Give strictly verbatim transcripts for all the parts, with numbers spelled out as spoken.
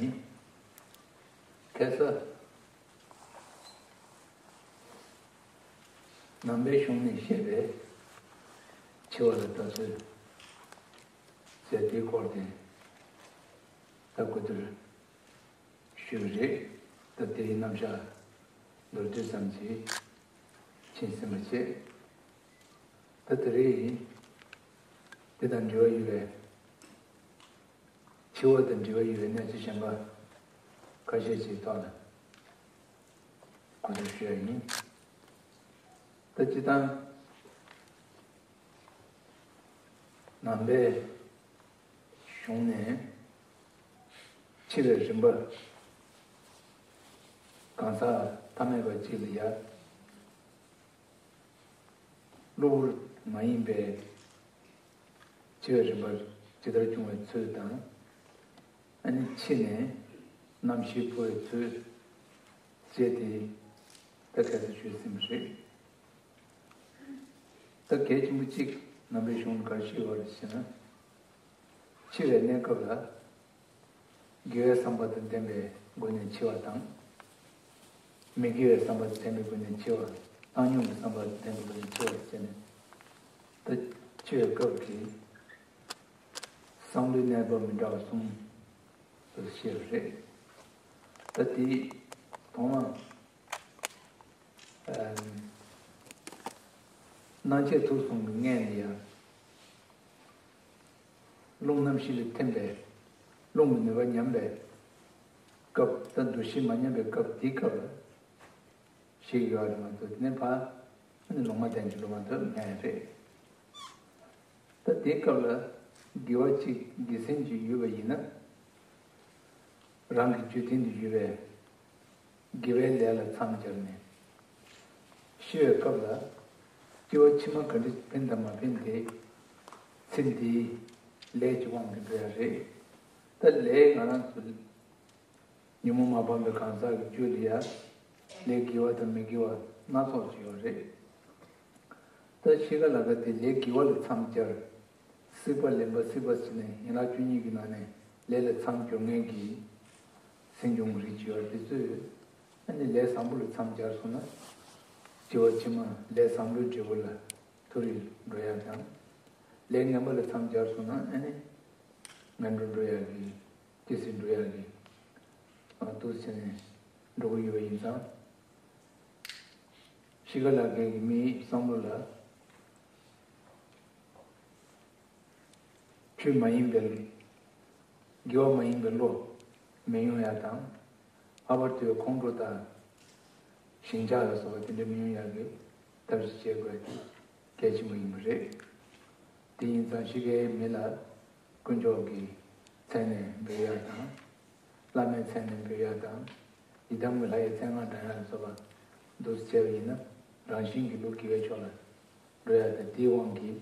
ཡིན། ཁ་སང་ནང་པའི་གཞུང་ནས་བཤད་པའི་འཆི་བ་ལ་ལྟ་ཚུལ་ཟེར་དེའི་སྐོར་དེ་ད་གོ་བསྡུར་ཞུས་པ་རེད། ད་དེའི་རྣམ་གཞག་མདོར་བསྡུས་ཙམ་ཞིག་ཕྱིན་ཟིན་པ་བྱས། ད་དེ་རེད་ཡིན། དེ་དང་འབྲེལ་བ་ཡོད་པའི། འཆི་བ་དང་འབྲེལ་བ་ཡོད་པའི་གནས་ཚུལ་གཞན་པ་ཁ་ཤས་ཤིག་ཐོག་ལ་གོ་བསྡུར་ཞུ་ཡ་ཡིན། ད་སྤྱིར་བཏང་ནང་པའི་གཞུང་ནས་འཆི་བའི་རིམ་པ་གང་ཟག་ཐ་མལ་པ་གཅིག་ལ་ཡ། གློ་བུར་མ་ཡིན་པའི་འཆི་བའི་རིམ་པ་ཇི་ལྟར་འབྱུང་བའི་ཚུལ་དང་། ཨ་ནི་འཆི་ནས་རྣམ་ཤེས་འཕོ་བའི་ཚུལ་བཅས་དེ་ད་ག་ཚོད་ཞུས་ཟིན་པ་རེད། ད་གལ་ཆེན་པོ་གཅིག་ནང་པའི་གཞུང་ག་རེ་བཤད་ཡོད་རེད་ཟེར་ན། འཆི་བའི་གནས་སྐབས་ལ། དགེ་བའི་བསམ་པ་དང་ལྡན་པའི་སྒོ་ནས་འཆི་བ་དང་། མི་དགེ་བའི་བསམ་པ་དང་ལྡན་པའི་སྒོ་ནས་འཆི་བ། བཏང་སྙོམས་ཀྱི་བསམ་པ་དང་ལྡན་པའི་སྒོ་ནས་འཆི་བ་ཟེར་ནས། ད་འཆི་བའི་སྐབས་ཀྱི་བསམ་བློའི་གནས་བབ་མི་འདྲ་བ་གསུམ་དུ་བཤད་པ་རེད། ད་དེ་དོན་ལ། སྣང་མཆེད་ཐུགས་གསུམ་གྱི་མངལ་ནས་ཡང་། རླུང་རྣམ་ཤེས་ལས་ཐོན་པའི་རླུང་གི་ནུས་པ་ཉམས་པའི་སྐབས། ད་འདུ་ཤེས་མ་ཉམས་པའི་སྐབས་དེའི་སྐབས་ལ་ཤེས་ཡོད་རེད་མ་གཏོགས། དེ་ནས་ཕར་ཨ་ནི་ལུང་མ་བསྟན་གྱི་ལུང་མ་ཐོབ་མེད་རེད། ད་དེའི་སྐབས་ལ་དགེ་བ་གཅིག་དགེ་མཚན་གཅིག་ཡོད་པ་ཡིན་ན། རང་གི་རྒྱུད་སྟེང་དུ་ཡོད་པའི་དགེ་བའི་ལས་ལ་མཚམས་སྦྱར་ནས། ཤི་བའི་སྐབས་ལ་སྐྱེ་བ་ཕྱི་མ་ག་འདྲ་ཕན་དང་མ་ཕན་དེ་ཚེ་འདིའི་ལས་ཀྱི་དབང་གིས་འགྲོ་ཡ་རེད། ད་ལས་ང་རང་ཚོ་ཉོན་མོངས་མ་སྤངས་པའི་གང་ཟག་གི་རྒྱུད་ལ་ཡ་ལས་དགེ་བ་དང་མི་དགེ་བ་སྣ་ཚོགས་ཅིག་ཡོད་རེད། ད་ཤི་ཁ་ལ་ཁ་དེ་ལས་དགེ་བ་ལ་མཚམས་སྦྱར། སྲིད་པ་ལེན་པ་སྲིད་པ་ཟེར་ནས་ཡན་ལག་བཅུ་གཉིས་ཀྱི་ནང་ནས་ལས་ལ་མཚམས་སྦྱོར་མཁན་གྱི་སེམས་བྱུང་གི་རིགས་ཅིག་ཡོད་རེད། དེ་ཚོས་ཨ་ནི་ལས་བཟང་པོ་ལ་མཚམས་སྦྱར་སོང་ན། སྐྱེ་བ་ཕྱི་མ་ལས་བཟང་པོའི་འབྲས་བུ་ལ་མཐོ་རིས་འགྲོ་ཡ་དང་། ལས་ངན་པ་ལ་མཚམས་སྦྱར་སོང་ན་ཨ་ནི་ངན་འགྲོར་འགྲོ་ཡ་གི། སྐྱེ་སྲིད་འགྲོ་ཡ་གི། ཨ་འདུག་ཟེར་ནས་འགྲོ་གི་ཡོད་པ་ཡིན་ཙང་། ཤི་ཁ་ལ་མཁན་གྱི་མིའི་བསམ་བློ་ལ། ཆོས་མ་ཡིན་པའི། དགེ་བ་མ་ཡིན་པའི་བློ་མི་ཡོང་ཡ་དང་། ལྷག་པར་དུ་ཁོང་ཁྲོ་དང་། ཞེན་ཆགས་ལ་སོགས་པ་དེ་འདྲ་མི་ཡོང་ཡ་གི་ཐབས་ཤེས་བྱེད་དགོས་དེ་གལ་ཆེན་པོ་ཡིན་པ་རེད། དེ་ཡིན་ཙང་ཤི་ཁའི་མི་ལ་དཀོན་མཆོག་གི་མཚན་ནས་འབོད་ཡ་དང་། བླ་མའི་མཚན་ནས་འབོད་ཡ་དང་། ཡི་དམ་གྱི་ལྷ་ཡི་མཚན་སྔགས་བགྲང་ཡ་ལ་སོགས་པ་འདུག་སེ་བྱས་པ་ཡིན་ན། རང་བཞིན་གྱིས་ལུགས་དགེ་བའི་ཕྱོགས་ལ་འགྲོ་ཡ་དང་། དེའི་དབང་གིས་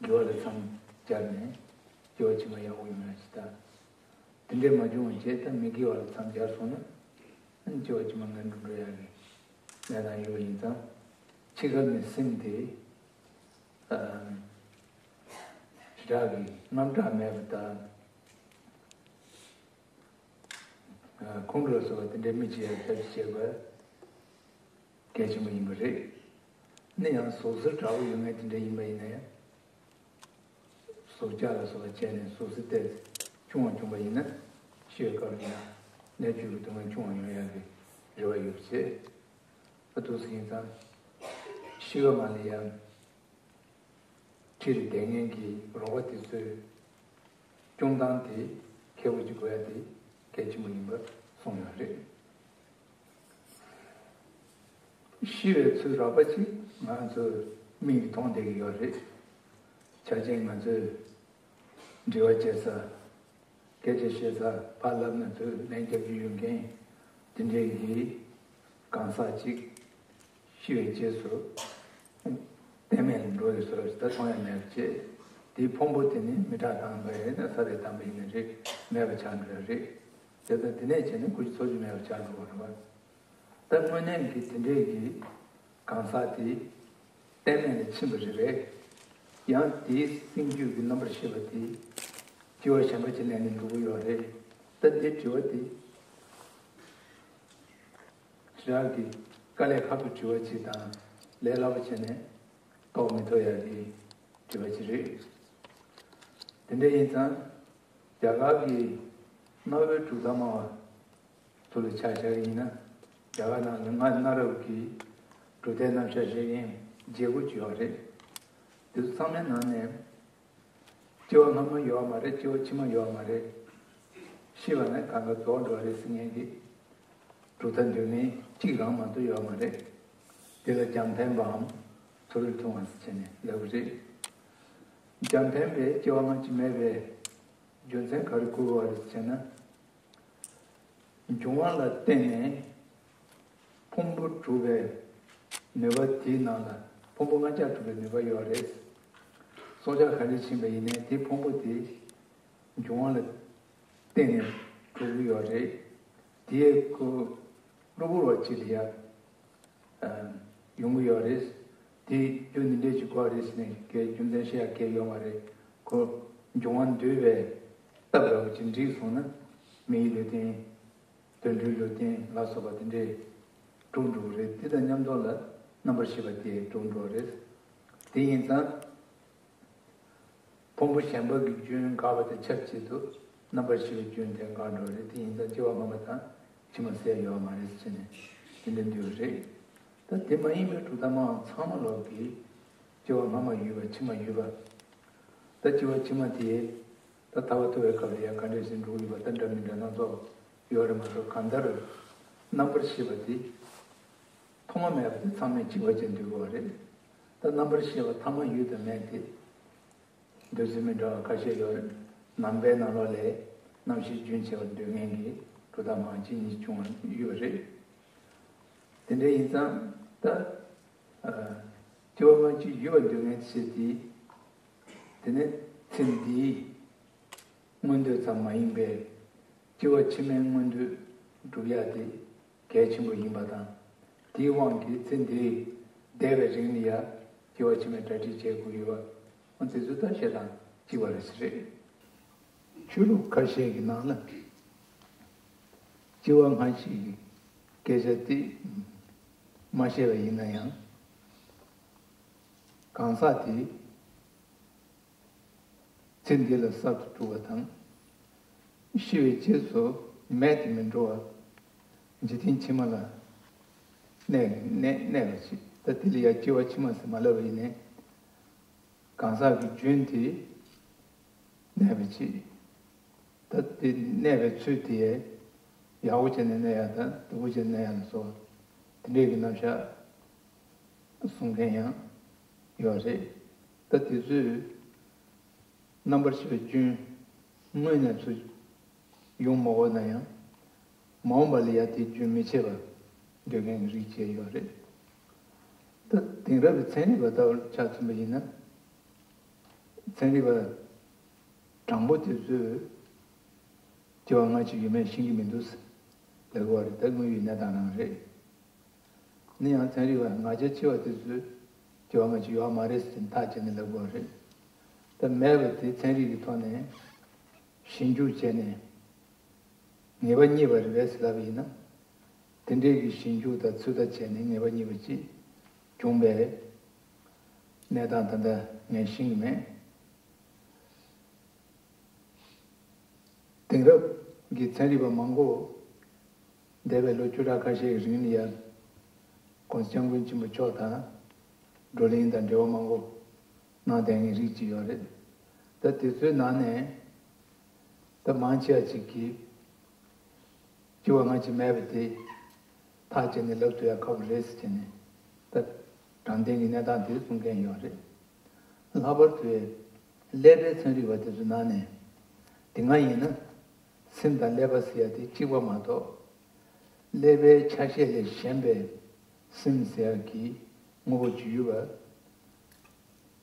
དགེ་བ་ལ་མཚམས་སྦྱར་ནས་སྐྱེ་བ་ཕྱི་མ་ཡག་པོ་ཡོང་ཡ་ཞིག་དང་། དེ་འདྲས་མ་བྱུང་བ་བྱས། ད་མི་དགེ་བ་ལ་མཚམས་སྦྱར་སོང་ན། ཨ་ནི་སྐྱེ་བ་ཕྱི་མ་ངན་འགྲོ་འགྲོ་ཡ་གི་གནས་སྟངས་ཡོད་པ་ཡིན་ཙང་། འཆི་ཁ་ནས་སེམས་དེ་ཨ་ཞེ་དྲག་གི་དངངས་སྐྲག་མེད་པ་དང་། ཁོང་ཁྲོ་ལ་སོགས་པ་དེ་འདྲའི་མི་བྱེད་ཡ་ཐབས་ཤེས་བྱེད་དགོས་གལ་ཆེན་པོ་ཡིན་པ་རེད། ནི་ཡང་ཟུག་གཟེར་དྲག་པོ་ཡོད་མཁན་དེ་འདྲ་ཡིན་པ་ཡིན་ན་ཡང་། ཟུག་བཅག་ལ་སོགས་པ་བྱས་ནས་ཟུག་གཟེར་ཏོག་ཙམ་ཆུང་བ་བྱུང་བ་ཡིན་ན། ཤི་བའི་སྐབས་ལ་ཡང་ནད་བཅོས་ཀྱི་སྡུག་བསྔལ་ཆུང་བ་ཡོང་ཡ་གི་རེ་བ་ཡོད་པ་བྱས། ཨ་འདུག་སེ་ཡིན་ཙང་། ཤི་བ་མ་ལ་ཡང་། ཁྲིད་དེ་ལྡན་མཁན་གྱི་རོགས་པ་དེ་ཚོའི་སྐྱོང་སྟངས་དེ་མཁས་པོ་ཅིག་དགོས་ཡ་དེ་གལ་ཆེན་པོ་ཡིན་པ་གསུངས་ཡོད་རེད། ཤི་བའི་ཚུལ་རགས་པ་ཅིག་ང་ཚོས་མིག་གིས་མཐོང་བསྡད་ཀྱི་ཡོད་རེད། ཆ་ཅན་ང་ཚོས་འབྲེལ་བ་བྱེད་ས། སྐད་ཆ་བཤད་ས། ཕར་ལབ་ན་ཚུར་ལན་རྒྱབ་རྒྱུ་ཡོད་མཁན་དེ་འདྲའི་གི་གང་ཟག་ཅིག་ཤི་བའི་རྗེས་སུ་གཏན་མེད་ལ་འགྲོ་ཡི་བཟོ་འདྲ་ཞིག་ད་མཐོང་ཡ་མེད་པ་བྱས། དེའི་ཕུང་པོ་དེ་ནི་མི་ཁྲག་དྭངས་པ་ཡིན་ན་ས་རུ་བསྡམས་པ་ཡིན་ན་རེད། མེད་པ་ཆགས་འགྲོ་ཡ་རེད། དེ་ལྟར་དེ་ནས་བྱས་ན་སྐུ་ཚེ་འཚོ་རྒྱུ་མེད་པ་ཆགས་འགྲོ་བ་རེད་བ། ད་དངོས་གནས་ཀྱི་དེ་འདྲའི་གི་གང་ཟག་དེ་གཏན་མེད་ལ་ཕྱིན་པ་རེད་པས། ཡང་དེའི་སེམས་རྒྱུད་ཀྱི་རྣམ་པར་ཤེས་པ་དེ་སྐྱེ་བ་གཞན་པ་ཅིག་ལེན་ནས་འགྲོ་གི་ཡོད་རེད། ད་འདི་དྲི་བ་འདི་དྲི་བ་གི་དཀའ་ལས་ཁག་པོའི་དྲི་བ་ཅིག་དང་ལས་སླ་པོ་བྱས་ནས་ལྐོག་མི་ཐུབ་ཡག་གི་དྲི་བ་ཅིག་རེད། དེ་འདྲ་ཡིན་ཙང་རྒྱ་གར་གྱི་གནའ་བོའི་གྲུབ་མཐའ་སྨྲ་བ་ཚོ་ལ་ཆ་བཞག་ཡིན་ན། རྒྱ་གར་ནང་ལ་སྔ་གནའ་རབས་ཀྱི་གྲུབ་མཐའི་རྣམ་གཞག་བཤད་མཁན་བརྒྱད་དགུ་ཅིག་ཡོད་རེད། དེ་ཚོ་ཚང་མའི་ནང་ནས་སྐྱེ་བ་སྔ་མ་ཡོད་མ་རེད། སྐྱེ་བ་ཕྱི་མ་ཡོད་མ་རེད། ཤི་བ་ནས་གང་ག་རྫོགས་འགྲོ་བ་རེད་ཟེར་མཁན་གྱི་གྲུབ་མཐའ་འདོད་མཁན་གཅིག་རང་མ་གཏོགས་ཡོད་མ་རེད། དེ་ལ་རྒྱང་འཕེན་པའམ་ཚུར་ལྟུང་བ་ཟེར་བྱས་ནས་ལབ་ཀྱི་རེད། རྒྱང་འཕེན་པའི་སྐྱེ་བ་སྔ་ཕྱི་མེད་པའི་རྒྱུ་མཚན་ག་རེ་བཀོད་པ་རེད་ཟེར་ན། འབྱུང་བ་ལ་བརྟེན་ནས་ཕུང་པོ་གྲུབ་པའི་ནུས་པ་དེའི་ནང་ལ་ཕུང་པོ་ལྔ་བརྒྱ་གྲུབ་པའི་ནུས་པ་ཡོད་རེད། སྲོག་ཆགས་ག་རེ་ཕྱིན་པ་ཡིན་ནའི་དེ་ཕུང་པོ་དེ་འབྱུང་བ་ལ་བརྟེན་ནས་གྲུབ་ཀྱི་ཡོད་རེད། དེའི་ཁོ་གློ་བུར་བ་ཅིག་ལ་ཡ་ཡོང་གི་ཡོད་རེད། དེ་རྒྱུ་འདི་འདྲས་ཅིག་དགོས་རེད་ཟེར་ནས་གའི་རྒྱུ་མཚན་བཤད་ཡ་གའི་ཡོད་མ་རེད། ཁོ་འབྱུང་བ་འདུལ་བའི་སྟབས་ར་བ་ཅིག་འགྲིག་སོང་ན་མི་ཡི་ལུས་རྟེན། དོན་གྲུབ་ལུས་རྟེན་ལ་སོགས་པ་དེ་འདྲས་གྲུབ་འགྲོ་གི་རེད། དེ་དང་མཉམ་དུ་ལ་རྣམ་པར་ཤེས་པ་དེ་གྲུབ་འགྲོ་གི་རེད། དེ་ཡིན་ཙང་། ཕུང་པོ་གཞན་པ་གི་རྒྱུན་འགག་པ་དང་ཆབས་ཅིག་ཏུ་རྣམ་པར་ཤེས་པའི་རྒྱུན་དེ་འགག་འགྲོ་རེད། དེ་ཡིན་ཙང་སྐྱེ་བ་སྔ་མ་དང་ཕྱི་མ་ཟེར་ཡོད་མ་རེད་ཟེར་ནས་དེ་འདྲ་འདོད་རེད། ད་དེ་མ་ཡིན་པའི་གྲུབ་མཐའ་སྨྲ་བ་ཚང་མ་ལོག་གིས་སྐྱེ་བ་སྔ་མ་ཡོད་པ་ཕྱི་མ་ཡོད་པ། ད་སྐྱེ་བ་ཕྱི་མ་དེ་ད་ཐར་པ་ཐོབ་པའི་སྐབས་ལ་ཡང་ག་འདྲས་ཟེར་འགྲོ་ཡོད་པ་ད་འདྲ་མི་འདྲ་སྣ་ཚོགས་ཡོད་རེད་མ་གཏོགས། གང་ལྟར་རྣམ་པར་ཤེས་པ་དེ་ཐོག་མ་མེད་པ་དེ་ཚང་མས་གཅིག་པ་བྱས་འདོད་དགོས་པ་རེད། ད་རྣམ་པར་ཤེས་པ་ཐ་མ་ཡོད་དམ་མེད་དེ་འདོད་སྲེད་མི་འདྲ་བ་ཁ་ཤས་ཡོད་རེད། ནང་པའི་ནང་ལོགས་ལ་རྣམ་ཤེས་རྒྱུན་ཆད་པར་འདོད་མཁན་གྱི་གྲུབ་མཐའ་མང་ཆེ་གཉིས་བྱུང་བ་ཡོད་པ་རེད། དེ་འདྲ་ཡིན་ཙང་ད་ཨ་སྐྱེ་བ་སྔ་ཕྱི་ཡོད་པར་འདོད་མཁན་ཞིག་དེ་དེ་ནས་ཚེ་འདིའི་མངོན་འདོད་ཙམ་མ་ཡིན་པའི་སྐྱེ་བ་ཕྱི་མའི་མངོན་འདོད་སྒྲུབ་ཡ་དེ་གལ་ཆེན་པོ་ཡིན་པ་དང་། དེའི་དབང་གིས་ཚེ་འདིའི་འདས་པའི་རིང་ལ་ཡ་སྐྱེ་བ་ཕྱི་མའི་གྲ་སྒྲིག་བྱེད་དགོས་ཡོད་པ། འོ་དེ་ཚོ་ད་བཤད་སྟངས་གཅིག་པ་རེད་ཟེར་རེད། ཆོས་ལུགས་ཁ་ཤས་ཀྱི་ནང་ལ་སྐྱེ་བ་སྔ་ཕྱི་གི་སྐད་ཆ་དེ་མ་བཤད་པ་ཡིན་ན་ཡང་། གང་ཟག་དེ་ཚེ་འདི་ལ་གསར་དུ་གྲུབ་པ་དང་། ཤི་བའི་རྗེས་སུ་མེད་དུ་མི་འགྲོ་བ། འཇིག་རྟེན་ཕྱི་མ་ལ་གནས་གནས་གནས་པ་ཞིག་ད་དེ་ལ་ཡང་སྐྱེ་བ་ཕྱི་མ་ཟེར་མ་ལབ་པ་ཡིན་ནའི། གང་ཟག་གི་རྒྱུན་དེ་གནས་པ་ཅིག་ད་དེ་གནས་པའི་ཚུལ་དེ་ཡག་པོ་བྱས་ནས་གནས་ཡག་དང་སྡུག་པོ་བྱས་ནས་གནས་ཡག་ལ་སོགས་དེ་འདྲས་ཀྱི་རྣམ་གཞག་གསུང་མཁན་ཡང་ཡོད་རེད། ད་དེ་ཚོས་རྣམ་པར་ཤེས་པའི་རྒྱུན་དངོས་གནས་ཚུལ་ཡོང་མ་འོས་ན་ཡང་། མ་འོངས་པ་ལ་ཡང་དེ་རྒྱུན་མི་ཆད་པར་འདོད་མཁན་གྱི་རིགས་བཅས་ཡོད་རེད། ད་དེང་རབས་ཀྱི་ཚན་རིག་པ་ལྟ་བུར་ཆ་མཚོན་པ་ཡིན་ན། ཚན་རིག་པ་དྲང་པོ་དེ་ཚོས་སྐྱེ་བ་སྔ་ཕྱི་ཡོད་མེད་ཤེས་ཀྱི་མི་འདུག་ལབ་ཀྱི་ཡོད་རེད། ད་དངོས་ཡོད་གནས་སྟངས་རང་རེད། ཡིན་ན་ཡང་ཚན་རིག་པ་ང་རྒྱལ་ཆེ་བ་དེ་ཚོས་སྐྱེ་བ་སྔ་ཕྱི་ཡོད་མ་རེད་ཟེར་ཐག་བཅད་ནས་ལབ་ཀྱི་ཡོད་རེད། ད་མེད་པ་དེ་ཚན་རིག་གི་ཐོག་ནས་ཞིབ་འཇུག་བྱས་ནས། ངེས་པ་རྙེད་པ་རེད་པས་ལབ་པ་ཡིན་ན། དེ་འདྲའི་གི་ཞིབ་འཇུག་དང་ཚོད་ལྟ་བྱས་ནས་ངེས་པ་རྙེད་པ་ཅིག་བྱུང་བའི་གནས་སྟངས་ད་ལྟ་ངས་ཤེས་ཀྱི་མེད། དེང་རབས་ཀྱི་ཚན་རིག་པ་མང་པོ་འདས་པའི་ལོ་བཅུ་ཕྲག་ཁ་ཤས་ཀྱི་རིང་ལ་ཡང་༸གོང་ས་༸སྐྱབས་མགོན་ཆེན་པོ་མཆོག་དང་བགྲོ་གླེང་དང་འབྲེལ་བ་མང་པོ་གནང་བསྡད་མཁན་རིགས་ཅིག་ཡོད་རེད། ད་དེ་ཚོའི་ནང་ནས། ད་མང་ཆེ་བ་ཅིག་གིས་སྐྱེ་བ་སྔ་ཕྱི་མེད་པ་དེ་ཐག་བཅད་ནས་ལབ་ཐུབ་ཡ་ཁག་པོ་རེད་ཟེར་བྱས་ནས་ད་དྲང་བདེན་གྱི་གནས་སྟངས་དེ་གསུང་མཁན་ཡོད་རེད། ལྷག་པར་དུ་ཀླད་པའི་ཚན་རིག་པ་དེ་ཚོའི་ནང་ནས་དེ་སྔ་ཡིན་ན་སེམས་དང་ཀླད་པ་ཟེར་ཡ་དེ་གཅིག་པ་མ་གཏོགས་ཀླད་པའི་ཆ་ཤས་ལས་གཞན་པའི་སེམས་ཟེར་ཡ་གི་དངོས་པོ་ཅིག་ཡོད་པ།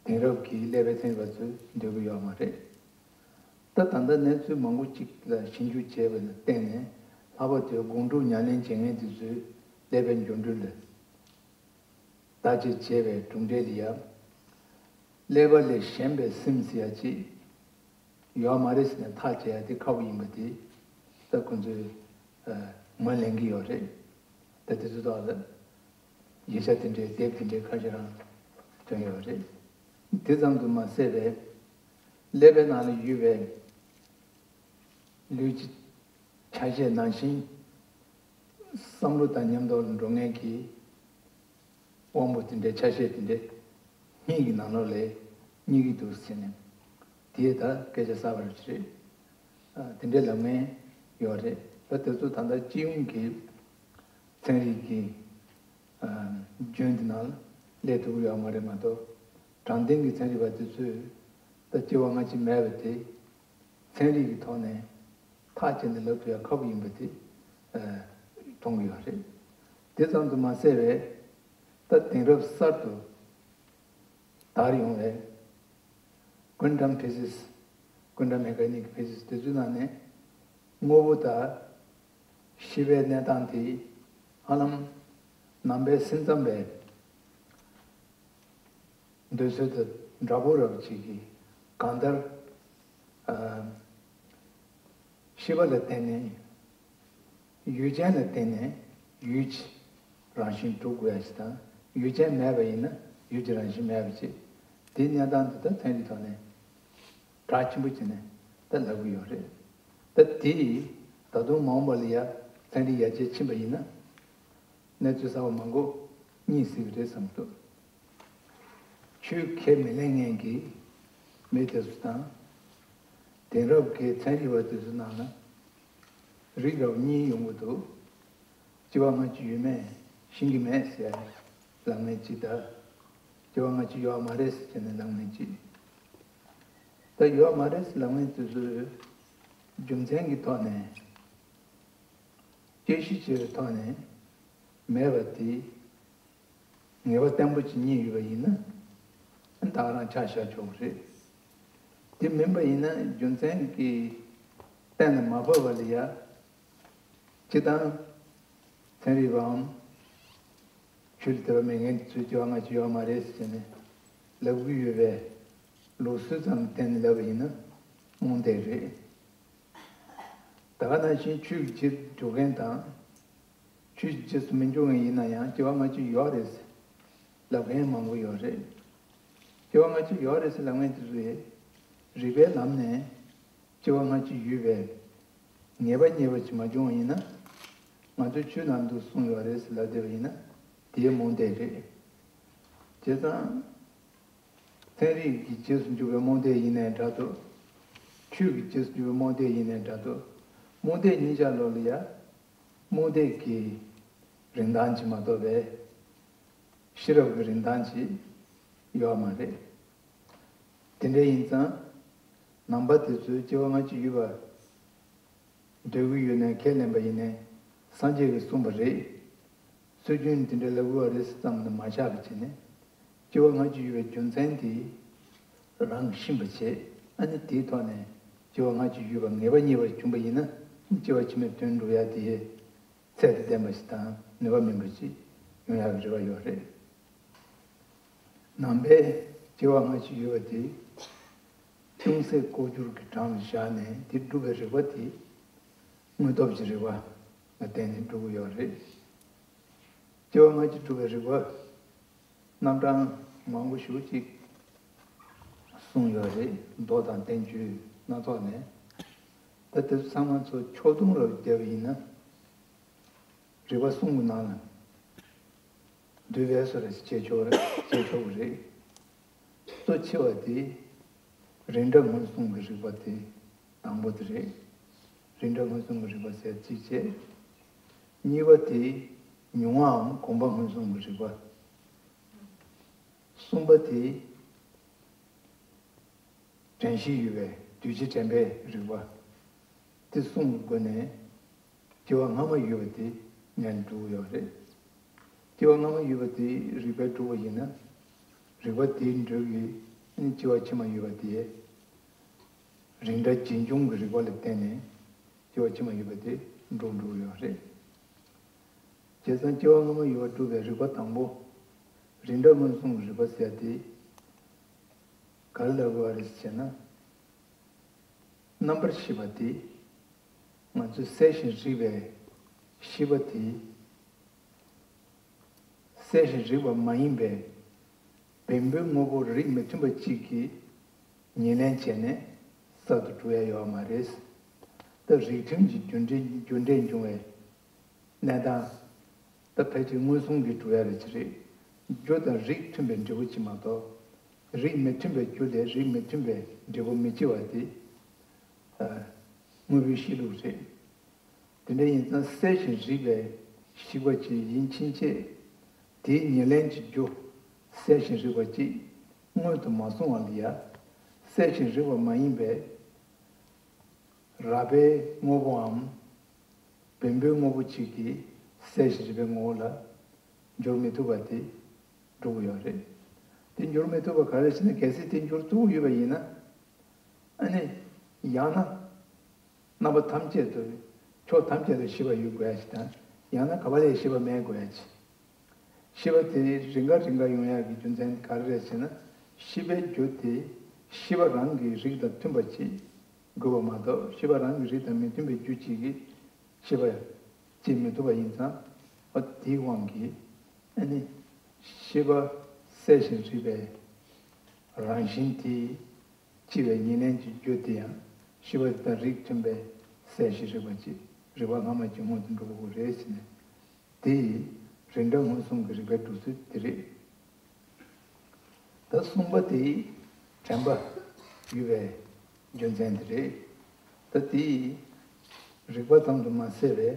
དེང་རབས་ཀྱི་ཀླད་པའི་ཚན་རིག་པ་ཚོས་འདོད་ཀྱི་ཡོད་མ་རེད། ད་ད་ལྟ་གནས་ཚུལ་མང་པོ་ཅིག་ལ་ཞིབ་འཇུག་བྱས་པ་ལ་བརྟེན་ནས་ལྷག་པར་དུ་སྒོམ་སྒྲུབ་ཉམས་ལེན་བྱེད་མཁན་དེ་ཚོས་ཀླད་པའི་འགྱུར་འགྲོས་ལ་བརྟག་དཔྱད་བྱས་པའི་གྲུབ་འབྲས་ལ་ཡང་། ཀླད་པ་ལས་གཞན་པའི་སེམས་ཟེར་ཡ་ཅིག་ཡོད་མ་རེད་ཟེར་ནས་ཐག་བཅད་ཡ་དེ་ཁག་པོ་ཡིན་པ་དེ་ ད་ཁོང་ཚོས་ཨ་ངོས་ལེན་གྱི་ཡོད་རེད། ད་དེ་ཚོ་ཐོག་ལ་ཡིག་ཆ་དེ་འདྲའི་དེབ་དེ་འདྲའི་ཁ་ཤས་རང་ཐོན་ཡོད་རེད། དེ་ཙམ་དུ་མ་ཟད་པའི་ཀླད་པའི་ནང་ལ་ཡོད་པའི་ལུས་ཀྱི་ཆ་ཤས་ནང་བཞིན་བསམ་བློ་དང་མཉམ་དུ་འགྲོ་མཁན་གྱི་དབང་པོ་དེ་འདྲའི་ཆ་ཤས་དེ་འདྲའི་སྙིང་གི་ནང་ལོགས་ལ་རྙེད་ཀྱི་འདུག་ཟེར་ནས་དེས་ད་སྐད་ཆ་གསར་པ་རེད། ཨ་དེ་འདྲའི་ལབ་མཁན་ཡོད་རེད། ད་དེ་ཚོ་ད་ལྟ་སྤྱི་ཡོངས་ཀྱི་ཚན་རིག་གི་ཨ་ལྗོན་དེ་ནང་ལ་སླེབས་ཐུབ་ཀྱི་ཡོད་མ་རེད་མ་གཏོགས། དྲང་བདེན་གྱི་ཚན་རིག་པ་དེ་ཚོས་ད་སྐྱེ་བ་སྔ་ཕྱི་མེད་པ་དེ་ཚན་རིག་གི་ཐོག་ནས་ཐག་བཅད་ནས་ལབ་ཐུབ་ཡ་ཁག་པོ་ཡིན་པ་དེ་ཨ་མཐོང་གི་ཡོད་རེད། དེ་ཙམ་དུ་མ་ཟད་པའི་ད་དེང་རབས་གསར་དུ་དར་ཡོང་བའི་ཀུན་ཊམ་ཕི་ཟིག་སི། ཀུན་ཊམ་མེ་ཀ་ནིག་ཕི་ཟིག་སི་དེ་ཚོའི་ནང་ནས་དངོས་པོ་དང་ཤེས་པའི་གནས་སྟངས་དེ་ཧ་ལམ་ནང་པའི་སེམས་ཙམ་པའི་འདོད་ཚུལ་དང་འདྲ་པོ་རབ་ཅིག་གིས་གང་ལྟར་ཨ་ཤེས་པ་ལ་བརྟེན་ནས་ཡུལ་ཅན་ལ་བརྟེན་ནས་ཡུལ་གྱི་རང་བཞིན་གྲུབ་དགོས་ཡ་ཞིག་དང་། ཡུལ་ཅན་མེད་པ་ཡིན་ན་ཡུལ་གྱི་རང་བཞིན་མེད་པ་ཅིག་དེའི་གནས་སྟངས་དེ་ད་ཚན་རིག་ཐོག་ནས་གྲགས་ཆེན་པོ་བྱས་ནས་ད་ལབ་གི་ཡོད་རེད། ད་དེ་ད་དུང་མ་འོངས་པ་ལ་ཡ་ཚན་རིག་ཡར་རྒྱས་ཕྱིན་པ་ཡིན་ན་གནས་ཚུལ་གསར་པ་མང་པོ་རྙེད་སྲིད་ཀྱི་རེད་བསམ་གྱི་འདུག་ཆོས་ཁས་མི་ལེན་མཁན་གྱི་མི་དེ་ཚོ་དང་། དེང་རབས་ཀྱི་ཚན་རིག་པ་དེ་ཚོའི་ནང་ན་རིགས་རབ་གཉིས་ཡོང་གི་འདུག་སྐྱེ་བ་སྔ་ཕྱི་ཡོད་མེད་ཤེས་ཀྱི་མེད་ཟེར་ལབ་མཁན་གཅིག་དང་། སྐྱེ་བ་སྔ་ཕྱི་ཡོད་མ་རེད་ཟེར་ནས་ལབ་མཁན་གཅིག་ད་ཡོད་མ་རེད་ཟེར་ལབ་མཁན་དེ་ཚོས་རྒྱུ་མཚན་གྱི་ཐོག་ནས། དཔྱད་གཞི་བྱས་པའི་ཐོག་ནས་མེད་པ་དེ་ངེས་པ་བརྟན་པོ་ཅིག་རྙེད་ཡོད་པ་ཡིན་ན་ད་ག་རང་ཆ་བཞག་ཆོག་གི་རེད། དེ་མིན་པ་ཡིན་ན་རྒྱུ་མཚན་གྱིས་གཏན་ལ་མ་ཕབ་པ་ལ་ཡ། སྤྱིར་བཏང་ཚན་རིག་པའམ་ཆོས་ལ་དད་པ་མེད་མཁན་ཚོས་སྐྱེ་བ་སྔ་ཕྱི་ཡོད་མ་རེད་ཟེར་ནས་ལབ་ཀྱི་ཡོད་པའི་ལུགས་སྲོལ་ཙམ་བསྟན་ནས་ལབ་པ་ཡིན་ན་རྨོངས་དད་རེད། ད་ག་ནང་བཞིན་ཆོས་ཀྱི་རྗེས་སུ་འཇུག་མཁན་དང་། ཆོས་ཀྱི་རྗེས་སུ་མི་འཇུག་མཁན་ཡིན་ན་ཡང་སྐྱེ་བ་སྔ་ཕྱི་ཡོད་རེད་ཟེར་ལབ་མཁན་མང་པོ་ཡོད་རེད། སྐྱེ་བ་སྔ་ཕྱི་ཡོད་རེད་ཟེར་ལབ་མཁན་དེ་ཚོ་ཡིས་རིགས་པའི་ལམ་ནས་སྐྱེ་བ་སྔ་ཕྱི་ཡོད་པའི་ངེས་པ་རྙེད་པ་ཅིག་མ་བྱུང་བ་ཡིན་ན། ང་ཚོའི་ཆོས་ནང་དུ་གསུངས་ཡོད་རེད་ཟེར་ལབ་བསྡད་པ་ཡིན་ན་དེའི་རྨོངས་དད་རེད། བྱས་ཙང་། ཚན་རིག་གི་རྗེས་སུ་འཇུག་པའི་རྨོངས་དད་ཡིན་ནའི་འདྲ་འདུག་ཆོས་ཀྱི་རྗེས་སུ་འཇུག་པའི་རྨོངས་དད་ཡིན་ནའི་འདྲ་འདུག་རྨོངས་དད་གཉིས་ཆར་ལོགས་ལ་ཡ། རྨོངས་དད་ཀྱི་རིན་ཐང་ཅིག་མ་གཏོགས་པའི་ཤེས་རབ་ཀྱི་རིན་ཐང་ཅིག་ཡོད་མ་རེད། དེ་འདྲ་ཡིན་ཙང་། ནང་པ་དེ་ཚོས་སྐྱེ་བ་སྔ་ཕྱི་ཡོད་པ་འདོད་ཀྱི་ཡོད་ནའི་ཁས་ལེན་པ་ཡིན་ནའི་སངས་རྒྱས་ཀྱིས་གསུངས་པ་རེད། སྲོལ་རྒྱུན་དེ་འདྲ་ལབ་དགོས་པ་རེད་ཙམ་དུ་མ་ཆགས་པ་བྱས་ནས། སྐྱེ་བ་སྔ་ཕྱི་ཡོད་པའི་རྒྱུ་མཚན་དེ་རང་ཤེས་པ་བྱས། ཨ་ནི་དེའི་ཐོག་ནས་སྐྱེ་བ་སྔ་ཕྱི་ཡོད་པ་ངེས་པ་རྙེད་པ་བྱུང་པ་ཡིན་ན་སྐྱེ་བ་ཕྱི་མའི་དོན་འགྲུབ་ཡ་དེ་ཚད་དང་ལྡན་པ་ཞིག་དང་ནུས་པ་མིན་པ་ཞིག་ཡོང་ཡག་གི་རེ་བ་ཡོད་རེད། ནང་པས་སྐྱེ་བ་སྔ་ཕྱི་ཡོད་པ་དེ་ཅུང་ཟད་ལྐོག་གྱུར་གྱི་གྲངས་ལ་བཞག་ནས་དེ་སྒྲུབ་པའི་རིགས་པ་དེ་དངོས་སྟོབས་ཀྱི་རིགས་པ་ལ་བརྟེན་ནས་སྒྲུབ་ཀྱི་ཡོད་རེད། སྐྱེ་བ་སྔ་ཕྱི་སྒྲུབ་པའི་རིགས་པ་རྣམ་གྲངས་མང་པོ་ཞེ་ཅིག་གསུངས་ཡོད་རེད། མདོ་དང་བསྟན་བཅོས་སྣ་ཚོགས་ནས། ད་དེ་ཚོ་ཚང་མ་ཚོ་ཕྱོགས་བསྡོམས་རུ་བསྡད་པ་ཡིན་ན། རིགས་པ་གསུམ་གྱི་ནང་ལ་འདུས་པའི་བཟོ་འདྲ་ཞིག་བྱེད་ཆོག་རེད། བྱེད་ཆོག་གི་རེད། གཙོ་ཆེ་བ་དེ་རིགས་འདྲ་མངོན་སུམ་གྱི་རིགས་པ་དེ་དང་པོ་དེ་རེད། རིགས་འདྲ་མངོན་སུམ་གྱི་རིགས་པ་ཟེར་གཅིག་བྱས། གཉིས་པ་དེ་མྱོང་བའམ་གོམས་པ་མངོན་སུམ་གྱི་རིགས་པ། གསུམ་པ་དེ་དྲན་ཤེས་ཡོད་པའི་འདུས་བྱས་དྲན་པའི་རིགས་པ། དེ་གསུམ་གྱི་སྒོ་ནས་སྐྱེ་བ་སྔ་མ་ཡོད་པ་དེ་ངན་འགྲུབ་ཡོད་རེད། སྐྱེ་བ་སྔ་མ་ཡོད་པ་དེ་རིགས་པས་གྲུབ་པ་ཡིན་ན། རིགས་པ་དེའི་འགྲོས་ཀྱིས་ནི་སྐྱེ་བ་ཕྱི་མ་ཡོད་པ་དེ། རིགས་འདྲ་རྗེས་འབྱུང་གི་རིགས་པ་ལ་བརྟེན་ནས་སྐྱེ་བ་ཕྱི་མ་ཡོད་པ་དེ་འགྲུབ་འགྲོ་གི་ཡོད་རེད། བྱས་ཙང་སྐྱེ་བ་སྔ་མ་ཡོད་པར་གྲུབ་པའི་རིགས་པ་དང་པོ། རིགས་འདྲ་མངོན་སུམ་གྱི་རིགས་པ་ཟེར་དེ། ག་རེ་ལབ་དགོས་པ་རེད་ཟེར་ན། རྣམ་པར་ཤེས་པ་དེ། ང་ཚོས་གསལ་ཞིང་རིག་པའི་ཤེས་པ་དེ། གསལ་ཞིང་རིག་པ་མ་ཡིན་པའི་བེམ་པོའི་དངོས་པོ་རིགས་མི་མཐུན་པ་གཅིག་གིས་ཉེར་ལེན་བྱས་ནས་གསར་དུ་གྲུབ་ཡ་ཡོད་མ་རེད། ད་རིགས་མཐུན་གྱི་རྒྱུ་འབྲས་རྒྱུ་འབྲས་འབྱུང་བའི་གནས་སྟངས། ད་ཕལ་ཆེར་མངོན་སུམ་གྱིས་གྲུབ་ཡ་རེད་ཅེས་རེད། རྒྱུ་དང་རིགས་མཐུན་པའི་འབྲས་བུ་གཅིག་མ་གཏོགས། རིགས་མི་མཐུན་པའི་རྒྱུ་ལས་རིགས་མི་མཐུན་པའི་འབྲས་བུ་མི་སྐྱེ་བ་དེ། ཨ། དངོས་པོའི་གཤིས་ལུགས་རེད། དེ་འདྲ་ཡིན་ཙང་གསལ་ཞིང་རིག་པའི་ཤེས་པ་ཅིག་ཡིན་ཕྱིན་ཆད། དེའི་ཉེར་ལེན་གྱི་རྒྱུ་གསལ་ཞིང་རིག་པ་ཅིག་མངོན་དུ་མ་སོང་བ་ལ་ཡ། གསལ་ཞིང་རིག་པ་མ་ཡིན་པའི་རགས་པའི་དངོས་པོའམ་བེམ་པོའི་དངོས་པོ་གཅིག་གིས་གསལ་ཞིང་རིག་པའི་ངོ་བོ་ལ་འགྱུར་མི་ཐུབ་པ་དེ་འགྲུབ་ཀྱི་ཡོད་རེད། དེ་འགྱུར་མི་ཐུབ་པ་ག་རེ་ཟེར་ན། གལ་སྲིད་དེ་འགྱུར་ཐུབ་ཀྱི་ཡོད་པ་ཡིན་ན། ཨ་ནི། ཡང་ན། རྣམ་པ་ཐམས་ཅད་དུ། ཕྱོགས་ཐམས་ཅད་དུ་ཤེས་པ་ཡོད་དགོས་ཡ་ཞིག་དང་། ཡང་ན་ག་པ་ལ་ཡང་ཤེས་པ་མེད་དགོས་ཡ་ཞིག་ཤེས་པ་དེ་རིམ་ཁ་རིམ་ཁ་ཡོང་ཡག་གི་རྒྱུ་མཚན་ག་རེ་རེད་ཟེར་ན། ཤེས་པའི་རྒྱུ་དེ་ཤེས་པ་རང་གི་རིགས་དང་མཐུན་པ་ཅིག་དགོས་པ་མ་གཏོགས། ཤེས་པ་རང་གི་རིགས་དང་མི་མཐུན་པའི་རྒྱུ་གཅིག་གིས་ཤེས་པ་སྐྱེ་མི་ཐུབ་པ་ཡིན་ཙང་། འོ་དེའི་དབང་གིས། ཨ་ནི། ཤེས་པ་གསལ་ཞིང་རིག་པའི་རང་བཞིན་དེ། སྐྱེ་བའི་ཉེར་ལེན་གྱི་རྒྱུ་དེ་ཡང་ཤེས་པ་དེ་དང་རིགས་མཐུན་པའི་གསལ་ཞིང་རིག་པ་ཅིག་རིག་པ་སྔ་མ་གཅིག་མངོན་དུ་འགྲོ་དགོས་རེད་ཟེར་ནས། དེ་ཡིས་རིགས་འདྲ་མངོན་སུམ་གྱི་རིགས་པའི་གྲུབ་ཚུལ་དེ་རེད། ད་གསུམ་པ་དེ་ཡིས་དྲན་པ་ཡོད་པའི་རྒྱུ་མཚན་དེ་རེད། ད་དེ་ཡིས་རིག་པ་ཙམ་དུ་མ་ཟད་པའི།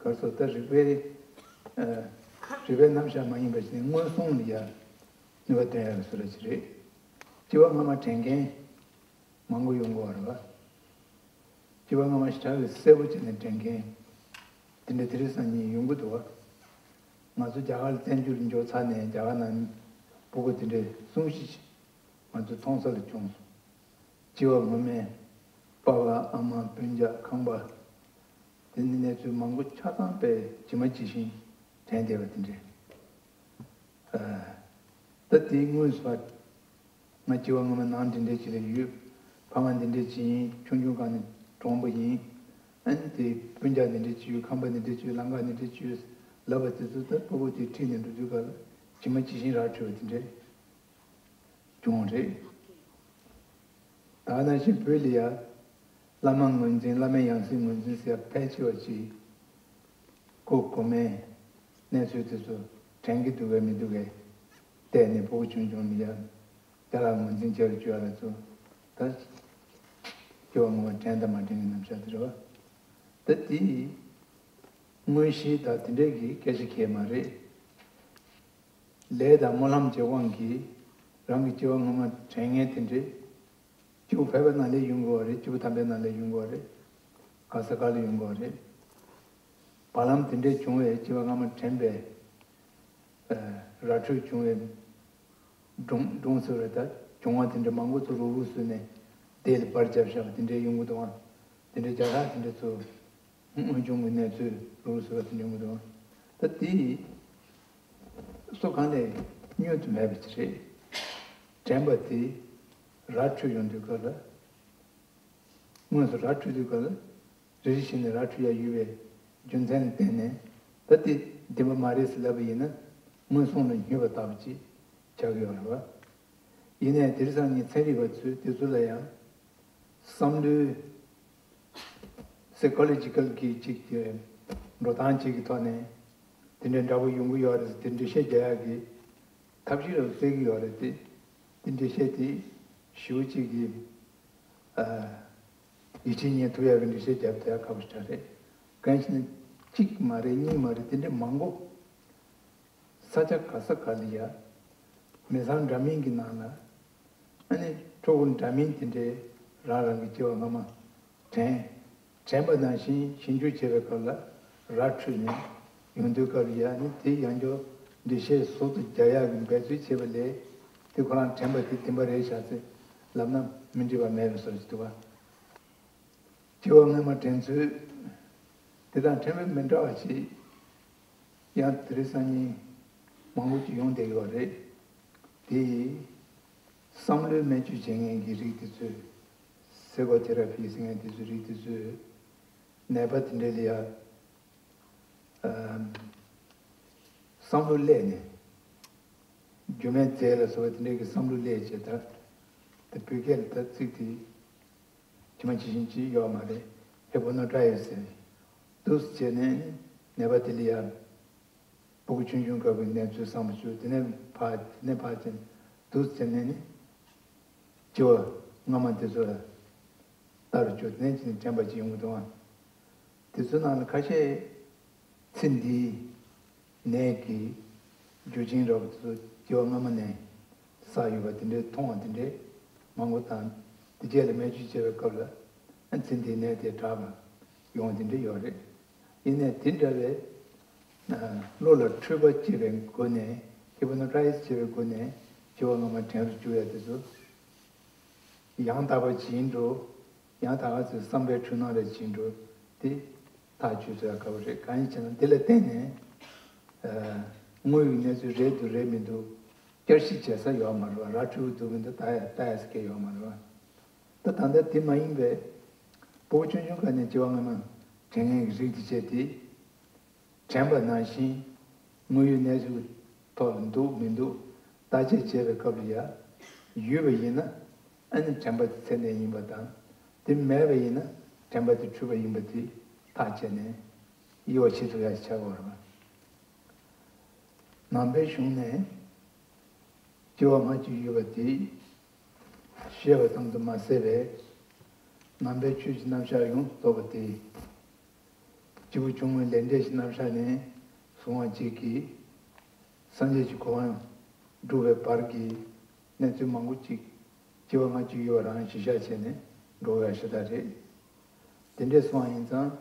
ག་རེ་ཟེར། ད་རིག་པའི། ཨ། རིག་པའི་རྣམ་གཞག་མ་ཡིན་པ་ཞིག་ནི་མངོན་སུམ་ལ་ཡང་ནུས་པ་ལྡན་ཡག་གི་བཟོ་འདྲ་ཅིག་རེད། སྐྱེ་བ་སྔ་མ་དྲན་མཁན་མང་པོ་ཡོང་གི་ཡོད་རེད་པ། སྐྱེ་བ་སྔ་མ་ཞེ་དྲག་གི་གསལ་པོ་བྱས་ནས་དྲན་མཁན་དེ་འདྲ་དེ་རིང་སང་ཉིན་ཡོང་གི་འདུག་པ། ང་ཚོ་རྒྱ་གར་ལ་བཙན་བྱོལ་དུ་འབྱོར་ཚར་ནས་རྒྱ་གར་ནང་ཕྲུ་གུ་དེ་འདྲ་གསུམ་བཞི་ཞིག་ང་ཚོའི་མཐོང་ས་ལ་བྱུང་སོང་། སྐྱེ་བ་སྔོན་མའི་པ་ཕ། ཨ་མ། སྤུན་ཀྱག་ཁང་པ། དེ་ནི་གནས་ཚུལ་མང་པོ་ཆ་ཚང་པས་ཇི་མ་ཇི་བཞིན་དྲན་བསྡད་པ་དེ་འདྲས། ཨ། ད་དེའི་སྔོན་སུ་ང་སྐྱེ་བ་སྔོན་མ་ནང་འདི་འདྲས་ཅིག་ལ་ཡོད། ཕ་མ་འདི་འདྲས་ཅིག་ཡིན། ཆུང་ཆུང་སྒང་ནས་གྲོངས་པ་ཡིན། ཨ་ནི་དེ་སྤུན་ཀྱག་འདི་འདྲས་ཅིག་ཡོད། ཁང་པ་འདི་འདྲས་ཅིག་ཡོད། ལམ་ཁ་འདི་འདྲས་ཅིག་ཡོད་ལབ་པ་དེ་ཚོ། ད་ཕྲུ་གུ་དེ་ཁྲིད་ནས་འགྲོ་དུས་སྐབས་ལ་ཇི་མ་ཇི་བཞིན་ར་འཕྲོད་པ་དེ་འདྲས། བྱུང་བ་རེད། ད་ག་ནང་བཞིན་བོད་ལ་ཡ། བླ་མ་ངོས་འཛིན། བླ་མའི་ཡང་སྲིད་ངོས་འཛིན་ཟེར་ཡ་ཕལ་ཆེ་བ་ཅིག་ཁོ་གོ་མའི་གནས་ཚུལ་དེ་ཚོ་དྲན་གྱི་འདུག་གས་མི་འདུག་གས་བལྟས་ནས། ཕྲུ་གུ་ཆུང་ཆུང་ལ་ཡ་རྒྱ་ལ་ངོས་འཛིན་བྱེད་རུ་བཅུག་ཡ་ལ་ཚོ། ད་སྐྱེ་བ་སྔོན་མ་དྲན་དང་མ་དྲན་གྱི་རྣམ་གཞག་དེ་རེད་པ། ད་དེ་དངོས་གཞི་དང་དེ་འདྲས་ཀྱི་སྐད་ཆ་གང་ཡང་མ་རེད། ལས་དང་སྨོན་ལམ་གྱི་དབང་གིས་རང་གི་སྐྱེ་བ་སྔོན་མ་དྲན་མཁན་དེ་འདྲས། སྐྱེ་བོ་ཕལ་པའི་ནང་ལ་ཡོང་གི་ཡོད་རེད། སྐྱེ་བོ་དམ་པའི་ནང་ལ་ཡོང་གི་ཡོད་རེད། ག་ས་ག་ལ་ཡོང་གི་ཡོད་རེད། བར་ལམ་དེ་འདྲས་བྱུང་བའི་སྐྱེ་བ་སྔ་མ་དྲན་པའི། ཨ། ར་འཕྲོད་བྱུང་བའི་སྒྲུང་སྒྲུང་ཟེར་བ་རེད། ད་བྱུང་བ་དེ་འདྲས་མང་པོ་ཚོ་རུག་རུག་བཟོས་ནས་དེ་ལ་པར་བརྒྱབ་བཞག་པ་དེ་འདྲས་ཡོང་གི་འདུག་ཨང་། དེ་འདྲས་རྒྱ་གར་དེ་འདྲས་ཚོ། དངོས་བྱུང་གི་གནས་ཚུལ་རུ་སུ་བ་དེ་འབྱུང་གི་འདུག་ད་དེ་སུ་གང་ལས་བསྙོན་དུ་མེད་པ་ཅིག་རེད། དྲན་པ་དེ་ར་འཕྲོད་ཡོང་དུས་སྐབས་ལ། དངོས་སུ་ར་འཕྲོད་དུས་སྐབས་ལ། རེ་རེ་བཞིན་ནས་ར་འཕྲོད་ཡ་ཡོད་པའི་རྒྱུ་མཚན་ལ་བརྟེན་ནས། ད་དེ་བདེན་པ་མ་རེད་ཟེར་ལབ་པ་ཡིན་ན། མངོན་སུམ་ལ་སྨྱོས་པ་ལྟ་བུ་ཅིག་ཆགས་ཀྱི་ཡོད་རེད་པ། ཡིན་ནའི་དེང་སང་ཉིན་ཚན་རིག་པ་ཚོས་དེ་ཚོ་ལ་ཡང་བསམ་བློའི་སའི་ཀོ་ལོ་ཇི་ཀལ་གྱི་ཅིག་གི་འགྲོ་སྟངས་ཅིག་གི་ཐོག་ནས་དེ་འདྲའི་འདྲ་པོ་ཡོང་གི་ཡོད་རེད་ཟེར་དེ་འགྲེལ་བཤད་རྒྱག་ཡག་གི་ཐབས་ཤེས་རབ་བཙལ་གི་ཡོད་རེད་དེ། དེ་འགྲེལ་བཤད་དེ་ཞེ་པོ་ཅིག་གི། ཨ། ཡིད་ཆེས་རྙེད་ཐུབ་ཡག་གི་འགྲེལ་བཤད་རྒྱབ་ཐུབ་ཡག་ཁག་པོ་ཞིག་རེད། གང་ཡིན་ཟེར་ན། གཅིག་མ་རེད། གཉིས་མ་རེད། དེ་འདྲའི་མང་པོ། ས་ཆ་ག་ས་ག་ལ་ཡ། མི་ཚང་འདྲ་མིན་གྱི་ནང་ལ། ཨ་ནི་ཕྲུ་གུ་འདྲ་མིན་དེ་འདྲའི་རང་རང་གི་སྐྱེ་བ་སྔ་མ་དྲན། དྲན་པ་ནང་བཞིན་ཞིབ་འཇུག་བྱེད་པའི་སྐབས་ལ་ར་འཕྲོད་ནས་ཡོང་དུས་སྐབས་ལ་ཡ། ཨ་ནི་དེ་ཡང་བསྐྱར་འགྲེལ་བཤད་ཟུར་དུ་རྒྱག་ཡག་གི་འབད་རྩོལ་བྱེད་པ་ལས། དེ་ཁོ་རང་དྲན་པ་དེ་བདེན་པ་རེད་ཤག་ཟེར་ལབ་ན་མི་འགྲིག་པ་མེད་པའི་བཟོ་ཞིག་འདུག་པ། སྐྱེ་བ་སྔོན་མ་དྲན་ཚུལ་དེ་དང་དྲན་པ་མི་འདྲ་བ་ཞིག་ཡང་དེ་རིང་སང་ཉིན་མང་པོ་ཅིག་ཡོང་བསྡད་ཡོད་རེད། དེ་ཡིས་བསམ་བློའི་སྨན་བཅོས་བྱེད་མཁན་གྱི་རིགས་དེ་ཚོས། སའི་ཀོ་ཐེ་ར་པི་ཟེར་མཁན་དེ་ཚོའི་རིགས་དེ་ཚོས། ནད་པ་དེ་འདྲ་ལ་ཡ་བསམ་བློ་སླེབས་ནས། རྒྱུ་མེད་རྫས་ལ་སོགས་པ་དེ་འདྲ་གི་བསམ་བློ་སླེབས་བྱས། ད་ད་བོད་སྐད་ལ་ད་ཚིག་དེ་ཇི་མ་ཇི་བཞིན་ཅིག་ཡོད་མ་རེད། ཧི་པོ་ནོ་ཊའི་སི་ཟེར། འདུག་སེ་བྱས་ནས་ནད་པ་དེ་ལ་ཡ། སྤུ་གུ་ཆུང་ཆུང་སྐབས་ཀྱི་གནས་ཚུལ་བསམ་བློ་བཅུག་དེ་ནས་ཕར་དེ་ནས་ཕར་ཕྱིན། འདུག་སེ་བྱས་ནས་ནི། སྐྱེ་བ་སྔ་མ་དེ་ཚོ་ལ་ལྟ་རུ་བཅུག་དེ་ནས་ཅི་ནས་དྲན་པ་ཅིག་ཡོང་གི་འདུག་ཨང་། དེ་ཚོའི་ནང་ལ་ཁ་ཤས་ཚེ་འདིའི་ནད་ཀྱི་རྒྱུ་རྐྱེན་འདྲ་བོ་དེ་ཚོ་སྐྱེ་བ་སྔ་མ་ནས་བསགས་ཡོད་པ་དེ་འདྲའི་མཐོང་བ་དེ་འདྲའི་མང་པོ་དང་། དེ་རྗེས་ལ་སྨན་བཅོས་བྱེད་པའི་སྐབས་ལ་ཨ་ཚེ་འདིའི་ནད་དེ་དྲག་པ་ཡོང་བ་དེ་འདྲ་ཡོད་རེད། ཡིན་ནའི་དེ་འདྲ་བའི་བློ་ལ་འཁྲུལ་པ་སྐྱེ་བའི་སྒོ་ནས། ཧི་པོ་ནོ་ཊའི་སི་བྱེད་པའི་སྒོ་ནས་སྐྱེ་བ་སྔ་མ་དྲན་རུ་བཅུག་ཡ་དེ་ཚོ་ཡང་དག་པ་ཇི་ཡིན་འགྲོ། ཡང་དག་པ་ཚོའི་བསམ་པའི་འཁྲུལ་སྣང་རེ་ཇི་ཡིན་འགྲོ། དེ་ཐག་གཅོད་ཐུབ་ཡ་དཀའ་བོ་རེད། གང་ཡིན་ཟེར་ན་དེ་ལ་བརྟེན་ནས་དངོས་ཡོད་གནས་ཚུལ་རེད་འདུག་རེད་མི་འདུག་བསྐྱར་ཞིབ་བྱེད་ས་ཡོད་མ་རེད་བ། ར་འཕྲོད་པ་འདུག་མི་འདུག་ལྟ་ཡ་ལྟ་ཡ་ཟེར་མཁན་ཡོད་མ་རེད་བ། ད་ད་ལྟ་དེ་མ་ཡིན་པའི་སྤུ་གུ་ཆུང་ཆུང་སྒང་ནས་སྐྱེ་བ་སྔ་མ་དྲན་མཁན་གྱི་རིགས་དེ་བྱས་ཏེ། དྲན་པ་ནང་བཞིན་དངོས་ཡོད་གནས་ཚུལ་ཐོག་ལ་འདུག་མི་འདུག་བརྟག་དཔྱད་བྱེད་པའི་སྐབས་ལ་ཡ། ཡོད་པ་ཡིན་ན་ཨ་ནི་དྲན་པ་དེ་ཚད་ལྡན་ཡིན་པ་དང་། དེ་མེད་པ་ཡིན་ན་དྲན་པ་དེ་འཁྲུལ་པ་ཡིན་པ་དེ་ཐག་བཅད་ནས་དབྱེ་བ་ཕྱེ་ཐུབ་ཡ་ཆགས་པ་རེད་པ། ནང་པའི་གཞུང་ནས་སྐྱེ་བ་སྔ་ཕྱི་ཡོད་པ་དེ་བཤད་པ་ཙམ་དུ་མ་ཟད་པའི། ནང་པའི་ཆོས་ཀྱི་རྣམ་གཞག་ཡོངས་སུ་རྫོགས་པ་དེ། སྐྱེས་བུ་ཆུང་ངུའི་ལས་འབྲས་ཀྱི་རྣམ་གཞག་ནས་བཟུང་བ་གཅིག་གིས། སངས་རྒྱས་ཀྱི་གོ་འཕང་སྒྲུབ་པའི་བར་གྱི་གནས་ཚུལ་མང་པོ་ཅིག་སྐྱེ་བ་སྔ་ཕྱི་ཡོད་པ་རང་གཞི་བཞག་བྱས་ནས་འགྲོ་བའི་ཞུ་དག་རེད། དེ་འདྲས་སོང་བ་ཡིན་ཙང་།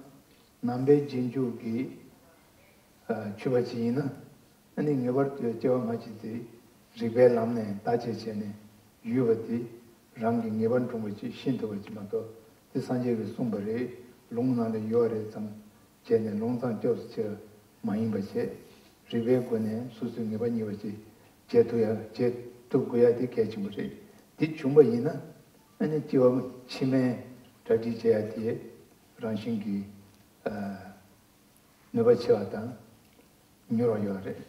ནང་པའི་རྗེས་འཇུག་གི་ཆོས་པ་ཅིག་ཡིན་ན། ཨ་ནི་ངེས་པར་དུ་སྐྱེ་བ་སྔ་ཕྱི་དེ་རིགས་པའི་ལམ་ནས་བརྟག་དཔྱད་བྱས་ནས་ཡོད་པ་དེ་རང་གི་ངེས་པར་འདྲོངས་པ་ཅིག་ཤེས་ཐུབ་པ་ཅིག་མ་གཏོགས། དེ་སངས་རྒྱས་ཀྱིས་གསུངས་པ་རེད། ལུང་ནང་ལ་ཡོད་རེད་ཙམ་བྱས་ནས་ལུང་ཙམ་སྐྱབས་སུ་མཆི་བ་མ་ཡིན་པ་བྱས། རིགས་པའི་སྒོ་ནས་སོ་སོའི་ངེས་པ་རྙེད་པ་ཅིག་བྱེད་ཐུབ་ཡ་བྱེད་ཐུབ་དགོས་ཡ་དེ་གལ་ཆེན་པོ་རེད། དེ་བྱུང་པ་ཡིན་ན་ཨ་ནི་སྐྱེ་བ་ཕྱི་མའི་གྲ་སྒྲིག་བྱེད་ཡ་དེ་རང་བཞིན་གྱིས་ནུས་པ་ཆེ་བ་དང་མྱུར་བ་ཡོད་རེད།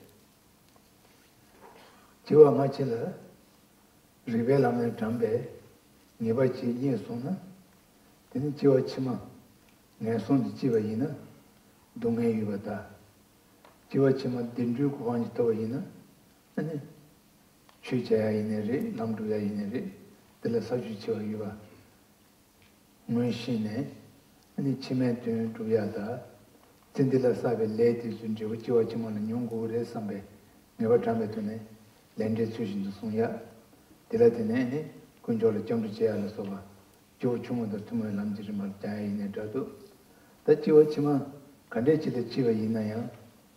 སྐྱེ་བ་སྔ་ཕྱི་ལ་རིགས་པའི་ལམ་ནས་དྲངས་པའི་ངེས་པ་ཅིག་རྙེད་སོང་ན། དེ་ནི་སྐྱེ་བ་ཕྱི་མ་ངན་སོང་དུ་སྐྱེས་པ་ཡིན་ན་སྡུག་བསྔལ་ཡོད་པ་དང་། སྐྱེ་བ་ཕྱི་མ་བདེ་འགྲོའི་གོ་འཕང་ཅིག་ཐོབ་པ་ཡིན་ན། ཨ་ནི་ཆོས་བྱ་ཡ་ཡིན་ནའི་རེད། ལམ་སྒྲུབ་ཡ་ཡིན་ནའི་རེད། དེ་ལ་ས་བཅུད་ཆེ་བ་ཡོད་པ། ངོས་ཤེས་ནས། ཨ་ནི་ཕྱི་མའི་དོན་སྒྲུབ་ཡ་དང་། ཚེ་འདི་ལ་བསགས་པའི་ལས་དེ་ཚོའི་འབྲས་བུ་སྐྱེ་བ་ཕྱི་མ་ལ་མྱོང་དགོས་ཀྱི་རེད་བསམ་པའི་ངེས་པ་དྲངས་པའི་ཐོག་ནས་ལས་འབྲས་ཚུལ་བཞིན་དུ་བསྲུང་ཡ། དེ་ལ་བརྟེན་ནས་ཨ་ནི་དཀོན་མཆོག་ལ་སྐྱབས་འགྲོ་བྱེད་ཡ་ལ་སོགས་པ། སྐྱེས་བུ་ཆུང་ངུ་དང་ཐུན་མོང་བའི་ལམ་གྱི་རིམ་པར་སྦྱང་ཡ་ཡིན་ནའི་འདྲ་འདུག་ད་སྐྱེ་བ་ཕྱི་མ་ག་འདྲས་ཅིག་ལ་སྐྱེས་པ་ཡིན་ན་ཡང་།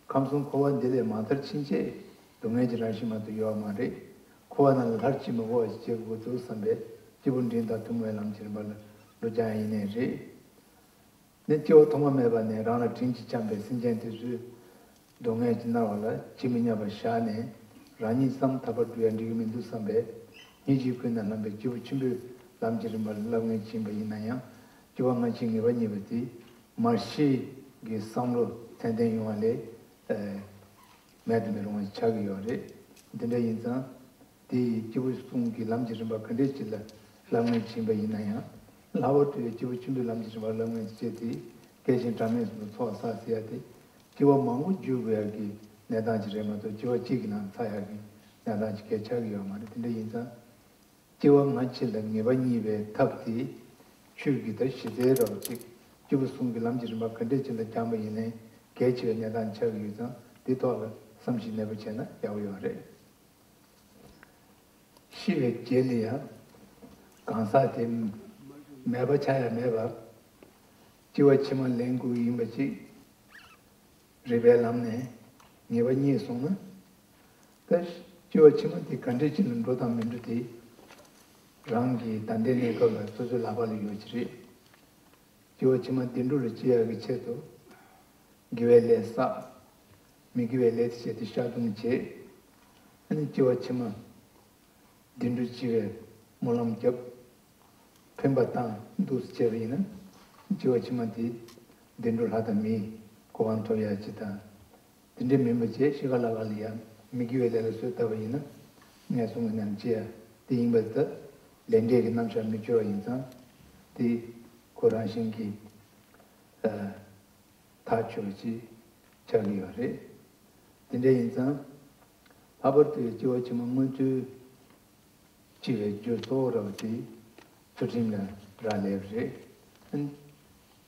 ཁམས་གསུམ་འཁོར་བ་འདི་ལས་མ་ཐར་ཕྱིན་ཆད་སྡུག་བསྔལ་གྱི་རང་བཞིན་མ་གཏོགས་ཡོད་པ་མ་རེད། འཁོར་བ་ནང་ལ་སླར་སྐྱེ་མི་དགོས་པ་ཞིག་བྱེད་དགོས་འདུག་བསམ་པའི་སྐྱེས་བུ་འབྲིང་དང་ཐུན་མོང་བའི་ལམ་གྱི་རིམ་པ་ལ་བློ་སྦྱང་ཡ་ཡིན་ནའི་རེད། ནི་སྐྱེ་བ་ཐོག་མ་མེད་པ་ནས་རང་ལ་དྲིན་གྱིས་བསྐྱངས་པའི་སེམས་ཅན་དེ་ཚོའི་སྡུག་བསྔལ་གྱིས་མནར་བ་ལ་ཇི་མི་སྙམ་པར་བཞག་ནས། རང་ཉིད་བསམ་ཐག་པར་འགྲུབ་ཡ་འགྲིག་གི་མི་འདུག་བསམ་པས། སྙིང་རྗེའི་ཀུན་ནས་བསླངས་པའི་སྐྱེས་བུ་ཆེན་པོའི་ལམ་གྱི་རིམ་པ་ལ་བསླབ་ངེས་ཕྱིན་པ་ཡིན་ན་ཡང་། སྐྱེ་བ་སྔ་ཕྱིའི་ངེས་པ་རྙེད་པ་དེ་མར་ཤེས་ཀྱི་བསམ་བློ་ཚད་ལྡན་ཡོང་བ་ལས། ཨ། མེད་དུ་མི་རུང་བ་ཆགས་ཀྱི་ཡོད་རེད། འདི་འདྲ་ཡིན་ཙང་། དེ་ཡི་སྐྱེས་བུ་གསུམ་གྱི་ལམ་གྱི་རིམ་པ་ག་འདྲས་ཅིག་ལ་བསླབ་ངེས་ཕྱིན་པ་ཡིན་ན་ཡང་། ལྷག་པར་དུ་ཡང་སྐྱེས་བུ་ཆེན་པོའི་ལམ་གྱི་རིམ་པར་བསླབ་ངེས་ཀྱི་ཆེད་དེ་གལ་ཆེན་གྲངས་མེད་གསུམ་དུ་ཚོགས་བསགས་ཟེར་ཡ་དེ། སྐྱེ་བ་མང་པོ་བརྒྱུད་དགོས་ཡ་གི་གནས་སྟངས་ཅིག་རེད་མ་གཏོགས། སྐྱེ་བ་གཅིག་གི་ནང་ཚར་ཡ་གི་གནས་སྟངས་ཅིག་གལ་ཆགས་ཀྱི་ཡོད་མ་རེད། དེ་འདྲ་ཡིན་ཙང་། སྐྱེ་བ་སྔ་ཕྱི་ལ་ངེས་པ་རྙེད་པའི་ཐབས་དེ། ཆོས་ཀྱི་ད་གཞི་རྩའི་རོབ་ཅིག་སྐྱེས་བུ་གསུམ་གྱི་ལམ་གྱི་རིམ་པ་ག་འདྲས་ཅིག་ལ་སྦྱངས་པ་ཡིན་ནའི་གལ་ཆེ་བའི་གནས་སྟངས་ཆགས་ཀྱི་ཡོད་ཙང་། དེ་ཐོག་ལ་བསམ་གཞིག་ནན་པོ་བྱས་ན་ཡག་པོ་ཡོད་རེད། ཤི་བའི་རྗེས་ལ་ཡང་གང་ཟག་དེ་མེད་པ་ཆགས་ཡ་མེད་པར། སྐྱེ་བ་ཕྱི་མ་ལེན་དགོས་ཀྱི་ཡིན་པ་ཅིག་རིགས་པའི་ལམ་ནས་ངེས་པ་རྙེད་སོང་ན། ད་སྐྱེ་བ་ཕྱི་མ་དེ་ག་འདྲས་ཅིག་ལ་འགྲོ་དང་མི་འགྲོ་དེ། རང་གི་ད་ལྟའི་གནས་སྐབས་ལ་སོ་སོའི་ལག་པ་ལ་ཡོད་ཀྱི་རེད། སྐྱེ་བ་ཕྱི་མ་བདེ་འགྲོ་ལ་སྐྱེ་ཡག་གི་ཆེད་དུ། དགེ་བའི་ལས་བསགས། མི་དགེ་བའི་ལས་དེ་བྱས་ཏེ་བཤགས་སྡོམ་བྱེད། ཨ་ནི་སྐྱེ་བ་ཕྱི་མ་བདེ་འགྲོ་སྐྱེ་བའི་སྨོན་ལམ་བརྒྱབ། འཕེན་པ་བཏང་འདུག་སེ་བྱས་པ་ཡིན་ན། སྐྱེ་བ་ཕྱི་མ་དེ་ བདེ་འགྲོ་ལྷ་དང་མིའི་གོ་འཕང་ཐོབ་ཡ་ཅིག་དང་། དེ་འདྲའི་མིན་པ་བྱས་ཤི་ཁ་ལ་ཁ་ལ་ཡ་མི་དགེ་བའི་ལས་ལ་གསོས་བཏབ་པ་ཡིན་ན། ངན་སོང་གི་ནང་སྐྱེ་ཡ་དེ་ཡིན་པ་ད། ལས་འབྲས་ཀྱི་རྣམ་གཞག་མི་འཆོལ་བ་ཡིན་ཙང་། དེ་ཁོ་རང་བཞིན་གྱིས་ཨ་ཐག་ཆོད་པ་ཅིག་ཆགས་ཀྱི་ཡོད་རེད། དེ་འདྲ་ཡིན་ཙང་། ལྷག་པར་དུ་སྐྱེ་བ་ཕྱི་མ་མངོན་ཚུལ་སྐྱེ་བའི་རྒྱུ་གཙོ་བོ་ར་བ་དེ་ཚུལ་ཁྲིམས་ལ་རག་ལས་པ་རེད།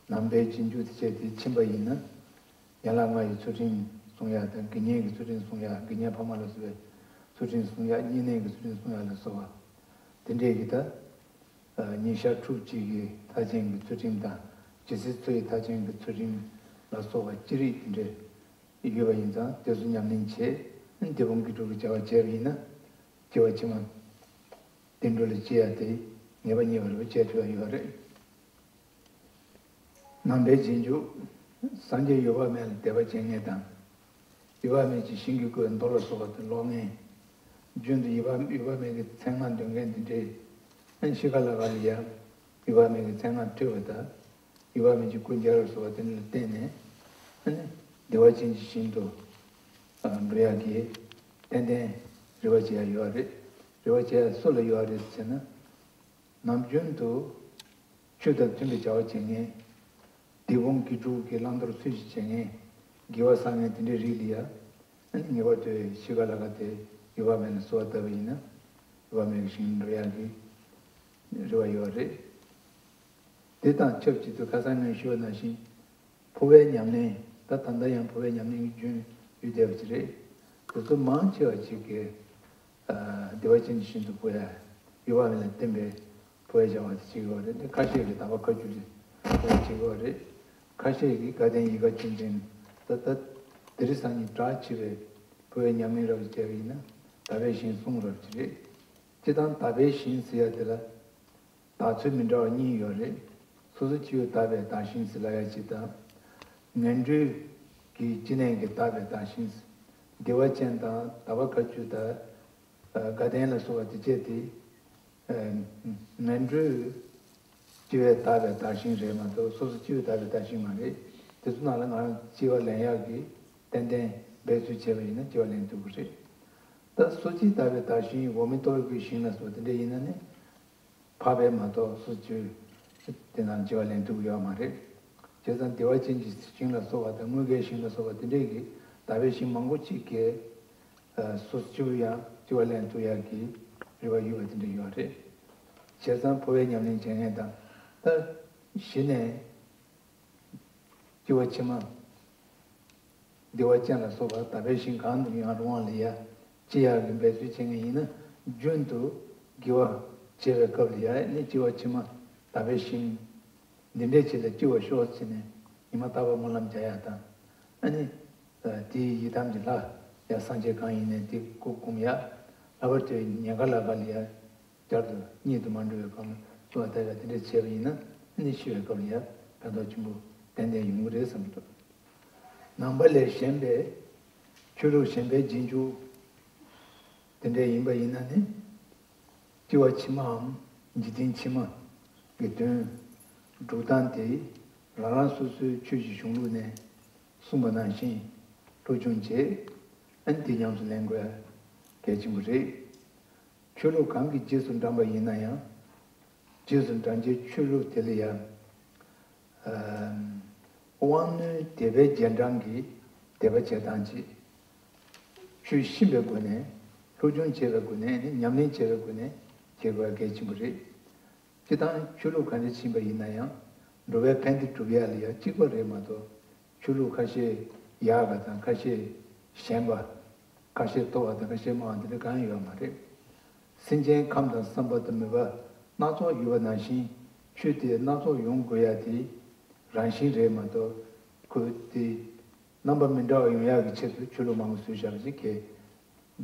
རྣམ་པའི་རྗེས་འཇུག་དེ་བྱས་ཏེ་ཕྱིན་པ་ཡིན་ན། ཡན་ལག་ལྔ་ཡི་ཚུལ་ཁྲིམས་སྲུང་ཡ་དང་དགེ་བསྙེན་གྱི་ཚུལ་ཁྲིམས་སྲུང་ཡ། དགེ་བསྙེན་ཕ་མ་ལ་སོགས་པའི་ཚུལ་ཁྲིམས་སྲུང་ཡ། བསྙེན་གནས་ཀྱི་ཚུལ་ཁྲིམས་སྲུང་ཡ་ལ་སོགས་པ་དེ་འདྲས་ཀྱི་ད། ཉིན་ཞག་ཕྲུགས་གཅིག་གི་མཐའ་ཅན་གྱི་ཚུལ་ཁྲིམས་དང་ཇི་སྲིད་འཚོ་ཡི་མཐའ་ཅན་གྱི་ཚུལ་ཁྲིམས་ལ་སོགས་པ་ཅི་རིགས་དེ་འདྲས་ཡོད་པ་ཡིན་ཙང་དེ་ཚོ་ཉམས་ལེན་བྱས། བདེ་སྤོང་དགེ་སྒྲུབ་ཀྱི་བྱ་བ་བྱས་པ་ཡིན་ན། སྐྱེ་བ་ཕྱི་མ་བདེ་འགྲོ་ལ་སྐྱེ་ཡ་དེ་ངེས་པ་རྙེད་པ་རེད་པ། བྱས་ཐུབ་ཡ་ཡོད་རེད། རྣམ་པའི་རྗེས་འཇུག་སངས་རྒྱས་འོད་དཔག་མེད་ལ་དད་པ་བྱེད་མཁན་དང་། འོད་དཔག་མེད་ཀྱི་ཞིང་གི་བཀོད་མདོ་ལ་སོགས་པ་དེ་ཀློག་མཁན། རྒྱུན་དུ་འོད་དཔག་འོད་དཔག་མེད་ཀྱི་མཚན་སྔགས་འདོན་མཁན་འདི་འདྲའི། ཨ་ནི་ཤི་ཁ་ལ་ཁ་ལ་ཡ་འོད་དཔག་མེད་ཀྱི་མཚན་སྔགས་ཐོས་པ་དང་། འོད་དཔག་མེད་ཀྱི་སྐུ་མཇལ་བ་སོགས་པ་དེ་ལ་བརྟེན་ནས། ཨ་ནི་བདེ་བ་ཅན་གྱི་ཞིང་དུ་འགྲོ་ཡག་གི་ཏན་ཏན་རེ་བ་བྱེད་ཡག་ཡོད་རེད། རེ་བ་བྱེད་ཡག་སུ་ལ་ཡོད་རེད་ཟེར་ན། ནམ་རྒྱུན་དུ་ཆོས་དང་མཐུན་པའི་བྱ་བ་བྱེད་མཁན། བདེ་སྤོང་དགེ་སྒྲུབ་ཀྱི་བླང་དོར་ཚུལ་བཞིན་བྱེད་མཁན། དགེ་བ་བསགས་མཁན་དེ་འདྲའི་རིགས་ལ་ཡ། ཨ་ནི་ངེས་པར་དུ་ཤི་ཁ་ལ་ཁ་དེ་འོད་དཔག་མེད་ལ་གསོལ་བ་བཏབ་པ་ཡིན་ན། འོད་དཔག་མེད་ཀྱི་ཞིང་འགྲོ་ཡག་གི་རེ་བ་ཡོད་རེད། དེ་དང་ཆབས་ཅིག་ཏུ་ཁ་སང་ངས་ཞུས་པ་ནང་བཞིན། འཕོ་བའི་ཉམས་ལེན། ད་ད་ལྟ་ཡང་འཕོ་བའི་ཉམས་ལེན་གྱི་རྒྱུན་ཡོད་བསྡད་པ་ཅིག་རེད། དེ་ཚོ་མང་ཆེ་བ་ཅིག་གིས་ཨ་བདེ་བ་ཅན་གྱི་ཞིང་དུ་འཕོ་ཡ། འོད་དཔག་མེད་ལ་བརྟེན་པའི་འཕོ་བའི་བྱ་བ་དེ་བྱེད་ཀྱི་ཡོད་རེད། འདི་ཁ་ཤས་ཀྱིས་དག་པ་བཀའ་བརྒྱུད་ཀྱི་འཕོ་བ་བྱེད་ཀྱི་ཡོད་རེད། ཁ་ཤས་ཀྱིས་དགའ་ལྡན་ཡིད་དགའ་ཆོས་འཛིན། ད་ལྟ་དེ་རིང་སང་ཉིན་གྲགས་ཆེ་བའི་འཕོ་བའི་ཉམས་ལེན་རབ་ཅིག་བྱས་པ་ཡིན་ན་དག་པའི་ཞིང་གསུང་རབ་ཅིག་རེད། སྤྱིར་བཏང་དག་པའི་ཞིང་ཟེར་ཡ་དེ་ལ། དག་ཚུལ་མི་འདྲ་བ་གཉིས་ཡོད་རེད། སོ་སོ་སྐྱེ་བོས་དག་པའི་དག་ཞིང་ཟེར་ལབ་ཡ་གཅིག་དང་། ངན་འགྲོའི་གི་སྐྱེ་གནས་ཀྱི་དག་པའི་དག་ཞིང་ཟེར། བདེ་བ་ཅན་དང་དག་པ་བཀའ་བརྒྱུད་དང་། ཨ་དགའ་ལྡན་ལ་སོགས་པ་དེ་བཅས་ཏེ། ཨ་ངན་འགྲོའི་སྐྱེ་བོས་དག་པའི་དག་ཞིང་རེད་མ་གཏོགས་སོ་སོ་སྐྱེ་བོས་དག་པའི་དག་ཞིང་མ་རེད། དེ་ཚོ་ནང་ལ་ང་རང་སྐྱེ་བ་ལེན་ཡག་གི་ཏན་ཏན་འབད་རྩོལ་བྱས་པ་ཡིན་ན་སྐྱེ་བ་ལེན་ཐུབ་ཀྱི་རེད། ད་སོ་སྐྱེའི་དག་པའི་དག་ཞིང་འོག་མིན་ལྟོ་བའི་གི་ཞིང་ལ་སོགས་དེ་འདྲ་ཡིན་ན་ནི། འཕགས་པས་མ་གཏོགས་སུ་ཅི། དེ་རྣམས་སྐྱེ་བ་ལེན་ཐུབ་ཡོད་མ་རེད། བྱས་ཙང་བདེ་བ་ཅན་གྱི་ཞིང་ལ་སོགས་པ་དང་དངོས་ཀྱི་ཞིང་ལ་སོགས་པ་དེ་འདྲས་ཀྱི་དག་པའི་ཞིང་མང་པོ་གཅིག་གིས། ཨ་སུ་ཅི་ཡང་སྐྱེ་བ་ལེན་ཐུབ་ཡག་གི་རེ་བ་ཡོད་པ་དེ་འདྲ་ཡོད་རེད། བྱས་ཙང་འཕོ་བའི་ཉམས་ལེན་བྱེད་མཁན་དང་། ད་གཞི་ནས། སྐྱེ་བ་ཕྱི་མ། བདེ་བ་ཅན་ལ་སོགས་པ་དག་པའི་ཞིང་གང་དུ་ཡང་རུང་བ་ལ་ཡ། སྐྱེ་ཡག་གི་འབད་རྩོལ་བྱེད་མཁན་ཡིན་ན། རྒྱུན་དུ་དགེ་བ་བྱེད་པའི་སྐབས་ལ་ཡ་ནི་སྐྱེ་བ་ཕྱི་མ་དག་པའི་ཞིང་། འདི་འདྲའི་ཆེད་ལ་སྐྱེ་བར་ཤོག་ཟེར་ནས་ཉི་མ་རྟག་པར་སྨོན་ལམ་རྒྱག་ཡག་དང་། ཨ་ནི། དེའི་ཡི་དམ་གྱི་ལྷ་ཡ་སངས་རྒྱས་གང་ཡིན་ནའི་དེ་སྐུ་སྒོམ་ཡག་ལྷག་པར་དུ་ཉེན་ཁ་ལ་ཁ་ལ་ཡ། བསྐྱར་དུ་གཉིད་དུ་མ་འགྲོ་བའི་སྐབས་ལ་གསོལ་བ་བཏབ་ཡག་དེ་འདྲ་བྱས་པ་ཡིན་ན་ནི་ཤི་བའི་སྐབས་ལ་ཡང་ཕན་ཐོགས་ཆེན་པོ་ཏན་ཏན་ཡོང་གི་རེད་བསམ་གྱི་འདུག་ནང་པ་ལས་གཞན་པའི་ཆོས་ལུགས་གཞན་པའི་རྗེས་འཇུག་དེ་འདྲ་ཡིན་པ་ཡིན་ན་ནི། སྐྱེ་བ་ཕྱི་མའམ་འཇིག་རྟེན་ཕྱི་མ་གི་དོན་སྒྲུབ་སྟངས་དེ་རང་རང་སོ་སོའི་ཆོས་ཀྱི་གཞུང་ལུགས་ནས་གསུངས་པ་ནང་བཞིན་སློབ་སྦྱོང་བྱས། ཨ་ནི་དེ་ཉམས་སུ་ལེན་དགོས་ཡ་གལ་ཆེན་པོ་རེད། ཆོས་ལུགས་གང་གི་རྗེས་སུ་འབྲངས་པ་ཡིན་ན་ཡང་། རྗེས་སུ་འབྲང་བྱའི་ཆོས་ལུགས་དེ་ལ་ཡང་། ཨ་དབང་རྣོན་དད་པའི་རྗེས་འབྲང་གི་དད་པ་བྱེད་སྟངས་ཀྱིས། ཆོས་ཤེས་པའི་སྒོ་ནས། སློབ་སྦྱོང་བྱེད་པའི་སྒོ་ནས་ནི་ཉམས་ལེན་བྱེད་པའི་སྒོ་ནས་བྱེད་དགོས་པ་གལ་ཆེན་པོ་རེད། སྤྱིར་བཏང་ཆོས་ལུགས་ག་འདྲ་ཕྱིན་པ་ཡིན་ན་ཡང་། འགྲོ་བའི་ཕན་བདེ་སྒྲུབ་ཡ་ལ་ཡ་གཅིག་པ་རེད་མ་གཏོགས། ཆོས་ལུགས་ཁ་ཤས་ཡག་པ་དང་ཁ་ཤས་ཞན་པ། ཁ་ཤས་མཐོ་བ་དང་ཁ་ཤས་དམའ་བ་འདི་འདྲ་གང་ཡང་ཡོད་མ་རེད། སེམས་ཅན་ཁམས་དང་བསམ་པ་དང་མོས་པ་སྣ་ཚོགས་ཡོད་པ་ནང་བཞིན་ཆོས་དེ་སྣ་ཚོགས་ཡོང་དགོས་ཡ་དེ་རང་བཞིན་རེད་མ་གཏོགས། ཁོ་དེ་རྣམ་པ་མི་འདྲ་བ་ཡོང་ཡག་གི་ཆེད་དུ་ཆོས་ལུགས་མང་པོ་བཟོས་བཞག་པ་ཞིག་གས་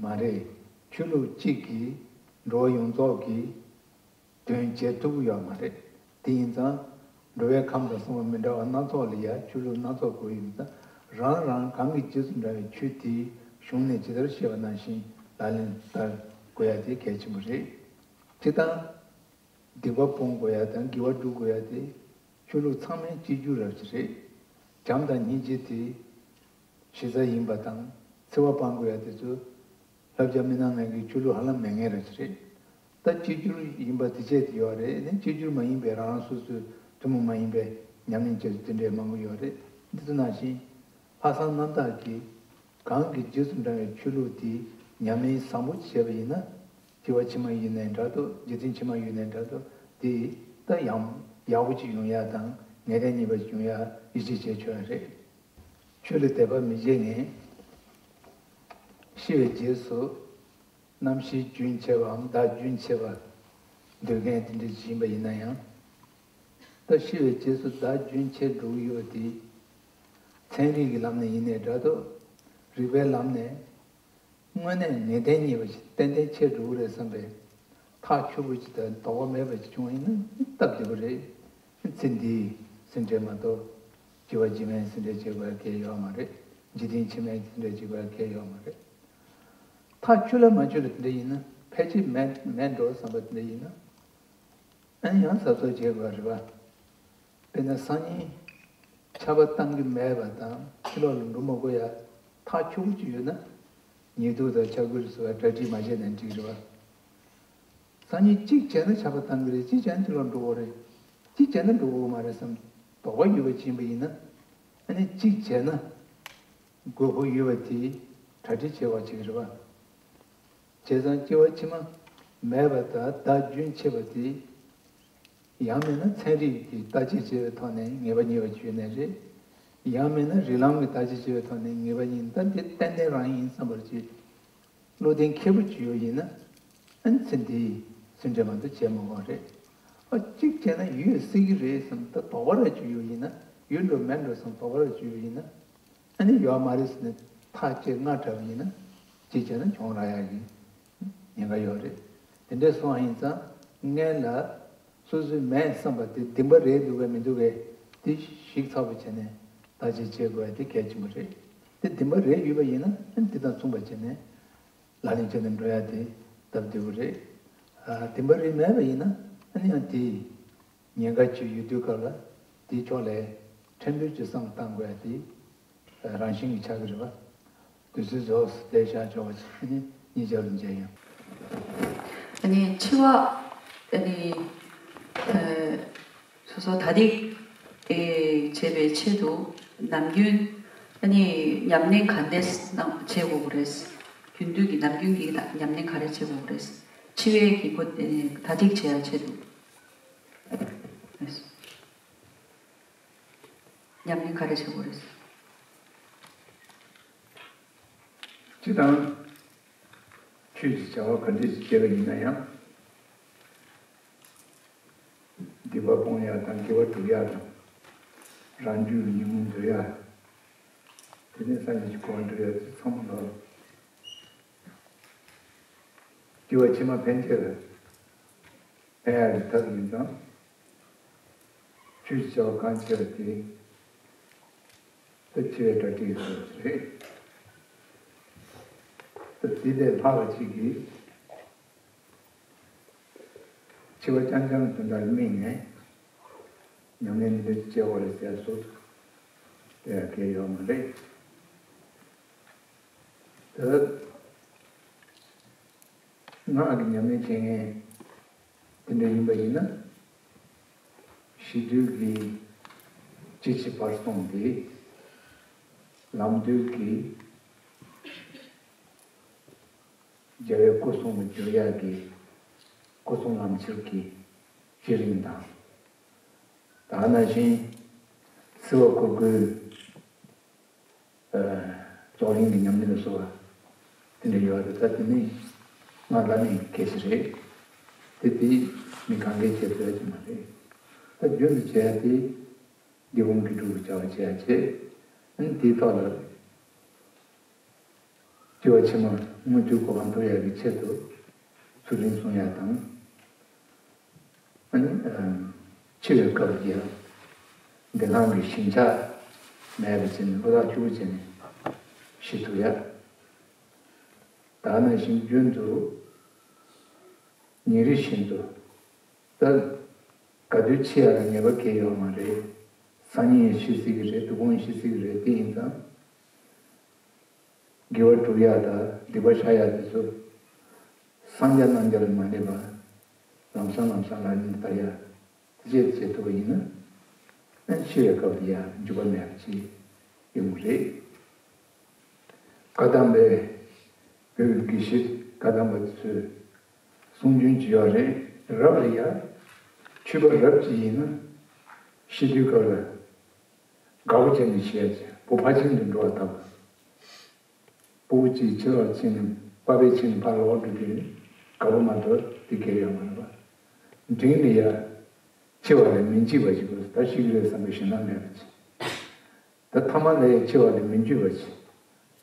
མ་རེད། ཆོས་ལུགས་གཅིག་གིས་འགྲོ་བ་ཡོངས་རྫོགས་ཀྱི་དོན་བྱེད་ཐུབ་ཀྱི་ཡོད་མ་རེད། དེ་ཡིན་ཙང་། འགྲོ་བའི་ཁམས་དང་བསམ་པ་མི་འདྲ་བ་སྣ་ཚོགས་ལ་ཡ་ཆོས་ལུགས་སྣ་ཚོགས་དགོས་ཡོད་ཙང་། རང་རང་གང་གི་རྗེས་སུ་འབྲང་བའི་ཆོས་དེའི་གཞུང་ནས་ཇི་ལྟར་བཤད་པ་ནང་བཞིན་ལག་ལེན་བསྟར་དགོས་ཡ་དེ་གལ་ཆེན་པོ་རེད། སྤྱིར་བཏང་། སྡིག་པ་སྤོང་དགོས་ཡ་དང་དགེ་བ་སྒྲུབ་དགོས་ཡ་དེ། ཆོས་ལུགས་ཚང་མའི་གཅིག་གྱུར་རབ་ཅིག་རེད། བྱམས་དང་སྙིང་རྗེ་དེ་གཞི་རྩ་ཡིན་པ་དང་། འཚེ་བ་སྤང་དགོས་ཡ་དེ་ཚོ་བསླབ་བྱ་མི་སྣང་མཁན་གྱི་ཆོས་ལུགས་ཧ་ལམ་མེད་མཁན་རེད་ཅེས་རེད། ད་གཅིག་གྱུར་ཡིན་པ་དེ་བྱས་དེ་ཡོད་རེད། ནི་གཅིག་གྱུར་མ་ཡིན་པའི་རང་རང་སོ་སོའི་ཐུན་མོང་མ་ཡིན་པའི་ཉམས་ལེན་བྱེད་ཚུལ་དེ་འདྲའི་མང་པོ་ཡོད་རེད། འདི་ཚོ་ནང་བཞིན་ལྷག་བསམ་རྣམ་དག་གིས་གང་གི་རྗེས་སུ་འབྲང་བའི་ཆོས་ལུགས་དེ་ཉམས་ལེན་བཟང་པོ་བྱས་པ་ཡིན་ན། སྐྱེ་བ་ཕྱི་མ་ཡིན་ནའི་འདྲ་འདུག་རྗེས་དྲན་ཕྱི་མ་ཡིན་ནའི་འདྲ་འདུག་དེ་ད་ཡང་ཡག་པོ་ཅིག་ཡོང་ཡ་དང་ངེས་གཏན་རྙེད་པ་ཅིག་ཡོང་ཡ་ཡིད་ཆེས་བྱེད་ཆོག་ཡ་རེད། ཆོས་ལ་དད་པ་མི་བྱེད་མཁན། ཤི་བའི་རྗེས་སུ་རྣམ་ཤེས་རྒྱུན་ཆད་པའམ་བདག་རྒྱུན་ཆད་པ་འདོད་མཁན་དེ་འདྲ་ཞིག་ཡིན་པ་ཡིན་ན་ཡང་། ད་ཤི་བའི་རྗེས་སུ་བདག་རྒྱུན་ཆད་འགྲོ་གི་ཡོད་པ་དེ། ཚན་རིག་གི་ལམ་ནས་ཡིན་ནའི་འདྲ་འདུག་རིག་པའི་ལམ་ནས། དངོས་གནས་ངེས་གཏན་རྙེད་པ་ཞིག་ཏན་ཏན་ཆགས་འགྲོ་གི་རེད་བསམ་པའི་ཐག་ཆོད་པོ་ཞིག་དང་དོགས་པ་མེད་པ་ཞིག་བྱུང་བ་ཡིན་ན་སྟབས་བདེ་པོ་རེད། ཚེ་འདིའི་ཟིན་བྲིས་མ་གཏོགས་སྐྱེ་བ་རྗེས་མའི་ཟིན་བྲིས་བྱེད་དགོས་གལ་ཡོད་མ་རེད། འཇིག་རྟེན་ཕྱི་མའི་ཟིན་བྲིས་བྱེད་དགོས་གལ་ཡོད་མ་རེད། ཐག་ཆོད་ལ་མ་ཆོད་ལ་དེ་འདྲ་ཡིན་ན། ཕལ་ཆེར་མེད་མེད་འགྲོ་བསམ་པ་དེ་འདྲ་ཡིན་ན། ཨ་ནི་ཡང་གཟབ་གཟབ་བྱེད་དགོས་རེད་པ། དཔེར་ན་སང་ཉིན་ཆར་པ་བཏང་གི་མེད་པ་དང་ཕྱི་ལོགས་ལ་འགྲོ་མ་དགོས་ཡ་ཐག་ཆོད་པོ་ཅིག་ཡོད་ན། ཉི་གདུགས་དང་ཆར་སྐྱོར་སོགས་གྲ་སྒྲིག་མ་བྱས་ན་འགྲིག་རེད་པ། སང་ཉིན་གཅིག་བྱས་ན་ཆར་པ་བཏང་གི་རེད། གཅིག་བྱས་ན་ཕྱི་ལོགས་འགྲོ་དགོས་རེད། གཅིག་བྱས་ན་འགྲོ་དགོས་མ་རེད་བསམ་དོགས་པ་ཡོད་པ་ཅིག་ཡིན་པ་ཡིན་ན། ཨ་ནི་གཅིག་བྱས་ན་དགོས་མཁོ་ཡོད་པ་དེ་གྲ་སྒྲིག་བྱེད་དགོས་ཅིག་རེད་པ། བྱས་ཙང་སྐྱེ་བ་ཕྱི་མ་མེད་པ་དང་བདག་རྒྱུན་ཆད་པ་དེ། ཡང་མིན་ན་ཚན་རིག་གིས་བརྟག་དཔྱད་བྱས་པའི་ཐོག་ནས་ངེས་པ་རྙེད་པ་ཅིག་ཡོད་ནའི་རེད། ཡང་མིན་ན་རིགས་ལམ་གྱིས་བརྟག་དཔྱད་བྱས་པའི་ཐོག་ནས་ངེས་པ་རྙེད་ན་ད་འདི་ཏན་ཏན་རང་ཡིན་བསམ་པ་ཅིག་བློ་གདེང་འཁེལ་པོ་ཅིག་ཡོད་ཡིན་ན། ཨ་ནི་ཚེ་འདིའི་ཟིན་བྲིས་མ་གཏོགས་བྱེད་མ་དགོས་རེད། ཨ་གཅིག་བྱས་ན་ཡོད་སྲིད་ཀྱི་རེད་བསམ་ད་དོགས་པ་ར་ཅིག་ཡོད་ཡིན་ན། ཡོད་འགྲོ་མེད་འགྲོ་བསམ་དོགས་པ་ར་ཅིག་ཡོད་ཡིན་ན། ཨ་ནི་ཡོད་མ་རེད་ཟེར་ནས་ཐག་བཅད་སྔ་དྲགས་པ་ཡིན་ན། གཅིག་བྱས་ན་གྱོང་རག་ཡག་གི་ཉེན་ཁ་ཡོད་རེད། དེ་འདྲ་སོང་བ་ཡིན་ཙང་སྔོན་ལ་སོ་སོའི་མེད་བསམ་པ་དེ་བདེན་པ་རེད་འདུག་གས་མི་འདུག་གས་དེ་ཞིབ་ཚགས་པོ་བྱས་ནས་བརྟག་དཔྱད་བྱེད་དགོས་ཡ་དེ་གལ་ཆེན་པོ་རེད། དེ་བདེན་པ་རེད་ཡོད་པ་ཡིན་ན། ཨ་ནི་དེ་དང་མཚུངས་པ་བྱས་ནས་ལག་ལེན་བྱས་ནས་འགྲོ་ཡ་དེ་སྟབས་བདེ་པོ་རེད། ཨ་བདེན་པ་རེད་མེད་པ་ཡིན་ན། ཨ་ནི་ཡང་དེ་ཉེན་ཁ་ཅིག་ཡོད་དུས་སྐབས་ལ་དེའི་ཕྱོགས་ལ་ཕྲན་བུ་ཅིག་བསམ་བློ་གཏང་དགོས་ཡ་དེ་རང་བཞིན་གྱི་ཆགས་ཀྱི་རེད་པ། དུས་ཚོད་རྫོགས་སུ་བསྡད་བཞག་ཆོག་པ་ཞིག་ནི་གཉིས་ཆར་མཇལ་ཡོང་། ཨ་ནི་འཆི་བ། ཨ་ནི་ཨ་སོ་སོ་ད་ཐེངས་དེ་བྱེད་པའི་ཆེད་དུ་ནམ་རྒྱུན་ཨ་ནི་ཉམས་ལེན་ག་འདྲས་གནང་བྱེད་དགོས་ཀྱི་རེད། རྒྱུན་དུས་ཀྱི་ནམ་རྒྱུན་གྱི་ཉམས་ལེན་ག་རེ་བྱེད་དགོས་ཀྱི་རེད། འཆི་བའི་གི་སྐོར་ཨ་ནི་ད་ཐེངས་བྱེད་ཡ་ཆེད་དུ། ཉམས་ལེན་ག་རེ་བྱེད་དགོས་རེད། སྤྱིར་བཏང་ཆོས་ཀྱི་བྱ་བ་ག་འདྲ་ཞིག་བྱེད་པ་ཡིན་ན་ཡང་། སྡིག་པ་སྤོང་ཡ་དང་དགེ་བ་སྒྲུབ་ཡ་དང་། རང་རྒྱུད་ཀྱི་ཉོན་མོངས་འདུལ་ཡ། དེ་ནས་སངས་རྒྱས་ཀྱི་གོ་འཕང་འགྲུབ་ཡ་དེ་ཚང་མ་ལ། སྐྱེ་བ་ཕྱི་མ་ཕན་ཆད་ལ་ཕན་ཡ་གི་ཐབས་ཡིན་ཙང་། ཆོས་ཀྱི་བྱ་བ་གང་བྱེད་པ་དེ་ད་འཆི་བའི་གྲ་སྒྲིག་སོགས་རེད། ད་དེ་ལས་ལྷག་པ་ཅིག་གིས་འཆི་བ་རྐྱང་རྐྱང་དོན་དག་དམིགས་ནས་ཉམས་ལེན་འདི་འདྲ་ཅིག་བྱེད་དགོས་རེད་ཟེར་སོགས་དེ་ཡང་གལ་ཡོད་མ་རེད། ད་སྔགས་ཀྱི་ཉམས་ལེན་བྱེད་མཁན་དེ་འདྲ་ཡིན་པ་ཡིན་ན། ཞི་དུལ་གྱིས་ཅི་མཆིས་པར་གསུངས་ཏེ། ལམ་དུས་ཀྱི་རྒྱལ་བའི་སྐུ་གསུང་ལ་འཇུག་ཡག་གི་སྐུ་གསུང་ལམ་ཁྱེར་གྱི་བསྐྱེད་རིམ་དང་། ད་ག་ནང་བཞིན་སྲིད་པ་འཁོར་ལོའི་རྫོགས་རིམ་གྱི་ཉམས་ལེན་ལ་སོགས་པ་དེ་འདྲ་ཡོད་རེད། ད་དེ་ནི་ང་ལ་ནི་གལ་ཆེ་རེད། དེ་དེ་མི་གང་གས་བྱེད་ཐུབ་ཡ་ཅིག་མ་རེད། ད་རྒྱུན་དུ་བྱེད་ཡ་དེ་འདི་འོང་གི་སྒྲུབ་པའི་བྱ་བ་བྱེད་ཡ་བྱེད། ཨ་ནི་དེའི་ཐོག་ལ་སྐྱེ་བ་ཕྱི་མ་དངོས་དུས་གོ་འཕང་ཐོབ་ཡ་གི་ཆེད་དུ་ཚུལ་ཁྲིམས་སྲུང་ཡ་དང་། ཨ་ནི་འཆི་བའི་སྐབས་ཀྱི་འདི་སྣང་གི་ཞེན་ཆགས་མེད་པ་བྱས་ནས་བློ་ཐག་ཆོད་པོ་བྱས་ནས་ཤི་ཐུབ་ཡ། ད་ནང་བཞིན་རྒྱུན་དུ་ཉིན་རེ་བཞིན་དུ་ད་ག་དུས་འཆི་ཡ་ལ་ངེས་པ་གང་ཡང་ཡོད་མ་རེད། སང་ཉིན་ཡང་ཤི་སྲིད་ཀྱི་རེད། དུས་དགོང་ཡང་ཤི་སྲིད་ཀྱི་རེད། དེ་ཡིན་ཙང་། དགེ་བ་སྒྲུབ་ཡག་དང་སྡིག་པ་བཤགས་ཡག་དེ་ཚོ་སངས་རྒྱས་རྣམས་ཀྱང་ལ་མ་སླེབས་པར་ལམ་སང་ལམ་སང་ལ་ནི་ལྟ་ཡག་དེ་བྱེད་བྱེད་ཐུབ་པ་ཡིན་ན། ཨ་ནི་འཆི་བའི་སྐབས་ལ་ཡང་འཇིགས་པ་མེད་པ་ཅིག་ཡོང་གི་རེད། བཀའ་གདམས་པའི་བོད་ཀྱི་དགེ་བཤེས་བཀའ་གདམས་པ་ཚོས་གསུང་རྒྱུན་ཅིག་ཡོད་རེད། རབ་ལ་ཡ། ཆོས་པ་རབ་ཅིག་ཡིན་ན། ཤི་དུས་སྐབས་ལ་དགའ་པོ་བྱས་ནས་ཤི་ཡ་བྱས། བུ་ཕར་ཕྱིན་དུ་འགྲོ་བ་ལྟ་བུ། ཕྲུ་གུ་གཅིག་ཕྱི་ལོགས་ཕྱིན་ནས་པ་ཕའི་ཕྱིན་ནས་ཕར་ལོག་འགྲོ་དུས་དགའ་པོ་མ་གཏོགས་དེ་གལ་ཡོད་མ་རེད་པ། འབྲིང་ལ་ཡ། འཆི་བ་ལ་མི་འཇིགས་པ་ཞིག་དགོས། ད་ཤི་གི་རེད་བསམ་པའི་ཞེད་སྣང་མེད་པ་ཅིག་ད་ཐ་མ་ལ་ཡང་འཆི་བ་ལ་མི་འཇིགས་པ་ཅིག་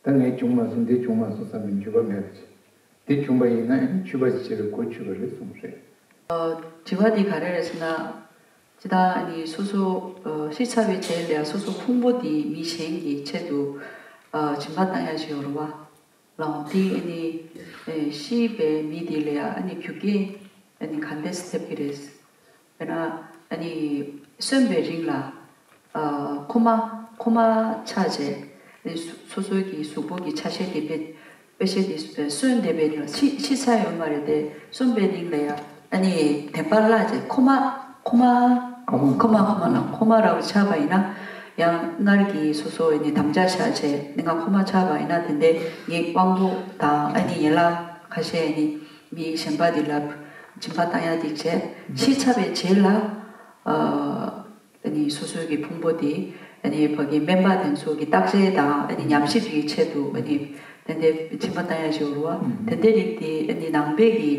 ད་ངས་བྱུང་མ་སོང་། འདི་བྱུང་མ་སོང་བསམ་པའི་འགྱོད་པ་མེད་པ་ཅིག་དེ་བྱུང་པ་ཡིན་ན་ཡང་ཆོས་པ་ཞིག་བྱེད་པའི་གོ་ཆོད་པ་རེད་གསུངས་པ་རེད། དྲི་བ་འདི་ག་རེ་རེད་ཟེར་ན། ཇི་ལྟར་ཨ་ནི་སོ་སོ་ཨ་ཤི་ཚར་བའི་རྗེས་ལ་སོ་སོ་ཕུང་པོ་འདི་མི་གཞན་གྱི་ཆེད་དུ་ཨ་སྦྱིན་པ་བཏང་ཡ་ཞིག་ཡོད་རེད་བ། ལའོ། དེ་ཨ་ནི་ཨེ་ཤི་བའི་མི་དེ་ལ་ཡ་ཨ་ནི་རྒྱུ་རྐྱེན་ཨ་ནི་ག་འདྲས་ཐེབས་ཀྱི་རེད། དཔེར་ན་ཨ་ནི་གསོན་པའི་རིང་ལ་ཨ་ཁོ་མ་ཁོ་མ་ཆགས་བྱས་ཨ་ནི་སོ་སོ་གི་གཟུགས་པོ་གི་ཆ་ཤས་དེ་དཔེ་དཔེ་ཤས་དེ་གསོན་བསྡད་པའི་རིང་ལ་ཤི་ཤི་ཚར་ཡོད་མ་རེད་དེ། གསོན་པའི་རིང་ལ་ཡ་ཨ་ནི་བདེན་པར་བརླག་བྱས་ཁོ་མ་ཁོ་མ་ཁོ་མ་ཁོ་མ་ལ་ཁོ་མ་ར་བ་ཆགས་པ་ཡིན་ན། ཡང་སྔར་གྱི་སོ་སོ་ཨ་ནི་དམ་བཅའ་བཞག་བྱས་ནི་ང་ཁོ་མ་ཆགས་པ་ཡིན་ན། དེ་འདྲའི་ངའི་དབང་པོ་དང་ཨ་ནི་ཡན་ལག་ཁ་ཤས་ཨ་ནི་མི་གཞན་པ་དེ་ལ་སྦྱིན་པ་བཏང་ཡ་དེ་བྱས། ཤི་ཚར་བའི་རྗེས་ལ་ཨ་ནི་སོ་སོའི་གི་ཕུང་པོ་དེ་ཨ་ནི་ཕ་གི་སྨན་པ་དེ་ཚོ་གི་བརྟག་དཔྱད་དང་ཨ་ནི་ཉམས་ཞིབ་ཀྱི་ཆེད་དུ་ཨ་ནི་དེ་འདྲའི་སྦྱིན་པ་བཏང་ཡ་ཞིག་ཡོད་རེད་བ། དེ་འདྲའི་རིགས་དེ་ཨ་ནི་ནང་པའི་གི་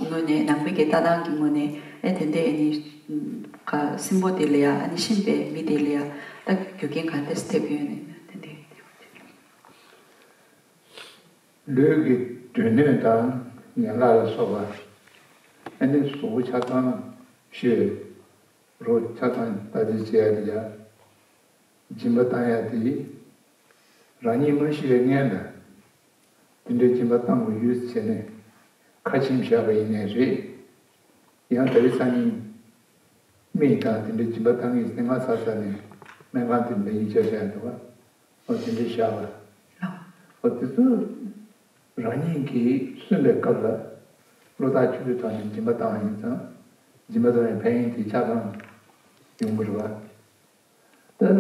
ངོས་ནས་ནང་པའི་གི་ལྟ་སྟངས་ཀྱི་ངོས་ནས་ཨེ་དེ་འདྲའི་ཨ་ནི་ཁ་སྲིན་པོ་དེ་ལ་ཡ་ཨ་ནི་གཤིན་པའི་མི་དེ་ལ་ཡ་ད་རྒྱུ་རྐྱེན་ག་འདྲས་ཐེབས་ཀྱི་ཡོད་ནས་དེ་འདྲའི། ལུས་ཀྱི་དོན་སྣོད་དང་ཡན་ལག་ལ་སོགས་པ། ཨ་ནི་གཟུགས་པོ་ཆ་ཚང་ཤི་བའི་རོ་ཆ་ཚང་ལྟ་ཅི་བྱས་ཡ་དེ་ཡ། སྦྱིན་པ་བཏང་ཡ་དེ་རང་ཉིད་མ་ཤི་བའི་སྔོན་ལ་དེ་འདྲའི་སྦྱིན་པ་བཏང་དགོས་ཡོད་ཟེར་ནས་ཁ་ཆེམས་བཞག་པ་ཡིན་ནའི་རེད། ཡང་ད་རེས་སང་ཉིན་མིག་དང་དེ་འདྲའི་སྦྱིན་པ་བཏང་ངེས་ཟེར་ང་ས་ས་ནས་སྨན་ཁང་དེ་འདྲ་ཡིག་ཆ་བཞག་འདུག་བ། ཨོ་དེ་འདྲའི་བཞག་པ། ཨོ་དེ་ཚོ་རང་ཉིད་ཀྱིས་གསོན་པའི་སྐབས་ལ་བློ་ཐག་ཆོད་པོའི་ཐོག་ནས་སྦྱིན་པ་བཏང་བ་ཡིན་ཙང་། སྦྱིན་པ་བཏང་བའི་ཕན་ཡོན་དེ་ཆ་ཚང་ཡོང་གི་རེད་བ།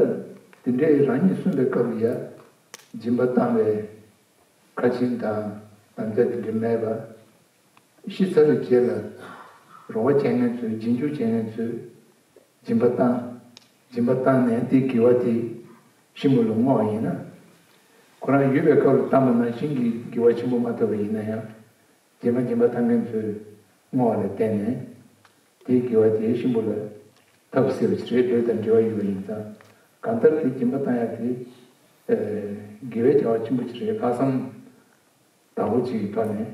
ད་དེ་འདྲའི་རང་ཉིད་གསོན་པའི་སྐབས་ལ་ཡ་སྦྱིན་པ་བཏང་བའི་ཁ་ཆེམས་དང་དམ་བཅའ་དེ་འདྲ་མེད་པ། ཤི་ཚར་བའི་རྗེས་ལ་རོགས་པ་བྱེད་མཁན་ཚོས་རྗེས་འཇུག་བྱེད་མཁན་ཚོས་སྦྱིན་པ་བཏང་། སྦྱིན་པ་བཏང་ནས་དེའི་དགེ་བ་དེ་གཤིན་པོ་ལ་བསྔོ་བ་ཡིན་ན། ཁོ་རང་ཡོད་པའི་སྐབས་ལ་བཏང་པ་ནང་བཞིན་གྱི་དགེ་བ་ཆེན་པོ་མ་ཐོབ་པ་ཡིན་ན་ཡང་། རྗེས་མ་སྦྱིན་པ་བཏང་མཁན་ཚོས་བསྔོ་བ་ལ་བརྟེན་ནས་དེའི་དགེ་བ་དེ་གཤིན་པོ་ལ་ཐོབ་ཟེར་བ་ཞིག་རེད། ལུས་དང་འབྲེལ་བ་ཡོད་པ་ཡིན་ཙང་། གང་ལྟར་དེ་སྦྱིན་པ་བཏང་ཡ་དེ་དགེ་བའི་བྱ་བ་ཆེན་པོ་ཞིག་རེད། ལྷག་བསམ་བདག་པོ་ཅིག་གི་ཐོག་ནས་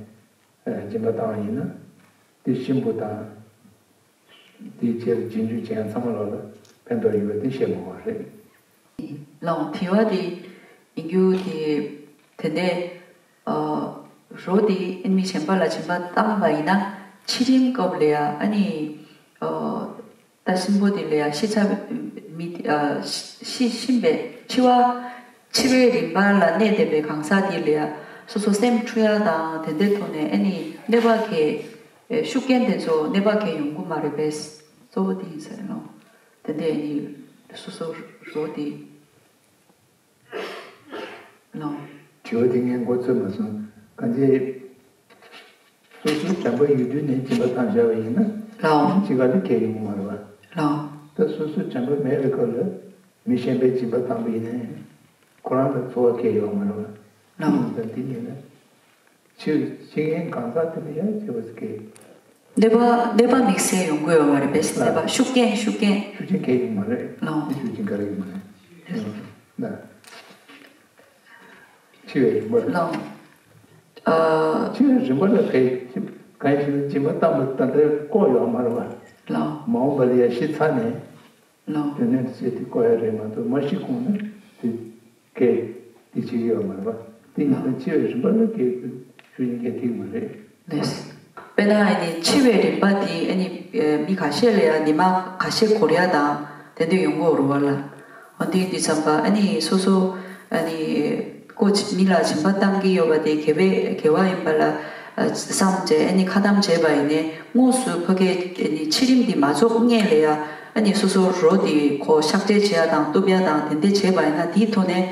སྦྱིན་པ་བཏང་བ་ཡིན་ན། དེ་གཤིན་པོ་དང་། དེའི་རྗེས་ལ་རྗེས་འཇུག་བྱེད་མཁན་ཚང་མ་ལོག་ལ་ཕན་ཐོགས་ཡོད་པ་དེ་བཤད་དགོས་པ་རེད། ལའོ། དྲི་བ་དེ་ཡིན་རྒྱུ་དེ་དེ་འདྲས། ཨ་རོ་དེ་ཨ་ནི་མི་གཞན་པ་ལ་སྦྱིན་པ་བཏང་བ་ཡིན་ན་འཆི་རིམ་སྐབས་ལ་ཡ་ཨ་ནི་ཨ་ད་གཤིན་པོ་དེ་ལ་ཡ་ཤི་ཚར་མི་དེ་ཨ་ཤི་ཤི་ཤི་བའི་འཆི་བ་འཆི་བའི་རིམ་པ་ལ་གནས་བསྡད་པའི་གང་ཟག་དེ་ལ་ཡ་སོ་སོ་སེམས་འཁྲུག་ཡ་དང་དེ་འདྲའི་ཐོག་ནས་ཨ་ནི་གནོད་པ་གལ་ཨེ་ཤུགས་རྐྱེན་དེ་ཚོ་གནོད་པ་གལ་ཡོང་གི་མ་རེད་པས། གཙོ་བོ་དེ་ཡིན་ས་རེད་ལོ། དེ་འདྲས་ནི་སོ་སོ་རོ་དེ་ལོ། དྲི་བ་དེ་ངས་མགོ་ཚོད་མ་སོང་། གང་ཅི། སོ་སོའི་དྲན་པ་ཡོད་དུས་ནས་སྦྱིན་པ་བཏང་བཞག་པ་ཡིན་ན། ལོ། ཅི་ག་ལ་གལ་ཡོང་གི་མ་རེད་པ། ལོ། ད་སོ་སོའི་དྲན་པ་མེད་པའི་སྐབས་ལ་མི་གཞན་པའི་སྦྱིན་པ་བཏང་པ་ཡིན་ནའི་ཁོ་རང་ལ་ཚོར་བ་གལ་ཡོང་མ་རེད་པ། ལོ། ད་འདི་ཡིན་ན། ཕྱིར་ཕྱི་ངན་གང་ཟག་དེ་ལ་ཡང་བྱེད་པ་ཟེར་གི། གནོད་པ་གནོད་པ་དམིགས་བསལ་ཡོང་གི་ཡོད་མ་རེད་པས། ལགས། གནོད་པ་ཤུགས་རྐྱེན་ཤུགས་རྐྱེན། ཤུགས་རྐྱེན་གང་ཡང་མ་རེད། ལགས། དེ་ཤུགས་རྐྱེན་ག་རེ་ཡང་མ་རེད། ལགས། འཆི་བའི་རིམ་པ། ལགས། ཨ། འཆི་བའི་རིམ་པ་ལ་གལ་ཆེ་གང་ཞིག་ན་སྦྱིན་པ་བཏང་བ་ད་ལྟ་བཀོད་ཡོད་མ་རེད་པ། ལགས། མ་འོངས་པ་ལ་ཡང་ཤི་ཚར་ནས། ལགས། དེ་ནས་ཟེར་དེ་བཀོད་ཡ་རེད་མ་གཏོགས་མ་ཤི་གོང་ནས་དེ་གས་དེ་བྱེད་ཀྱི་ཡོད་མ་རེད་པ། དེ་ཡིན་ཙང་འཆི་བའི་རིམ་པ་ལ་གས་ཤུགས་རྐྱེན་གས་ཐིག་མ་རེད། ལགས། དཔེར་ན་ཨ་ནི་འཆི་བའི་རིམ་པ་དེ་ཨ་ནི་མི་ཁ་ཤས་ལ་ཡང་ཉི་མ་ཁ་ཤས་འགོར་ཡ་དང་ དེ་འདྲ་ཡོང་གི་ཡོད་རེད་བ་ལ། འོ་དེ་དུས་ཙམ་པ་ཨ་ནི་སོ་སོ་ཨ་ནི་ཀོ་མི་ལ་སྦྱིན་པ་བཏང་གི་ཡོད་པ་དེ་དགེ་བའི་དགེ་བ་ཡིན་པ་ལ་བསམ་བྱས། ཨ་ནི་ཁ་གཏམ་བྱས་པ་ཡིན་ནའི་དངོས་སུ་ཕ་གིའི་ཨ་ནི་འཆི་རིམ་འདི་མ་རྫོགས་སྔོན་ལ་ཡ་ཨ་ནི་སོ་སོ་རོ་འདི་ཁོ་གཤག་བཅོས་བྱེད་ཡ་དང་གཏུབ་ཡ་དང་དེ་འདྲ་བྱས་པ་ཡིན་ན་དེའི་ཐོག་ནས་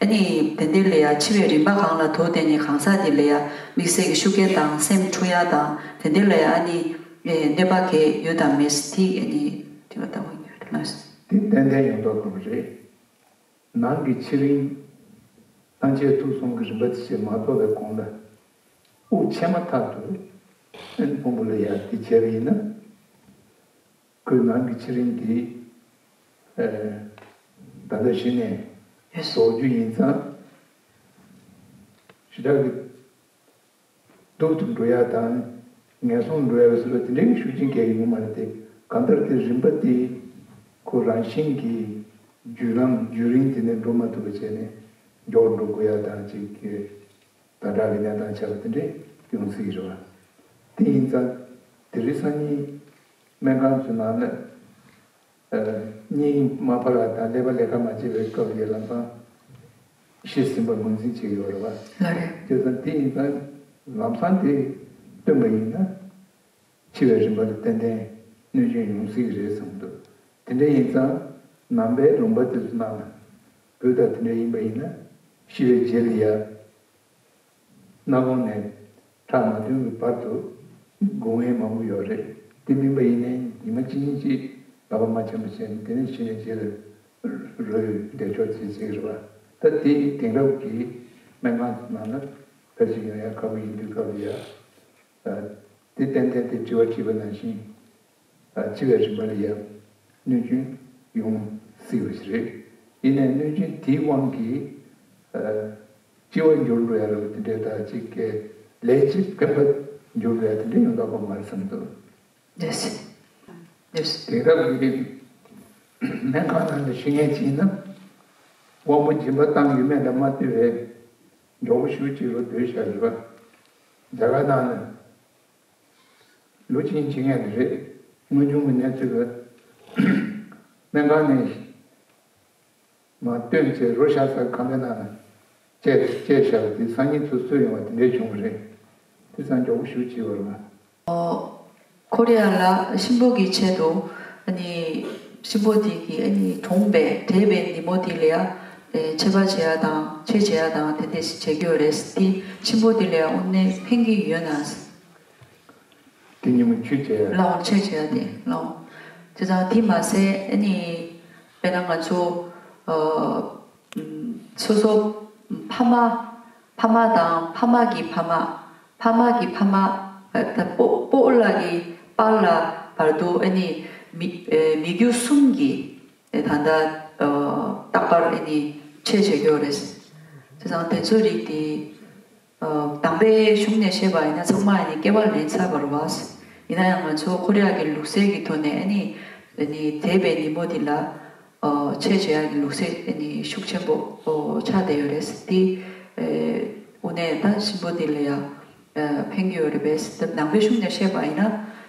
ཨ་ནི་དེ་འདྲ་ལ་ཡ་འཆི་བའི་རིམ་པ་གང་ལ་དོགས་བསྡད་ནས་གང་ཟག་དེ་ལ་ཡ་དམིགས་བསལ་གྱི་ཤུགས་རྐྱེན་དང་སེམས་འཁྲུག་ཡ་དང་དེ་འདྲ་ལ་ཡ་ཨ་ནི་གནོད་པ་གང་ཡོད་དམ་མེད་དེ་ཨ་ནི་དྲི་བ་བཏང་བ་ཡིན། ལགས་སོ། དེ་ཏན་ཏན་ཡོང་མདོག་ཁ་པོ་རེད། ནང་གི་འཆི་རིམ་ཐམས་ཅད་ཐུག་སོང་གི་རིམ་པ་དེ་ཅིག་མ་རྫོགས་པའི་གོང་ལ་དབུགས་ཆད་མ་ཐག་ཏུ་ཨན་ཕུང་པོ་ལ་ཡ་དེ་བྱས་པ་ཡིན་ན། ཁོའི་ནང་གི་འཆི་རིམ་དེ་ཨ་ད་ལྟ་གཞི་ནས་རྫོགས་རྒྱུ་ཡིན་ཙང་ཞེ་དྲག་གི་སྡུག་ཏུ་འགྲོ་ཡ་དང་ངན་སོང་འགྲོ་ཡ་ཟེར་བ་དེ་འདྲའི་ཤུགས་རྐྱེན་གང་ཡང་ཡོང་མ་རེད་དེ། གང་ལྟར་དེ་རིམ་པ་དེ་ཁོ་རང་བཞིན་གྱིས་བརྒྱུད་ལམ་བརྒྱུད་རིམ་དེ་ནས་འགྲོ་མ་ཐུབ་པ་བྱས་ནས་མགྱོགས་འགྲོ་དགོས་ཡ་དང་གཅིག་གི་ཟླ་ཁྲག་གི་གནས་སྟངས་ཆགས་པ་དེ་འདྲའི་ཡོང་སྲིད་ཀྱི་རེད་བ། དེ་ཡིན་ཙང་དེ་རིང་སང་ཉིན་སྨན་ཁང་ཚོའི་ནང་ལ་ཨ་གཉིད་མ་ཕར་དང་ཀླད་པ་ལས་ཀ་མ་བྱེད་པའི་སྐབས་ལ་ལམ་སང་ཤི་ཟིན་པ་ངོས་འཛིན་བྱེད་ཀྱི་ཡོད་རེད་བ། ལགས་རེད། བྱས་ཙང་དེ་ཡིན་ཙང་ལམ་སང་དེ་སྟོན་པ་ཡིན་ན། འཆི་བའི་རིམ་པ་ལ་ཏན་ཏན་གནོད་སྐྱོན་ཡོང་སྲིད་ཀྱི་རེད་བསམ་འདུག་དེ་འདྲ་ཡིན་ཙང་ནང་པའི་ལུང་པ་དེ་ཚོ་ནང་ལ་བོད་དང་དེ་འདྲ་ཡིན་པ་ཡིན་ན་ཤི་བའི་རྗེས་ལ་ཡ་སྣ་ཁུང་ནས་ཁྲག་མ་ཐོན་གྱི་བར་དུ་སྒོམ་མཁན་མང་པོ་ཡོད་རེད། དེ་མིན་པ་ཡིན་ནའི་ཉི་མ་གཅིག་གཉིས་ཅིག་ལག་པ་མ་འཆང་བ་བྱས་ནས་དེ་ནས་ཤི་ནས་རྗེས་ལ་རོ་ཡོད་བསྡད་ཆོག་ཅེས་བྱེད་ཀྱི་རེད་བ། ད་དེ་དེང་རབས་ཀྱི་སྨན་ཁང་ཚོ་ནང་ལ་ཕལ་ཆེར་ཡོང་ཡ་ཁག་པོ་ཡིན་དུས་སྐབས་ལ་ཡ། དེ་ཏན་ཏན་དེ་དྲི་བ་དྲིས་པ་ནང་བཞིན། འཆི་བའི་རིམ་པ་ལ་ཡང་གནོད་སྐྱོན་ཡོང་སྲིད་པ་ཞིག་རེད། ཡིན་ནའི་གནོད་སྐྱོན་དེའི་དབང་གིས་ལྕི་བ་འགྱུར་འགྲོ་ཡ་རེད་པ། དེ་འདྲའི་ད་ཅིག་གི་ལས་ཀྱི་ཕན་པ་འགྱུར་འགྲོ་ཡ་དེ་འདྲའི་ཡོང་ཐག་པ་མ་རེད་བསམ་འདུག་ལགས་སོ། ལགས་སོ། དེང་རབས་ཀྱི་སྨན་ཁང་ནང་ལ་ཤི་མཁན་ཅིག་ཡིན་ན་དབང་པོ་སྦྱིན་པ་བཏང་ཡོད་མེད་ལ་མ་ལྟོས་པའི་མགྱོགས་པོ་ཞེ་པོ་ཅིག་རུ་སྡོད་བཞག་ཡོད་པ། རྒྱ་གར་ནང་ལ། ལོ་གཅིག་ཕྱིན་མཁན་དེ་རེད། དངོས་བྱུང་གི་གནས་ཚུལ་ལ། སྨན་ཁང་ནས་མར་བཏོན་བྱས་རོ་བཞག་སར་ཁང་པའི་ནང་ལ་བཅད་བཅད་བཞག་པ་དེ་སང་ཉིན་ཚུར་གསོས་ཡོང་བ་དེ་འདྲས་བྱུང་བ་རེད། དེ་སང་མགྱོགས་པོ་ཞེ་པོ་ཅིག་བར་མ། ཨོ། ཁོ་རེ་ཡ་ལ་གཤིན་པོ་གི་ཆེད་དུ་ཨ་ནི་གཤིན་པོ་དེ་གི་ཨ་ནི་གྲོངས་པའི་བགྲེས་པའི་ཉིན་མོ་དེ་ལ་ཡ་ཨེ་མཆོད་པ་བྱེད་ཡ་དང་ཆོས་བྱེད་ཡ་དང་དེ་འདྲས་བྱེད་ཀྱི་ཡོད་རེད། དེ་གཤིན་པོ་དེ་ལ་ཡ་དངོས་གནས་ཕན་གྱི་ཡོད་ན། དེ་ཉིན་མོ་ཆོས་བྱས། ལའོ་ཆོས་བྱས་ཏེ་ལའོ། དེ་དང་དེ་མ་ཟད་ཨ་ནི་དཔེར་ན་ང་ཚོ་ཨ་སོ་སོ་ཕ་མ་ཕ་མ་དང་ཕ་མ་གི་ཕ་མ་ཕ་མ་གི་ཕ་མ་ཨ་ད་སྤོ་སྤོ་ལགས་ཀྱི་པཱ་ལགས་བར་དུ་ཨ་ནི་མི་ཨ་མི་རྒྱུད་གསུམ་གྱི་ཨ་ད་ལྟ་ཨ་རྟག་པར་ཨ་ནི་ཆོས་བྱེད་ཀྱི་ཡོད་རེད། དེ་དང་དེ་ཚོའི་རིགས་དེ། ཨ་དམ་པའི་གཞུང་ནས་བཤད་པ་ཡིན་ན་ཚང་མ་ཡིན་ནི་སྐྱེ་བ་ལེན་ཚར་བ་རེད་བ། ཡིན་ན་ཡང་ང་ཚོ་ཁོ་རེ་ཡ་གི་ལུགས་སྲོལ་གྱི་ཐོག་ནས་ཨ་ནི་ཨ་ནི་བགྲེས་པའི་ཉིན་མོ་འདི་ལ་ཨ་ཆོས་བྱེད་ཡ་གི་ལུགས་སྲོལ་ཨ་ནི་ཤུགས་ཆེན་པོ་ཨོ་ཆགས་བསྡད་ཡོད་རེད། དེ་ཨེ་དངོས་གནས་ད་གཤིན་པོ་འདི་ལ་ཡ་ཨ་ཕན་གྱི་ཡོད་རེད་པས། ད་ནང་པའི་གཞུང་ནས་བཤད་པ་ཡིན་ན་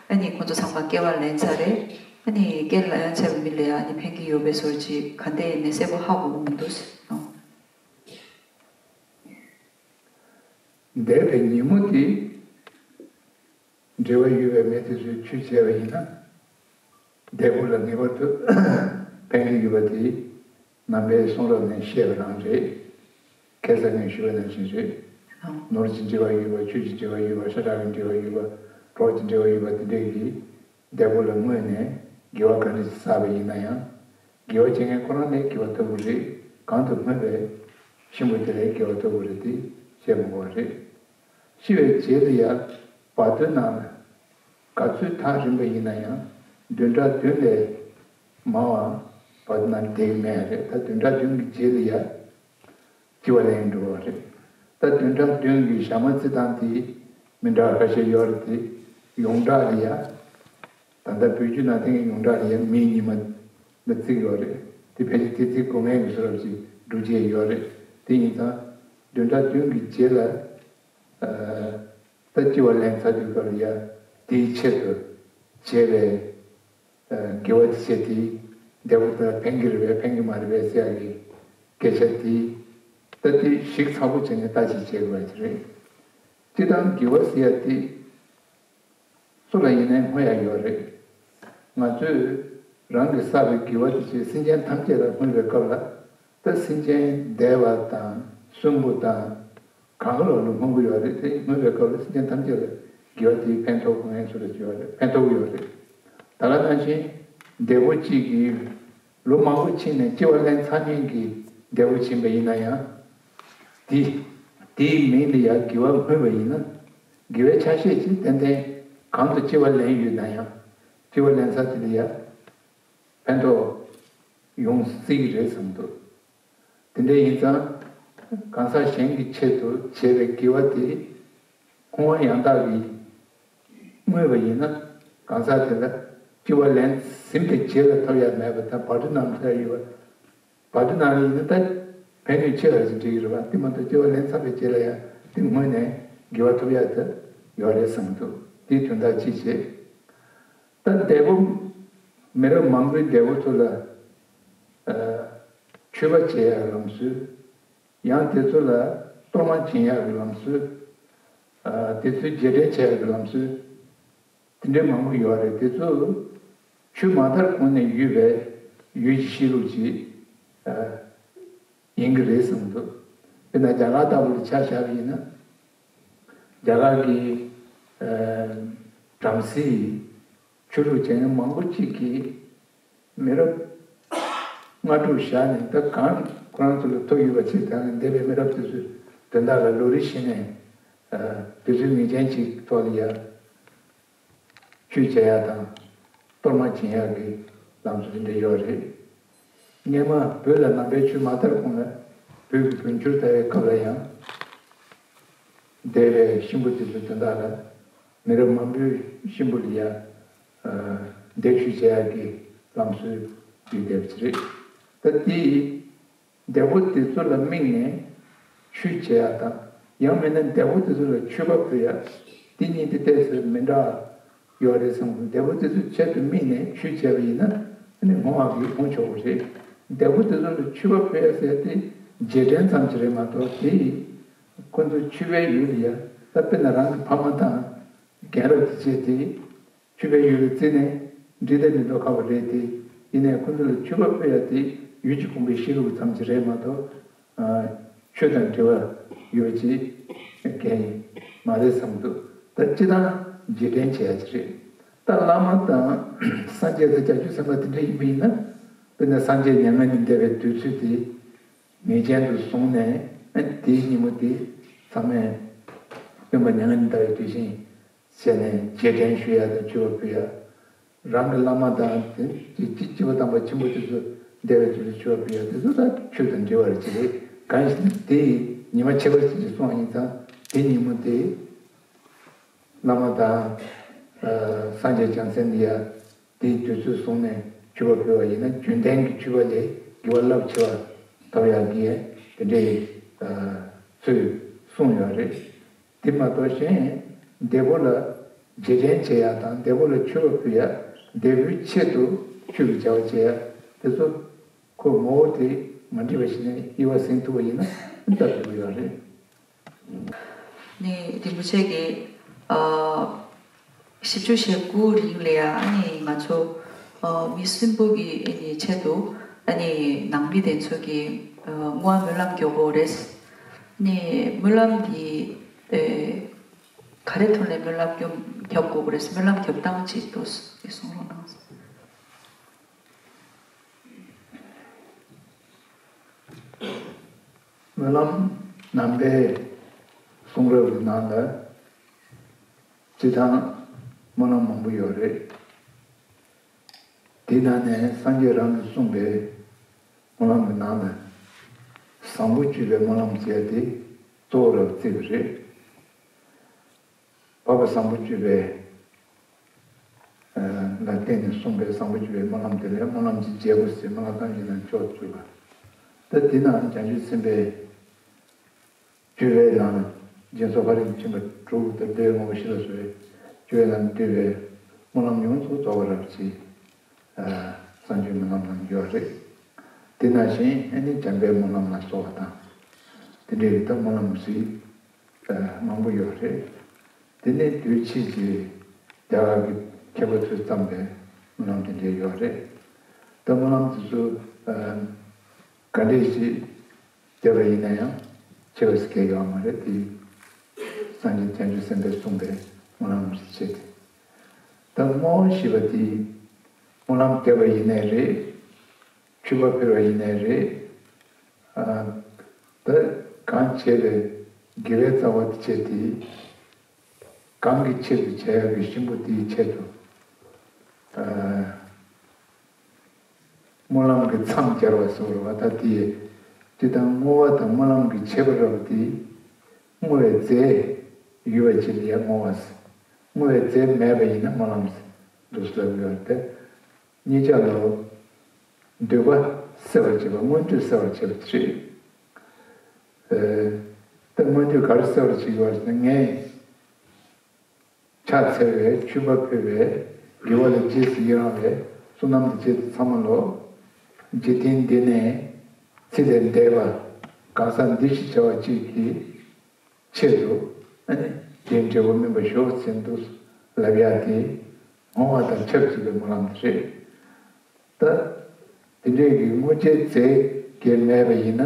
ཨ་ནི་ཁོ་ཚོ་ཚང་མ་སྐྱེ་བ་ལེན་ཚར་རེད། ཨ་ནི་སྐྱེ་བ་ལེན་ཚར་བའི་མི་ལ་ཡ་ཨ་ནི་ཕན་གྱི་ཡོད་པའི་བཟོ་འདྲ་ཅིག་ག་འདྲ་ཡིན་ནའི་གསལ་པོ་ཧ་གོ་གི་མི་འདུག་ཨང་། འདས་པའི་ཉིན་མོ་དེ་འབྲེལ་བ་ཡོད་པའི་མི་དེ་ཚོས་ཆོས་བྱས་པ་ཡིན་ན། འདས་པོ་ལ་ངེས་པར་དུ་ཕན་གྱི་ཡོད་པ་དེ་ནང་པའི་གསུང་རབ་ནས་བཤད་པ་རང་རེད། ཁ་སང་ངས་ཞུས་པ་ནང་བཞིན་རེད། ནོར་གྱི་འབྲེལ་བ་ཡོད་པ། ཆོས་ཀྱི་འབྲེལ་བ་ཡོད་པ། ཤ་ཁྲག་གི་འབྲེལ་བ་ཡོད་པ། གྲོགས་ཀྱི་འབྲེལ་བ་ཡོད་པ་དེ་འདྲས་ཀྱིས། འདས་པོ་ལ་བསྔོས་ནས་དགེ་བ་ག་འདྲ་ཞིག་བསགས་པ་ཡིན་ན་ཡང་། དགེ་བ་བྱེད་མཁན་ཁོ་རང་ལས་དགེ་བ་ཐོབ་ཀྱི་རེད། གང་དུ་བསྔོས་པའི་གཤིན་པོ་དེ་ལས་དགེ་བ་ཐོབ་ཀྱི་རེད་དེ་བཤད་མི་དགོས་པ་རེད། ཤི་བའི་རྗེས་ལ་ཡང་བར་དོའི་ནང་ལ་ག་ཚོད་ཐག་རིང་པ་ཡིན་ན་ཡང་བདུན་ཕྲག་བདུན་ལས་མང་བ་བར་དོའི་ནང་བསྡད་ཀྱི་མེད་རེད། ད་བདུན་ཕྲག་བདུན་གྱི་རྗེས་ལ་ཡང་། སྐྱེ་བ་ལེན་འགྲོ་བ་རེད། ད་བདུན་ཕྲག་བདུན་གྱི་ཞག་མ་རྩི་སྟངས་དེ་མི་འདྲ་བ་ཁ་ཤས་ཡོད་རེད་དེ། ཡོངས་གྲགས་ལ་ཡ། ད་ལྟ་བོད་བརྒྱུད་ནང་བསྟན་གྱི་ཡོངས་གྲགས་ལ་ཡ་མིའི་ཉི་མ་ལ་བརྩི་གི་ཡོད་རེད། དེ་ཕལ་ཆེར་དེ་བརྩི་དགོས་མཁན་གྱི་བཟོ་འདྲ་ཅིག་སྒྲུབ་བྱེད་ཡོད་རེད། དེ་ཡིན་ཙང་བདུན་ཕྲག་བདུན་གྱི་རྗེས་ལ། ད་སྐྱེ་བ་ལེན་ཚར་དུས་སྐབས་ལ་ཡ་དེའི་ཆེད་དུ་བྱས་པའི་དགེ་བ་དེ་བྱས་ཏེ། འདས་པོ་དེ་ལ་ཕན་གྱི་རེད་པས་ཕན་གྱི་མ་རེད་པས་ཟེར་ཡག་གི་སྐད་ཆ་དེ་ད་དེ་ཞིབ་ཚགས་པོ་བྱས་ནས་ལྟ་ཅིག་བྱེད་དགོས་པ་ཅིག་རེད། སྤྱིར་བཏང་དགེ་བ་ཟེར་ཡག་དེ། སུ་ལ་ཡིན་ནའི་བསྔོ་ཡག་ཡོད་རེད། ང་ཚོས་རང་གིས་བསགས་པའི་དགེ་བ་དེ་ཚོས་སེམས་ཅན་ཐམས་ཅད་ལ་བསྔོས་པའི་སྐབས་ལ། ད་སེམས་ཅན་འདས་པ་དང་གསོན་པོ་དང་གང་ག་ལོག་ལ་བསྔོ་གི་ཡོད་རེད་དེ། བསྔོས་པའི་སྐབས་ལ་སེམས་ཅན་ཐམས་ཅད་ལ་དགེ་བ་དེའི་ཕན་ཐོགས་དགོས་ངེས་སུ་ལ་ཡོད་རེད། ཕན་ཐོགས་ཡོད་རེད། ད་ག་ནང་བཞིན་འདས་པོ་གཅིག་གིས་ལོ་མང་པོ་ཕྱིན་ནས་སྐྱེ་བ་ལེན་ཚར་མཁན་གྱི་འདས་པོ་ཕྱིན་པ་ཡིན་ན་ཡང་། དེ་དེའི་མིང་ལ་ཡང་དགེ་བ་བསྔོས་པ་ཡིན་ན། དགེ་བའི་ཆ་ཤས་ཀྱིས་ཏན་ཏན་གང་དུ་སྐྱེ་བ་ལེན་ཡོད་ན་ཡང་། སྐྱེ་བ་ལེན་ས་དེ་ལ་ཡང་ཕན་ཐོགས་ཡོང་སྲིད་ཀྱི་རེད་བསམ་འདུག་དེ་འདྲ་ཡིན་ཙང་། གང་ཟག་གཞན་གྱི་ཆེད་དུ་བྱས་པའི་དགེ་བ་དེ་བསྔོ་བ་ཡང་དག་གིས་བསྔོས་པ་ཡིན་ན། གང་ཟག་དེ་ལ་སྐྱེ་བ་ལེན་ཟིན་པའི་རྗེས་ལ་ཐོབ་ཡ་མེད་པ་དང་། བར་དོ་རྣམས་ལ་ཡོད་པ། བར་དོ་རྣམས་ལ་ཡིན་ན་ད་ཕན་ནུས་ཆེ་བ་ཞིག་འགྲིག་གི་རེད་པ། དེ་མ་གཏོགས་སྐྱེ་བ་ལེན་ཚར་བའི་རྗེས་ལ་ཡང་དེ་སྔོན་ནས་དགེ་བ་ཐོབ་ཡ་དེ་ཡོད་རེད་བསམ་གྱི་འདུག་དེའི་དོན་དག་ཅིག་བྱེད། ད་འདས་པོ། མི་རབས་མང་པོའི་འདས་པོ་ཚོ་ལ་ཨ་མཆོད་པ་བྱེད་ཡ་ལམ་སྲོལ། ཡང་དེ་ཚོ་ལ་གཏོར་མ་སྦྱིན་ཡ་གི་ལམ་སྲོལ། ཨ་དེ་ཚོའི་རྗེས་དྲན་བྱེད་ཡ་གི་ལམ་སྲོལ། དེ་འདྲའི་མང་པོ་ཡོད་རེད། དེ་ཚོ་ཆོས་མ་དར་གོང་ནས་ཡོད་པའི་ཡུལ་གྱི་གཤིས་ལུགས་ཅིག་ཨ་ཡིན་གྱི་རེད་བསམ་གྱི་འདུག་དཔེར་ན་རྒྱ་གར་ལྟ་བུ་ལ་ཆ་བཞག་པ་ཡིན་ན། རྒྱ་གར་གྱི་ཨ་བྲམ་ཟེའི་ཆོས་ལུགས་བྱས་ན་མང་པོ་གཅིག་གིས་མི་རབས་ལྔ་དྲུག་བཞག་ནས། ད་གང་ཁོ་རང་ཚོ་ལ་ཐུག་ཡོད་པ་ཅིག་དང་། འདས་པའི་མི་རབས་དེ་ཚོའི་དོན་དག་ལ་ལོ་རེ་བཞིན་ནས་ཨ་དུས་ཚོད་ངེས་ཅན་ཅིག་ཐོག་ལ་ཡ་ཆོས་བྱེད་ཡ་དང་གཏོར་མ་སྦྱིན་ཡ་གི་ལམ་སྲོལ་དེ་འདྲ་ཡོད་རེད། སྔོན་མ་བོད་ལ་ནང་པའི་ཆོས་མ་དར་གོང་ལ་བོད་ཀྱི་དགུན་ཆོས་དར་བའི་སྐབས་ལ་ཡང་འདས་པའི་གཤིན་པོ་དེ་ཚོའི་དོན་དག་ལ་མི་རབས་མང་པོའི་གཤིན་པོ་ལ་ཡ་ཨ་འདས་མཆོད་བྱེད་ཡ་གི་ལམ་སྲོལ་ཡོད་བསྡད་པ་ཅིག་རེད། ད་དེ་འདས་པོ་དེ་ཚོ་ལ་དམིགས་ནས་ཆོས་བྱེད་ཡ་དང་། ཡང་མིན་ན་འདས་པོ་དེ་ཚོ་ལ་མཆོད་པ་ཕུལ་ཡ། དེ་གཉིས་དེ་ཏོག་ཙམ་མི་འདྲ་ཡོད་རེད་བསམ་གྱི་འདུག་འདས་པོ་དེ་ཚོའི་ཆེད་དུ་དམིགས་ནས་ཆོས་བྱས་པ་ཡིན་ན། ཨ་ནི་བསྔོ་བ་གིས་བསྔོ་ཆོག་གི་རེད། འདས་པོ་དེ་ཚོ་ལ་མཆོད་པ་ཕུལ་ཡ་ཟེར་དེ་རྗེས་དྲན་ཙམ་ཞིག་རེད་མ་གཏོགས། དེ་ཁོ་ཚོ་མཆོད་པའི་ཡུལ་ལ་ཡ། ད་དཔེར་ན་རང་གི་ཕ་མ་དང་རྒན་རབས་དེ་བྱས་དེ། མཆོད་པའི་ཡུལ་ལ་བརྩིས་ནས་འགྲིག་དང་མི་འགྲིག་ཁ་པོ་རེད་དེ། ཡིན་ནའི་ཁོ་ཚོ་ལ་མཆོད་པ་ཕུལ་ཡ་དེ་ཡུལ་གྱི་གོམས་པའི་གཤིས་ལུགས་ཙམ་ཞིག་རེད་མ་གཏོགས། ཨ་ཆོས་དང་འབྲེལ་བ་ཡོད་ཅེས་གང་ཡང་མ་རེད་བསམ་འདུག་ད་སྤྱིར་བཏང་རྗེས་དྲན་བྱེད་ཡ་ཅིག་རེད། ད་བླ་མ་དང་སངས་རྒྱས་དང་བྱང་ཆུབ་སེམས་དཔའ་དེ་འདྲ་ཡིན་པ་ཡིན་ན། དཔེར་ན་སངས་རྒྱས་མྱ་ངན་ལས་འདས་པའི་དུས་ཚོད་དེ་ངེས་ཅན་དུ་བཟུང་ནས། ཨ་དེའི་ཉིན་མོ་དེ་ཚང་མས་སྟོན་པ་མྱ་ངན་ལས་འདས་པའི་དུས་ཆེན་བྱས་ནས་རྗེས་དྲན་ཞུ་ཡ་དང་མཆོད་པ་ཕུལ་ཡ། རང་གི་བླ་མ་དང་དེ་སྤྱི་སྤྱི་པ་དམ་པ་ཆེན་པོ་དེ་ཚོ་འདས་པའི་དུས་ལ་མཆོད་པ་ཕུལ་ཡ་དེ་ཚོ་ད་ཆོས་དང་འབྲེལ་བ་རེད་ཅེས་རེད། གང་ཡིན་ཟེར་ན་དེ་ཉི་མ་ཁྱད་པར་ཅན་ཞིག་སོང་བ་ཡིན་ཙང་། དེ་ཉིན་མོ་དེ་བླ་མ་དང་ཨ་སངས་རྒྱས་བྱང་སེམས་ལ་ཡ་དེའི་དུས་ཚོད་བཟུང་ནས་མཆོད་པ་ཕུལ་བ་ཡིན་ན་རྒྱུན་ལྡན་གྱི་མཆོད་པ་ལས་དགེ་བ་རླབས་ཆེ་བ་ཐོབ་ཡག་གི་དེ་འདྲའི་ཨ་ཚུལ་གསུངས་ཡོད་རེད། དེ་མ་གཏོགས་གཞན་འདས་པོ་ལ་རྗེས་དྲན་བྱེད་ཡ་དང་། འདས་པོ་ལ་མཆོད་པ་ཕུལ་ཡ། འདས་པོའི་ཆེད་དུ་ཆོས་ཀྱི་བྱ་བ་བྱེད་ཡ་དེ་ཚོ་ཁོ་ངོ་བོ་དེ་མ་འདྲེས་པ་ཞིག་ནས་དབྱེ་བ་ཟིན་ཐུབ་པ་ཡིན་ན་སྟབས་བདེ་པོ་ཡོད་རེད། ནི་རིན་པོ་ཆེ་གིས་ཨ་བཞི་བཅུ་ཞེ་དགུ་རིང་ལ་ཡ། ཨ་ནི་ང་ཚོ་ཨ་མི་གསོན་པོ་གི་ཨ་ནི་ཆེད་དུ། ཨ་ནི་ནང་མི་དེ་ཚོ་གིས་ཨ་བསྔོ་བ་སྨོན་ལམ་རྒྱག་དགོས་རེད། ནི་སྨོན་ལམ་འདི་ཨེ་ག་རེ་ཐོག་ནས་སྨོན་ལམ་རྒྱབ་རྒྱབ་དགོས་རེད། སྨོན་ལམ་རྒྱབ་སྟངས་ཅིག་ཏུ་གསུང་རོགས་གནང་། སྨོན་ལམ་ནང་པའི་གསུང་རབ་ཀྱི་ནང་ལ་སྤྱིར་བཏང་སྨོན་ལམ་མང་པོ་ཡོད་རེད། དེའི་ནང་ནས་སངས་རྒྱས་རང་གིས་གསུངས་པའི་སྨོན་ལམ་གྱི་ནང་ལ་བཟང་པོ་སྤྱོད་པའི་སྨོན་ལམ་ཟེར་དེ་གཙོ་བོ་རུ་བརྩི་བ་རེད། འཕགས་པ་བཟང་པོ་སྤྱོད་པའི་ལ་བརྟེན་ནས་གསུངས་པའི་བཟང་པོ་སྤྱོད་པའི་སྨོན་ལམ་དེ་ལ་སྨོན་ལམ་གྱི་རྒྱལ་པོ་ཟེར། སྨོན་ལམ་ཐམས་ཅད་ན་མཆོག་ཏུ་གྱུར་པ། ད་དེ་ནང་བྱང་ཆུབ་སེམས་དཔའི་སྤྱོད་པའི་ནང་ལ་སྦྱིན་སོགས་ཕ་རོལ་ཏུ་ཕྱིན་པ་དྲུག་དང་། འདོད་ཡོན་མང་པོ་བཞི་ལ་སོགས་པའི་སྤྱོད་པའི་ནང་ལ་འདུས་པའི་སྨོན་ལམ་ཡོངས་སུ་རྫོགས་པ་རབ་ཅེས་ གསང་སྤྱོད་སྨོན་ལམ་ལ་ཡོད་རེད། དེ་ནང་བཞིན་ཨ་ནི་འཇམ་དཔལ་སྨོན་ལམ་ལ་སོགས་པ་དང་། དེ་འདྲའི་ད་སྨོན་ལམ་རིགས་མང་པོ་ཡོད་རེད། དེ་ནས་དུས་ཕྱིས་ཀྱི་རྒྱ་གར་གྱི་མཁས་པ་ཚོས་བརྩམས་པའི་སྨོན་ལམ་དེ་འདྲའི་ཡོད་རེད། ད་སྨོན་ལམ་དེ་ཚོ་ག་འདྲས་ཞིག་བརྒྱབ་པ་ཡིན་ན་ཡང་ཆེ་བ་ཞིག་གལ་ཡོད་མ་རེད་དེ། སངས་རྒྱས་བྱང་ཆུབ་སེམས་དཔས་གསུངས་པའི་སྨོན་ལམ་རིགས་བྱས་ཏེ། ད་བསྔོ་བ་ཞེས་པ་དེ་སྨོན་ལམ་བརྒྱབ་པ་ཡིན་ནའི་རེད། མཆོད་པ་ཕུལ་བ་ཡིན་ནའི་རེད། ཨ། ད་གང་བྱས་པའི་དགེ་བའི་རྩ་བ་དེ་བྱས་ཏེ། གང་གི་ཆེད་དུ་བྱ་ཡག་གི་གཤིན་པོ་དེའི་ཆེད་དུ། ཨ། སྨོན་ལམ་གྱི་མཚམས་སྦྱར་བ་ཟེར་བ་ད་དེ། སྤྱིར་བཏང་བསྔོ་བ་དང་སྨོན་ལམ་གྱི་ཁྱད་པར་ར་བ་དེ། བསྔོ་བའི་རྫས་ཡོད་པ་ཅིག་ལ་ཡང་བསྔོ་བ་ཟེར། བསྔོ་བའི་རྫས་མེད་པ་ཡིན་ན་སྨོན་ལམ་ཟེར་འདུག་ཟེར་ལབ་ཡོད་རེད་དེ། གཉིས་ཆ་ལ་འདོད་པ་སེལ་བར་བྱེད་པ། མངོན་འདོད་སེལ་བར་བྱེད་པ་དེ་རེད། ཨ། ད་མངོན་འདོད་ག་རེ་སེལ་བར་བྱེད་ཀྱི་ཡོད་ཟེར་ན། ངས་ཕྱག་འཚལ་བའི། མཆོད་པ་ཕུལ་བའི། དགེ་བ་ལ་རྗེས་སུ་ཡི་རང་བའི་བསོད་ནམས་དེ་བྱས་ཏེ་ཚང་མ་ལོ། འཇིག་རྟེན་འདི་ནས་ཚེ་ལས་འདས་པ། གང་ཟག་འདི་ཞེས་བྱ་བ་གཅིག་གི་ཆེད་དུ། ཨ་ནི་དེའི་འབྲས་བུ་སྨིན་པར་ཤོག་ཟེར་འདུག་ལབ་ཡག་དེ་བསྔོ་བ་དང་ཆབས་ཅིག་པའི་སྨོན་ལམ་དེ་རེད། ད་དེ་འདྲའི་གི་བསྔོ་བྱའི་རྫས་གལ་མེད་པ་ཡིན་ན།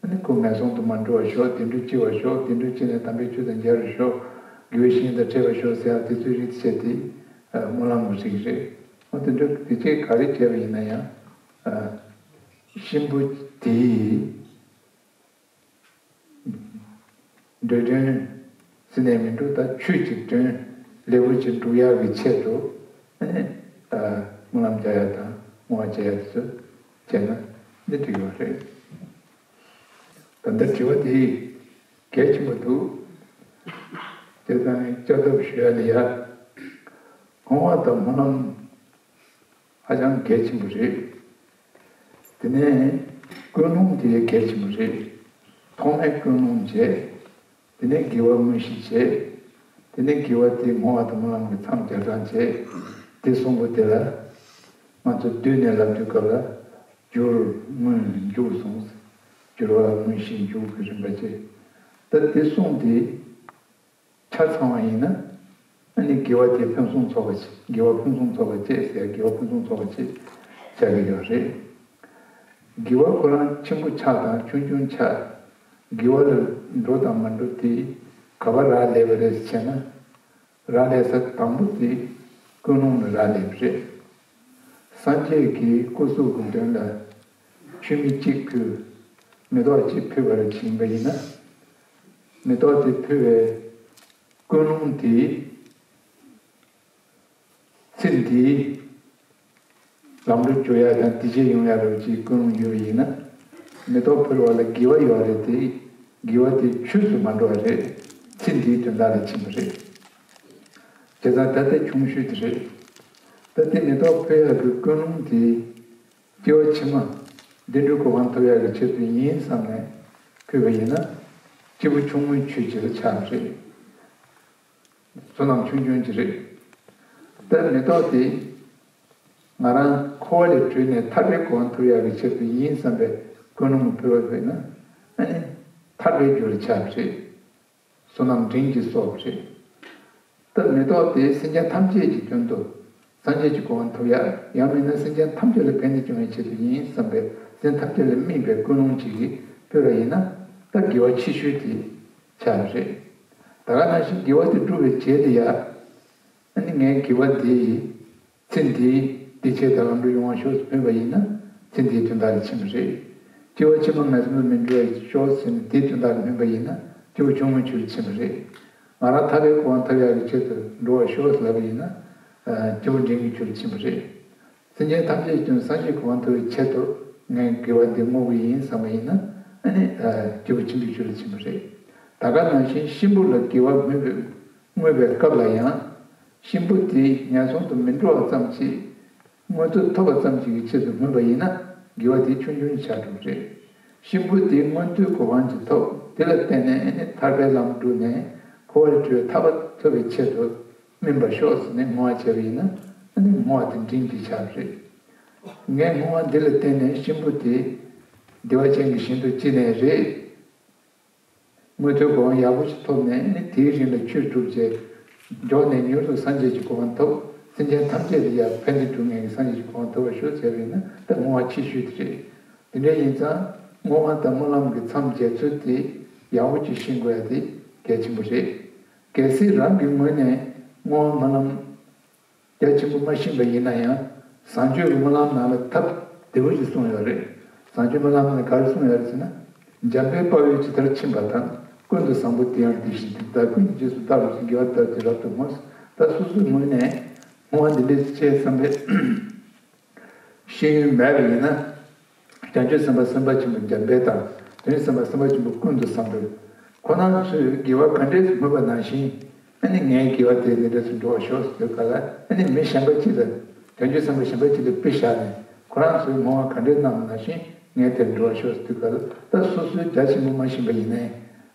ཨ་ནི་ཁོ་ངན་སོང་དུ་མ་འགྲོ་བར་ཤོག་དེ་འདྲ་སྐྱེ་བར་ཤོག་དེ་འདྲ་སྐྱེས་ནས་དམ་པའི་ཆོས་དང་མཇལ་བར་ཤོག་དགེ་བའི་བཤེས་གཉེན་དང་འཕྲད་པར་ཤོག་ཟེར་ཡག་དེ་ཚོའི་རིགས་བྱས་ཏེ། ཨ། སྨོན་ལམ་གྱི་རིགས་རེད། འོ་དེ་འདྲ་དེ་བྱས་ག་རེ་བྱས་པ་ཡིན་ན་ཡང་། ཨ། གཤིན་པོ་དེའི་འདོད་དོན་ཟེར་ནས་མི་འདུག་ད་ཆོས་ཀྱི་དོན་ལེགས་པོ་ཅིག་སྒྲུབ་ཡག་གི་ཆེད་དུ། ཨ་ནི། ཨ། སྨོན་ལམ་རྒྱག་ཡག་དང་བསྔོ་བ་བྱེད་ཡག་དེ་ཚོ་བྱས་ན་ནི་འགྲིག་ཡོད་རེད། ད་ལྟ་དྲི་བ་དེ་གལ་ཆེན་པོ་འདུག་དེ་དང་བསྐྱར་ལྡབ་ཞུ་ཡག་ལ་ཡ། བསྔོ་བ་དང་སྨོན་ལམ་ཧ་ཅང་གལ་ཆེན་པོ་རེད། དེ་ནས་ཀུན་སློང་དེ་གལ་ཆེན་པོ་རེད། ཐོག་མའི་ཀུན་སློང་བྱས། དེ་ནས་དགེ་བ་དངོས་གཞི་བྱས། དེ་ནས་དགེ་བ་དེ་བསྔོ་བ་དང་སྨོན་ལམ་གྱི་མཚམས་སྦྱར་གྲངས་བྱས། དེ་གསུམ་པོ་དེ་ལ་ང་ཚོ་བསྡུས་ནས་ལབ་དུས་སྐབས་ལ། སྦྱོར་དངོས་འཇུག་གསུངས། སྦྱོར་བ་དངོས་གཞི་འཇུག་གི་རིམ་པ་བྱས། ད་དེ་གསུམ་དེ་ཆ་ཚང་བ་ཡིན་ན། ཨ་ནི་དགེ་བ་དེ་ཕུན་སུམ་ཚོགས་པ་ཆེ། དགེ་བ་ཕུན་སུམ་ཚོགས་པ་བཅས་ཟེར། དགེ་བ་ཕུན་སུམ་ཚོགས་པ་བཅས་བྱ་གི་ཡོད་རེད། དགེ་བ་ཁོ་རང་ཆེན་པོ་ཆགས་དང་ཆུང་ཆུང་ཆགས། དགེ་བ་ལ་འགྲོ་དང་མ་འགྲོ་དེ་ག་པར་རག་ལས་པ་རེད་ཟེར་ན། རག་ལས་ས་དང་པོ་དེ་ཀུན་སློང་ལ་རག་ལས་པ་རེད། སངས་རྒྱས་ཀྱིས་སྐུ་གཟུགས་ཀྱི་མདུན་ལ་མཆོད་མེ་གཅིག་ཕུལ། མེ་ཏོག་གཅིག་ཕུལ་བ་རེད་ཡིན་པ་ཡིན་ན། མེ་ཏོག་དེ་ཕུལ་བའི་ཀུན་སློང་དེ་ཚེ་འདིའི་ལམ་འགྲོ་བཅོ་ཡག་དང་བདེ་སྐྱིད་ཡོང་ཡག་རེད་ཅེས་ཀུན་སློང་ཡོད་པ་ཡིན་ན། མེ་ཏོག་ཕུལ་བ་ལ་དགེ་བ་ཡོད་རེད་དེ། དགེ་བ་དེ་ཆོས་སུ་མ་འགྲོ་བ་རེད། ཚེ་འདིའི་དོན་དག་ལ་ཕྱིན་པ་རེད། བྱས་ཙང་ད་ལྟ་ཆུང་ཤོས་དེ་རེད། ད་ལྟ་མེ་ཏོག་ཕུལ་ཡག་གི་ཀུན་སློང་དེ་སྐྱེ་བ་ཕྱི་མ་བདེ་འགྲོའི་གོ་འཕང་ཐོབ་ཡག་གི་ཆེད་དུ་ཡིན་བསམ་ནས་ཕུལ་བ་ཡིན་ན། སྐྱེས་བུ་ཆུང་ངུའི་ཆོས་ཅིག་ལ་ཆགས་པ་རེད། བསོད་ནམས་ཆུང་ཆུང་ཅིག་རེད། ད་མེ་ཏོག་དེ་ང་རང་འཁོར་བ་ལས་གྲོལ་ནས་ཐར་པའི་གོ་འཕང་ཐོབ་ཡག་གི་ཆེད་དུ་ཡིན་བསམ་པའི་ཀུན་སློང་ཕུལ་བ་ཡིན་ན། ཨ་ནི་ཐར་པའི་རྒྱུ་ལ་ཆགས་པ་རེད། བསོད་ནམས་འབྲིང་གིས་གསོག་པ་རེད། ད་མེ་ཏོག་དེ་སེམས་ཅན་ཐམས་ཅད་ཀྱི་དོན་དུ་སངས་རྒྱས་ཀྱི་གོ་འཕང་ཐོབ་ཡག། ཡང་མིན་ན་སེམས་ཅན་ཐམས་ཅད་ལ་ཕན་བདེ་བྱུང་བའི་ཆེད་དུ་ཡིན་བསམ་པའི་སེམས་ཐམས་ཅད་ལ་སྨིན་པའི་ཀུན་སློང་ཅིག་གིས་ཕུལ་བ་ཡིན་ན། ད་དགེ་བ་ཆེ་ཤོས་དེ་ཆགས་པ་རེད། ད་ག་ནང་བཞིན་དགེ་བ་དེ་བསྒྲུབ་པའི་རྗེས་ལ་ཡ། ཨ་ནི་ངའི་དགེ་བ་འདི་ཡིས་ཚེ་འདིའི་བདེ་སྐྱིད་དང་ལམ་འགྲོ་ཡོང་བ་ཤོག་ཟེར་ཕུལ་བ་ཡིན་ན། ཚེ་འདིའི་དོན་དག་ལ་ཕྱིན་པ་རེད། སྐྱེ་བ་ཕྱི་མ་ངན་སོང་དུ་མི་འགྲོ་བ་ཤོག་ཟེར་ནས་དེའི་དོན་དག་ལ་སྨོན་པ་ཡིན་ན། སྐྱེས་བུ་ཆུང་ངུའི་ཆོས་ལ་ཕྱིན་པ་རེད། ང་རང་ཐར་པའི་གོ་འཕང་ཐོབ་ཡག་གི་ཆེད་དུ་འགྲོ་བར་ཤོག་ཟེར་ལབ་པ་ཡིན་ན། ཨ། སྐྱེས་བུ་འབྲིང་གི་ཆོས་ལ་ཕྱིན་པ་རེད། སེམས་ཅན་ཐམས་ཅད་ཀྱི་དོན་སངས་རྒྱས་གོ་འཕང་ཐོབ་པའི་ཆེད་དུ་ངས་དགེ་བ་འདི་བསྔོ་གི་ཡིན་བསམ་པ་ཡིན་ན། ཨ་ནི། ཨ། སྐྱེས་བུ་ཆེན་པོའི་ཆོས་ལ་ཕྱིན་པ་རེད། ད་ག་ནང་བཞིན་གཤིན་པོ་ལ་དགེ་བ་བསྔོས་པའི་བསྔོས་པའི་སྐབས་ལ་ཡང་། གཤིན་པོ་དེ་ངན་སོང་དུ་མི་འགྲོ་བ་ཙམ་གྱིས། མངོན་མཐོ་ཐོབ་པ་ཙམ་གྱི་ཆེད་དུ་བསྔོས་པ་ཡིན་ན། དགེ་བ་དེ་ཆུང་ཆུང་ཆགས་འགྲོ་གི་རེད། གཤིན་པོ་དེ་མངོན་མཐོའི་གོ་འཕང་ཅིག་ཐོབ། དེ་ལ་བརྟེན་ནས་ཨ་ནི་ཐར་པའི་ལམ་བསྒྲུབས་ནས་འཁོར་བ་ལས་གྲོལ་བའི་ཐར་པ་ཐོབ་པའི་ཆེད་དུ་སྨིན་པར་ཤོག་ཟེར་ནས་བསྔོ་བ་བྱས་པ་ཡིན་ན། ཨ་ནི་བསྔོ་བ་དེ་འབྲིང་གིས་ཆགས་པ་རེད། ངས་བསྔོ་བ་འདི་ལ་བརྟེན་ནས་གཤིན་པོ་དེ་བདེ་བ་ཅན་གྱི་ཞིང་དུ་སྐྱེས་ནས་རེད། མངོན་མཐོའི་གོ་འཕང་ཡག་པོ་ཞིག་ཐོབ་ནས་ནི་དེའི་རིང་ལ་ཆོས་བསྒྲུབས་རྗེས་མགྱོགས་ནས་མྱུར་དུ་སངས་རྒྱས་ཀྱི་གོ་འཕང་ཐོབ། སེམས་ཅན་ཐམས་ཅད་ལ་ཡང་ཕན་བདེ་སྒྲུབ་མཁན་གྱི་སངས་རྒྱས་ཀྱི་གོ་འཕང་ཐོབ་པར་ཤོག་ཟེར་བས་ན་ད་བསྔོ་བ་ཆེ་ཤོས་དེ་རེད། དེ་འདྲ་ཡིན་ཙང་བསྔོ་བ་དང་སྨོན་ལམ་གྱི་མཚམས་འཇལ་ཚུལ་དེ་ཡག་པོ་ཅིག་ཤེས་དགོས་ཡ་དེ་གལ་ཆེན་པོ་རེད། གལ་སྲིད་རང་གི་ངོས་ནས་བསྔོ་བ་སྨོན་ལམ་རྒྱ་ཆེན་པོ་མ་ཤེས་པ་ཡིན་ན་ཡང་། བཟང་སྤྱོད་ཀྱི་སྨོན་ལམ་ནང་ལ་ཐབས་བདེ་བོ་ཞིག་གསུངས་ཡོད་རེད། བཟང་སྤྱོད་སྨོན་ལམ་ནང་ལ་ག་རེ་གསུངས་ཡོད་རེད་ཟེར་ན། འཇམ་དཔལ་དཔའ་བོས་ཇི་ལྟར་ཕྱིན་པ་དང་། ཀུན་ཏུ་བཟང་པོ་དེ་ཡང་དེ་བཞིན་ཏེ། བདག་ཀུན་གྱི་རྗེས་སུ་བདག་སློབ་ཅིང་། དགེ་བ་བསྟབ་སྟེ་རབ་ཏུ་བསྔོ། ད་སོ་སོའི་ངོས་ནས་བསྔོ་བ་འདི་འདྲ་བྱས་བསམ་པས། ཤེས་ཡོན་མེད་པ་ཡིན་ན། བྱང་ཆུབ་སེམས་དཔའ་སེམས་དཔའ་ཆེན་པོ་འཇམ་དཔལ་དང་། བྱང་ཆུབ་སེམས་དཔའ་སེམས་དཔའ་ཆེན་པོ་ཀུན་ཏུ་བཟང་པོས། ཁོ་རང་ཚོས་དགེ་བ་ག་འདྲས་སུ་སྨོས་པ་ནང་བཞིན། ཨ་ནི་ངའི་དགེ་བ་དེ་འདི་འདྲས་སུ་འགྲོ་བར་ཤོག་ཟེར་དུས་སྐབས་ལ། ཨ་ནི་མི་གཞན་པ་གཅིག་ལ། བྱང་ཆུབ་སེམས་དཔའ་གཞན་པ་གཅིག་ལ་དཔེ་བཞག་ནས། ཁོ་རང་ཚོས་བསྔོ་བ་ག་འདྲས་གནང་བ་ནང་བཞིན་ངས་དེར་འགྲོ་བར་ཤོག་ཟེར་དུས་སྐབས་ལ། ད་སོ་སོའི་རྒྱ་ཆེན་པོ་མ་ཤེས་པ་ཡིན་ནའི།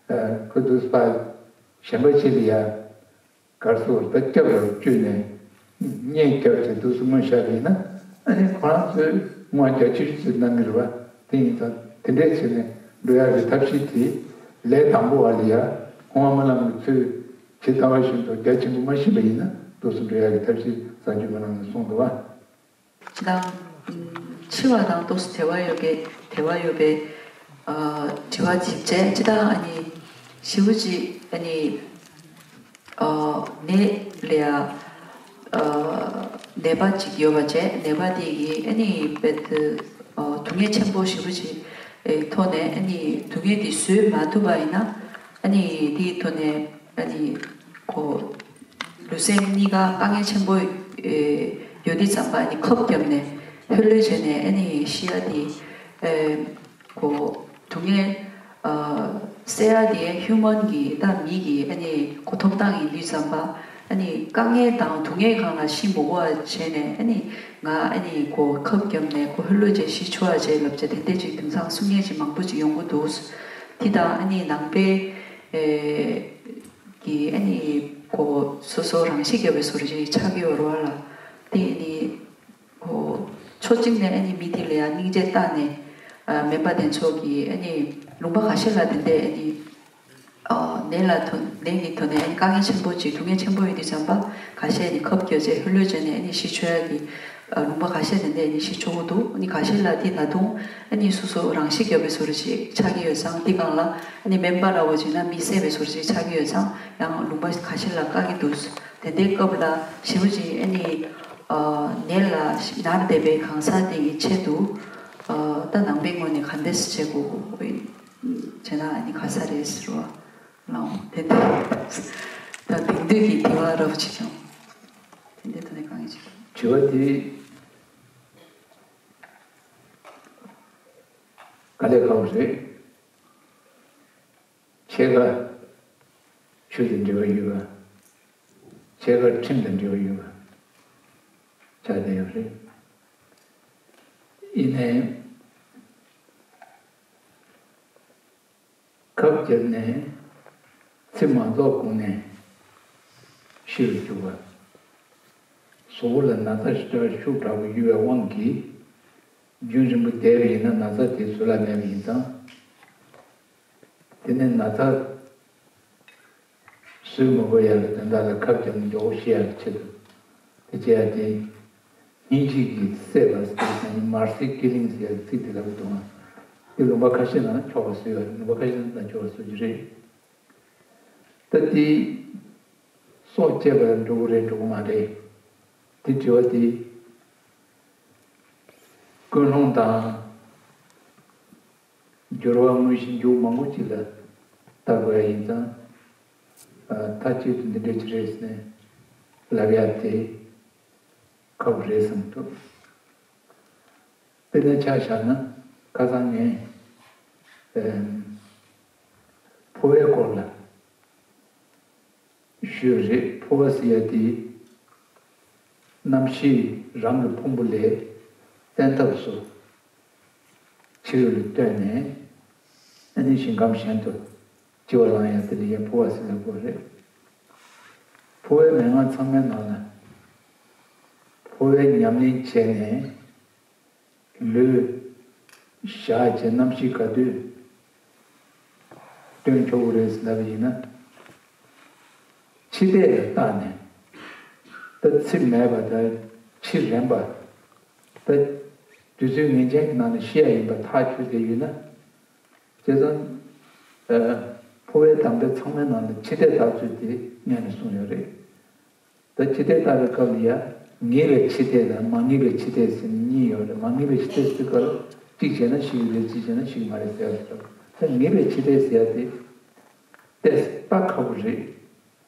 ཁོ་ཚོས་པ་གཞན་པ་གཅིག་ལ་ཡ། གར་སོགས་ད་སྐྱབས་ལ་བཅོལ་ནས། གཉེན་སྐྱབས་ཀྱི་དུས་སུ་མངོན་བཞག་པ་ཡིན་ན། ཨ་ནི་ཁོ་རང་ཚོས་བསྔོ་བ་རྒྱ་ཆེ་ཤོས་ཅིག་གནང་གི་རེད་བ། དེ་ཡིན་ཙང་དེ་འདྲས་བྱས་ནས་འགྲོ་ཡག་གི་ཐབས་ཤེས་དེ། ལས་དང་པོ་བ་ལ་ཡ། བསྔོ་བ་སྨོན་ལམ་གྱི་ཚུལ་ཇི་ལྟ་བ་བཞིན་དུ་རྒྱ་ཆེན་པོ་མ་ཤེས་པ་ཡིན་ན། དུས་སུ་འགྲོ་ཡག་གི་ཐབས་ཤེས་བཟང་སྤྱོད་སྨོན་ལམ་ནས་གསུངས་འདུག་བ། ཅི་དང་། འཆི་བ་དང་ཏོག་ཙམ་འབྲེལ་བ་ཡོད་པའི་འབྲེལ་བ་ཡོད་པའི་དྲི་བ་ཅིག་བྱས། ཅི་དང་ཨ་ནི་ཞེ་པོ་ཅིག་ཨ་ནི་ནད་ལ་ཡ་ནད་པ་ཅིག་ཡོད་པ་བྱས། ནད་པ་དེ་གིས་ཨ་ནི་དཔེ་དེ་སྡུག་བསྔལ་ཆེན་པོ་ཞེ་པོ་ཅིག་ཐོག་ནས། ཨ་ནི་སྡུག་བསྔལ་དེ་བཟོད་མ་ཐུབ་པ་ཡིན་ན། ཨ་ནི་དེའི་ཐོག་ནས་ཨ་ནི་ཁོ་ལུས་སེམས་གཉིས་ཀ་དཀའ་ངལ་ཆེན་པོ་ཡོད་དུས་ཙམ་པ། ཨ་ནི་ཁབ་བརྒྱབ་ནས་ལྷོད་ལྷོད་བྱས་ནས་ཨ་ནི་ཤི་ཡ་དེ། ཨེ། ཁོ་སྡུག་བསྔལ་ཨ་སེལ་ཡ་དེ་ཧིའུ་མན་གྱི་ད་མི་གི་ཨ་ནི་ཁོ་ཐོབ་ཐང་ཡིན་དུས་ཙམ་པ། ཨ་ནི་དཀའ་ངལ་དང་སྡུག་བསྔལ་སྒང་ལ་ཤི་མི་དགོས་པ་བྱས་ནས། ཨ་ནི་ང་ཨ་ནི་ཁོ་ཁབ་བརྒྱབ་ནས་ཁོ་ལྷོད་ལྷོད་བྱས་ཤི་ཆོག་པ་བྱས་ལབ་བྱས། དེ་འདྲས་ཅིག་དེང་སང་གསུང་མཁན་ཅིག་མང་པོ་ཅིག་ཡོང་གི་འདུག། དེ་དང་ཨ་ནི་ནང་པའི་ཨེ་གི་ཨ་ནི་ཁོ་སོ་སོ་རང་ཤི་བརྒྱབ་པའི་བཟོ་འདྲ་ཅིག་ཆགས་ཀྱི་ཡོད་རེད་བ་ལ། དེ་ཨ་ནི། ཁོ་ཕྱོགས་གཅིག་ནས་ཨ་ནི་མི་དེ་ལ་ཡང་སྙིང་རྗེ་བལྟས་ནས། ཨ་སྨན་པ་དེ་ཚོ་གིས་ཨ་ནི་ལུང་པ་ཁ་ཤས་ལ་དེ་འདྲས་ཨ་ནི་ཨ་ནད་ལ་ཐོ་ནད་ཀྱི་ཐོག་ནས་ཨ་ནི་དཀའ་ངལ་ཆེན་པོ་ཅིག་སྡུག་བསྔལ་ཆེན་པོ་ཡོད་དུས་ཙམ་པ། ཁ་ཤས་ནི་ཁབ་བརྒྱབ་བྱས་ལྷོད་ལྷོད་བྱས་ནས་ཨ་ནི་ཤི་ཆོག་ཡ་གི་ཨ་ལུང་པ་ཁ་ཤས་དེ་འདྲས་ཨ་ནི་ཤི་ཆོག་གི་འདུག། ཨ་ནི་ཁ་ཤས་ལ་དེ་ད་དུང་ཨ་ནི་སོ་སོ་རང་ཤི་བརྒྱབ་པའི་བཟོ་འདྲ་ཅིག་ཆགས་ཀྱི་ཡོད་ཙང་། དེ་སྒང་ལ་ཨ་ནི་སྨན་པ་འདྲ་བོ་བྱས་ན་མི་བསད་པའི་བཟོ་འདྲ་ཅིག་ཆགས་ཀྱི་ཡོད་ཙང་། ཡང་ལུང་པ་ཁ་ཤས་ལ་བཀག་གི་འདུག། དེ་འདྲའི་སྐབས་ལ་ཞེ་པོ་ཅིག་ཨ་ནི་ཨ་ནད་ལ་ཤི་མནར་བསྡད་པའི་གང་ཟག་དེ་ཡི་ཆེད་དུ། ཨ་ད་ནང་པའི་ངོས་ནས་ག་འདྲས་སེ་བྱེད་དགོས་བྱས་ན་ཨ་ནི་ག་ས་རེད་ཟེར་བ་ལའང་། དེ་འདྲ་ད་དེང་དུས་ཀྱི་དྲི་བ་རབ་ཅིག་ཀྱང་དེ་འདྲའི་ཐོག་ནས་གང་ཡིན་ཅིག། དྲི་བ་དེ་དཀའ་ལས་ཁག་པོ་རེད། ཕྱེད་ཀ་ཆོས་དང་འབྲེལ་བ་ཡོད་པ། ཕྱེད་ཀ་ཁྲིམས་དང་འབྲེལ་བ་ཡོད་པ་ཆགས་བསྡད་ཡོད་རེད། ཡིན་ནའི་ཁབ་བརྒྱབ་ནས་ཚེ་མ་རྫོགས་གོང་ནས་ཤི་རུ་འཇུག་པ། གཟུགས་པོ་ལ་ན་ཚ་ཤུགས་དྲག་པོ་ཡོད་པའི་དབང་གིས། རྒྱུན་རིང་པོ་བསྡད་པ་ཡིན་ན་ན་ཚ་དེ་བཟོད་གླགས་མེད་པ་ཡིན་ཙང་། དེ་ནས་ན་ཚ་བཟོད་མི་དགོས་ཡག་གི་དོན་དག་ལ་ཁབ་བརྒྱབ་ནས་མགྱོགས་པོ་ཤི་ཡག་གི་ཆེད་དུ། དེ་བྱས་ཡག་དེ། སྙིང་རྗེ་གིས་བསད་པ་ཟེར་ན་ནི་mercy killing ཟེར་ཡག་གི་ཚིག་དེ་ལབ་ཀྱི་འདུག་ཨང་། དེ་ལུང་པ་ཁ་ཤས་ནང་ཆོག་པ་བཟོས་ཡོད་རེད། ལུང་པ་ཁ་ཤས་ནང་ཆོག་པ་བཟོ་རྒྱུ་རེད། ད་དེ་སྲོག་བཅད་པ་ལ་འགྲོ་གི་རེད་འགྲོ་གི་མ་རེད། དེ་དྲི་བ་དེ་ཀུན་སློང་དང་། སྦྱོར་བ་དངོས་གཞི་མགྱོགས་མང་པོ་ཅིག་ལ་ལྟ་དགོས་ཡ་ཡིན་ཙང་། ཨ་མཐའ་གཅིག་ཏུ་འདི་འདྲ་ཅིག་རེད་ཟེར་ནས་ལབ་ཡ་དེ་ཁག་པོ་རེད་བསམ་གྱི་འདུག། དཔེར་ན་ཆ་བཞག་ན་ཁ་སང་ངས་ཨ་འཕོ་བའི་སྐོར་ལ་ཞུས་རེད། འཕོ་བ་ཟེར་ཡ་དེ་རྣམ་ཤེས་རང་གི་ཕུང་པོ་ལས་བཙན་ཐབས་སུ་ཕྱི་རོལ་ལ་བཏོན་ནས་ཨ་ནི་ཞིང་ཁམས་གཞན་དུ་སྐྱེ་བ་བླང་ཡ་དེ་ལ་ཡང་འཕོ་བ་ཟེར་བའི་སྐོར་རེད། འཕོ་བའི་མན་ངག་ཚང་མའི་ནང་ལ་འཕོ་བའི་ཉམས་ལེན་བྱས་ནས། ལུས་བཞག་བྱས་རྣམ་ཤེས་ག་དུས་སྟོན་ཆོག་གི་རེད་ལབ་ཡིན་ན། འཆི་ལྟས་ལ་བལྟས་ནས། ད་འཆི་མེད་པ་དང་འཆི་རན་པ། ད་དུས་ཚོད་ངེས་ཅན་གྱི་ནང་ནས་ཤི་ཡ་ཡིན་པ་ཐག་ཆོད་བསྡད་ཡོད་ན། བྱས་ཙང་། ཨ། འཕོ་བའི་དམ་པའི་ཚང་མའི་ནང་ནས་འཆི་ལྟས་བལྟ་ཚུལ་དེ་སྔོན་ནས་གསུངས་ཡོད་རེད། ད་འཆི་ལྟས་བལྟ་བའི་སྐབས་ལ་ཡ། ངེས་པའི་འཆི་ལྟས་དང་མ་ངེས་པའི་འཆི་ལྟས་ཟེར་ནས་གཉིས་ཡོད་རེད། མ་ངེས་པའི་འཆི་ལྟས་ཟེར་སྐབས་ལ་གཅིག་བྱས་ན་ཤི་གི་རེད། གཅིག་བྱས་ན་ཤི་གི་མ་རེད་ཟེར་ཡ་རེད། ད་ངེས་པའི་འཆི་ལྟས་ཟེར་ཡ་དེ་ལྟས་ལྟ་ཁག་པོ་རེད།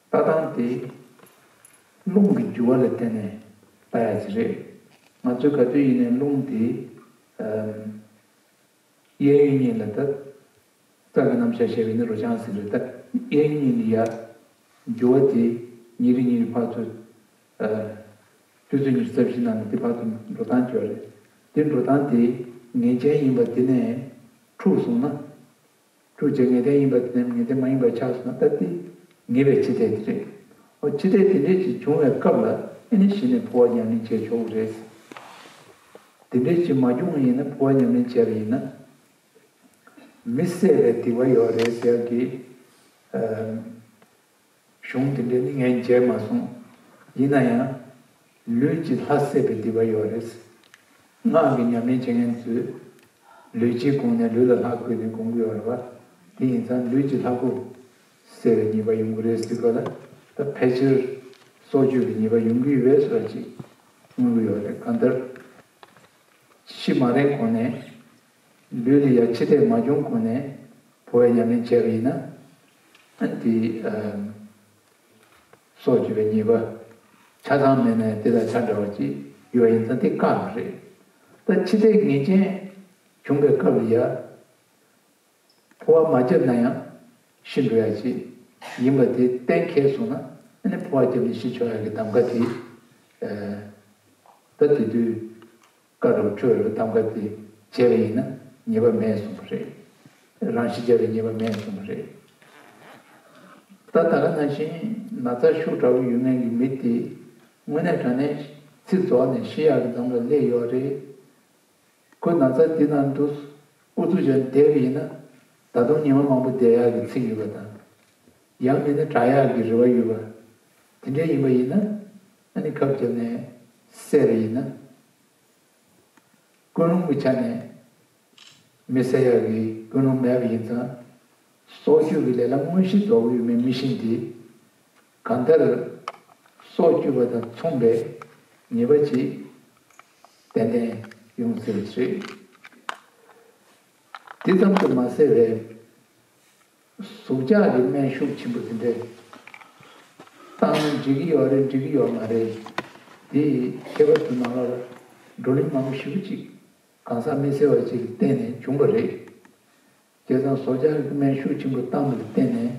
ལྟ་སྟངས་དེ་རླུང་གི་རྒྱུ་བ་ལ་བརྟེན་ནས་ལྟ་ཡ་ཅིག་རེད། ང་ཚོས་ག་དུས་ཡིན་ནའི་རླུང་དེ་ཨམ། གཡས་གཡོན་གཉིས་ལ་ད། རྩ་བའི་རྣམ་གཞག་བཤད་པ་ཡིན་ན་རོ་རྐྱང་ཟེར་རེད། ད་གཡས་གཡོན་གཉིས་ལ་ཡ། རྒྱུ་བ་དེ་ཉིན་རེ་ཉིན་རེ་ཕར་ཚུར། ཨ། དུས་ཚོད་ཉི་ཤུ་རྩ་བཞི་ནང་ནས་དེ་ཕར་ཚུར་འགྲོ་སྟངས་ཅིག་ཡོད་རེད། དེ་འགྲོ་སྟངས་དེ་ངེས་ཅན་ཡིན་པ་དེ་ནས་འཁྲུགས་སོང་ན། འཁྲུགས་བྱས་ངེས་གཏན་ཡིན་པ་དེ་ནས་ངེས་གཏན་མ་ཡིན་པ་ཆགས་སོང་ན། ད་དེ་ངེས་པའི་འཆི་ལྟས་དེ་རེད། འོ་འཆི་ལྟས་དེ་འདྲས་ཅིག་བྱུང་བའི་སྐབས་ལ་ཨ་ནི་གཞི་ནས་འཕོ་བ་ཉམས་ལེན་བྱས་ཆོག་གི་རེད། དེ་འདྲས་ཅིག་མ་བྱུང་བ་ཡིན་ན། འཕོ་བ་ཉམས་ལེན་བྱས་པ་ཡིན་ན། མི་བསད་པའི་སྡིག་པ་ཡོད་རེད་ཟེར་གྱི། ཨ། གཞུང་དེ་འདྲ་ནི་ངས་མཇལ་མ་སོང་། ཡིན་ན་ཡང་། ལུས་ཀྱི་ལྷ་བསད་པའི་སྡིག་པ་ཡོད་རེད། སྔགས་ཀྱི་ཉམས་ལེན་བྱེད་མཁན་ཚོས་ལུས་ཀྱི་སྒོ་ནས་ལུས་ལ་ལྷ་བཀོད་ནས་སྒོམ་གྱི་ཡོད་རེད་པ། དེ་ཡིན་ཙང་ལུས་ཀྱི་ལྷ་སྐུ་བསད་པའི་ཉེས་པ་ཡོང་གི་རེད་ཟེར་གྱི་ཡོད་ལ། ད་ཕལ་ཆེར་སྲོག་གཅོད་ཀྱི་ཉེས་པ་ཡོང་གི་ཡོད་པའི་བཟོ་འདྲ་ཅིག་མངོན་གྱི་ཡོད་རེད། གང་ལྟར། ཤི་མ་རན་གོང་ནས། ལུས་ལ་ཡ་འཆི་ལྟས་མ་བྱུང་གོང་ནས་འཕོ་བའི་ཉམས་ལེན་བྱས་པ་ཡིན་ན། ཨ། དེ། ཨ། སྲོག་གཅོད་པའི་ཉེས་པ་ཆ་ཚང་མེད་ན་ཡང་དེ་དང་ཆ་འདྲ་བ་ཅིག་ཡོད་པ་ཡིན་ཙང་དེ་བཀག་པ་རེད། ད་འཆི་ལྟས་ངེས་ཅན་བྱུང་བའི་སྐབས་ལ་ཡ། འཕོ་བ་མ་བརྒྱབ་ན་ཡང་ཤི་འགྲོ་ཡ་ཅིག་ཡིན་པ་དེ་གཏན་འཁེལ་སོང་ན། ཨ་ནི་འཕོ་བ་བརྒྱབ་ནས་ཤི་ཆོག་ཡ་གི་གདམ་ག་དེ། ཨ། ད་དེ་དུས་བཀའ་འགྲོ་ཁྲོད་ལ་གདམ་ག་དེ་བྱས་པ་ཡིན་ན་ཉེས་པ་མེད་གསུངས་པ་རེད། རང་ཤི་བརྒྱབ་པའི་ཉེས་པ་མེད་གསུངས་པ་རེད། ད་ད་ག་ནང་བཞིན་ན་ཚ་ཤུགས་དྲག་པོ་ཡོད་མཁན་གྱི་མི་དེ་དངོས་གནས་དྲང་གནས་ཚེ་རྫོགས་ནས་ཤི་ཡག་གི་འདམ་ལ་སླེབས་ཡོད་རེད། ཁོ་ན་ཚ་འདི་ནང་དུ་ཨུ་ཚུགས་བྱས་བསྡད་པ་ཡིན་ན། ད་དུང་ཉི་མ་མང་པོ་བསྡད་ཡག་གི་ཚིག་ཡོད་པ་དང་། ཡང་མིན་ན་དྲག་ཡག་གི་རེ་བ་ཡོད་པ། དེ་འདྲ་ཡིན་པ་ཡིན་ན། ཨ་ནི་ཁབ་བརྒྱབ་ནས་བསད་པ་ཡིན་ན། ཀུན་སློང་གི་ཆ་ནས་མི་བསད་ཡག་གི་ཀུན་སློང་མེད་པ་ཡིན་ཙང་། སྲོག་གཅོད་ཀྱི་ལས་ལ་དངོས་གཞི་རྫོགས་ཡོད་མེད་མི་ཤེས་ཏེ། གང་ལྟར་སྲོག་གཅོད་པ་དང་མཚུངས་པའི་ཉེས་པ་ཅིག་ཏན་ཏན་ཡོང་སྲིད་པ་རེད། དེ་ཙམ་དུ་མ་ཟད་པའི་ཟུག་གཅོག་གི་སྨན་ཤུགས་ཆེན་པོ་དེ་འདྲ་བཏང་ན་འགྲིག་གི་ཡོད་རེད། འགྲིག་གི་ཡོད་མ་རེད། དེ་ཁྱད་པར་དུ་ནང་ལོགས་ལ་བགྲོ་གླེང་མང་པོ་ཞེ་པོ་ཅིག་གང་ཟག་མི་སེར་བ་ཅིག་གིས་བསྟན་ནས་བྱུང་བ་རེད། བྱས་ཙང་ཟུག་གཅོག་གི་སྨན་ཤུགས་ཆེན་པོ་བཏང་བ་ལ་བརྟེན་ནས་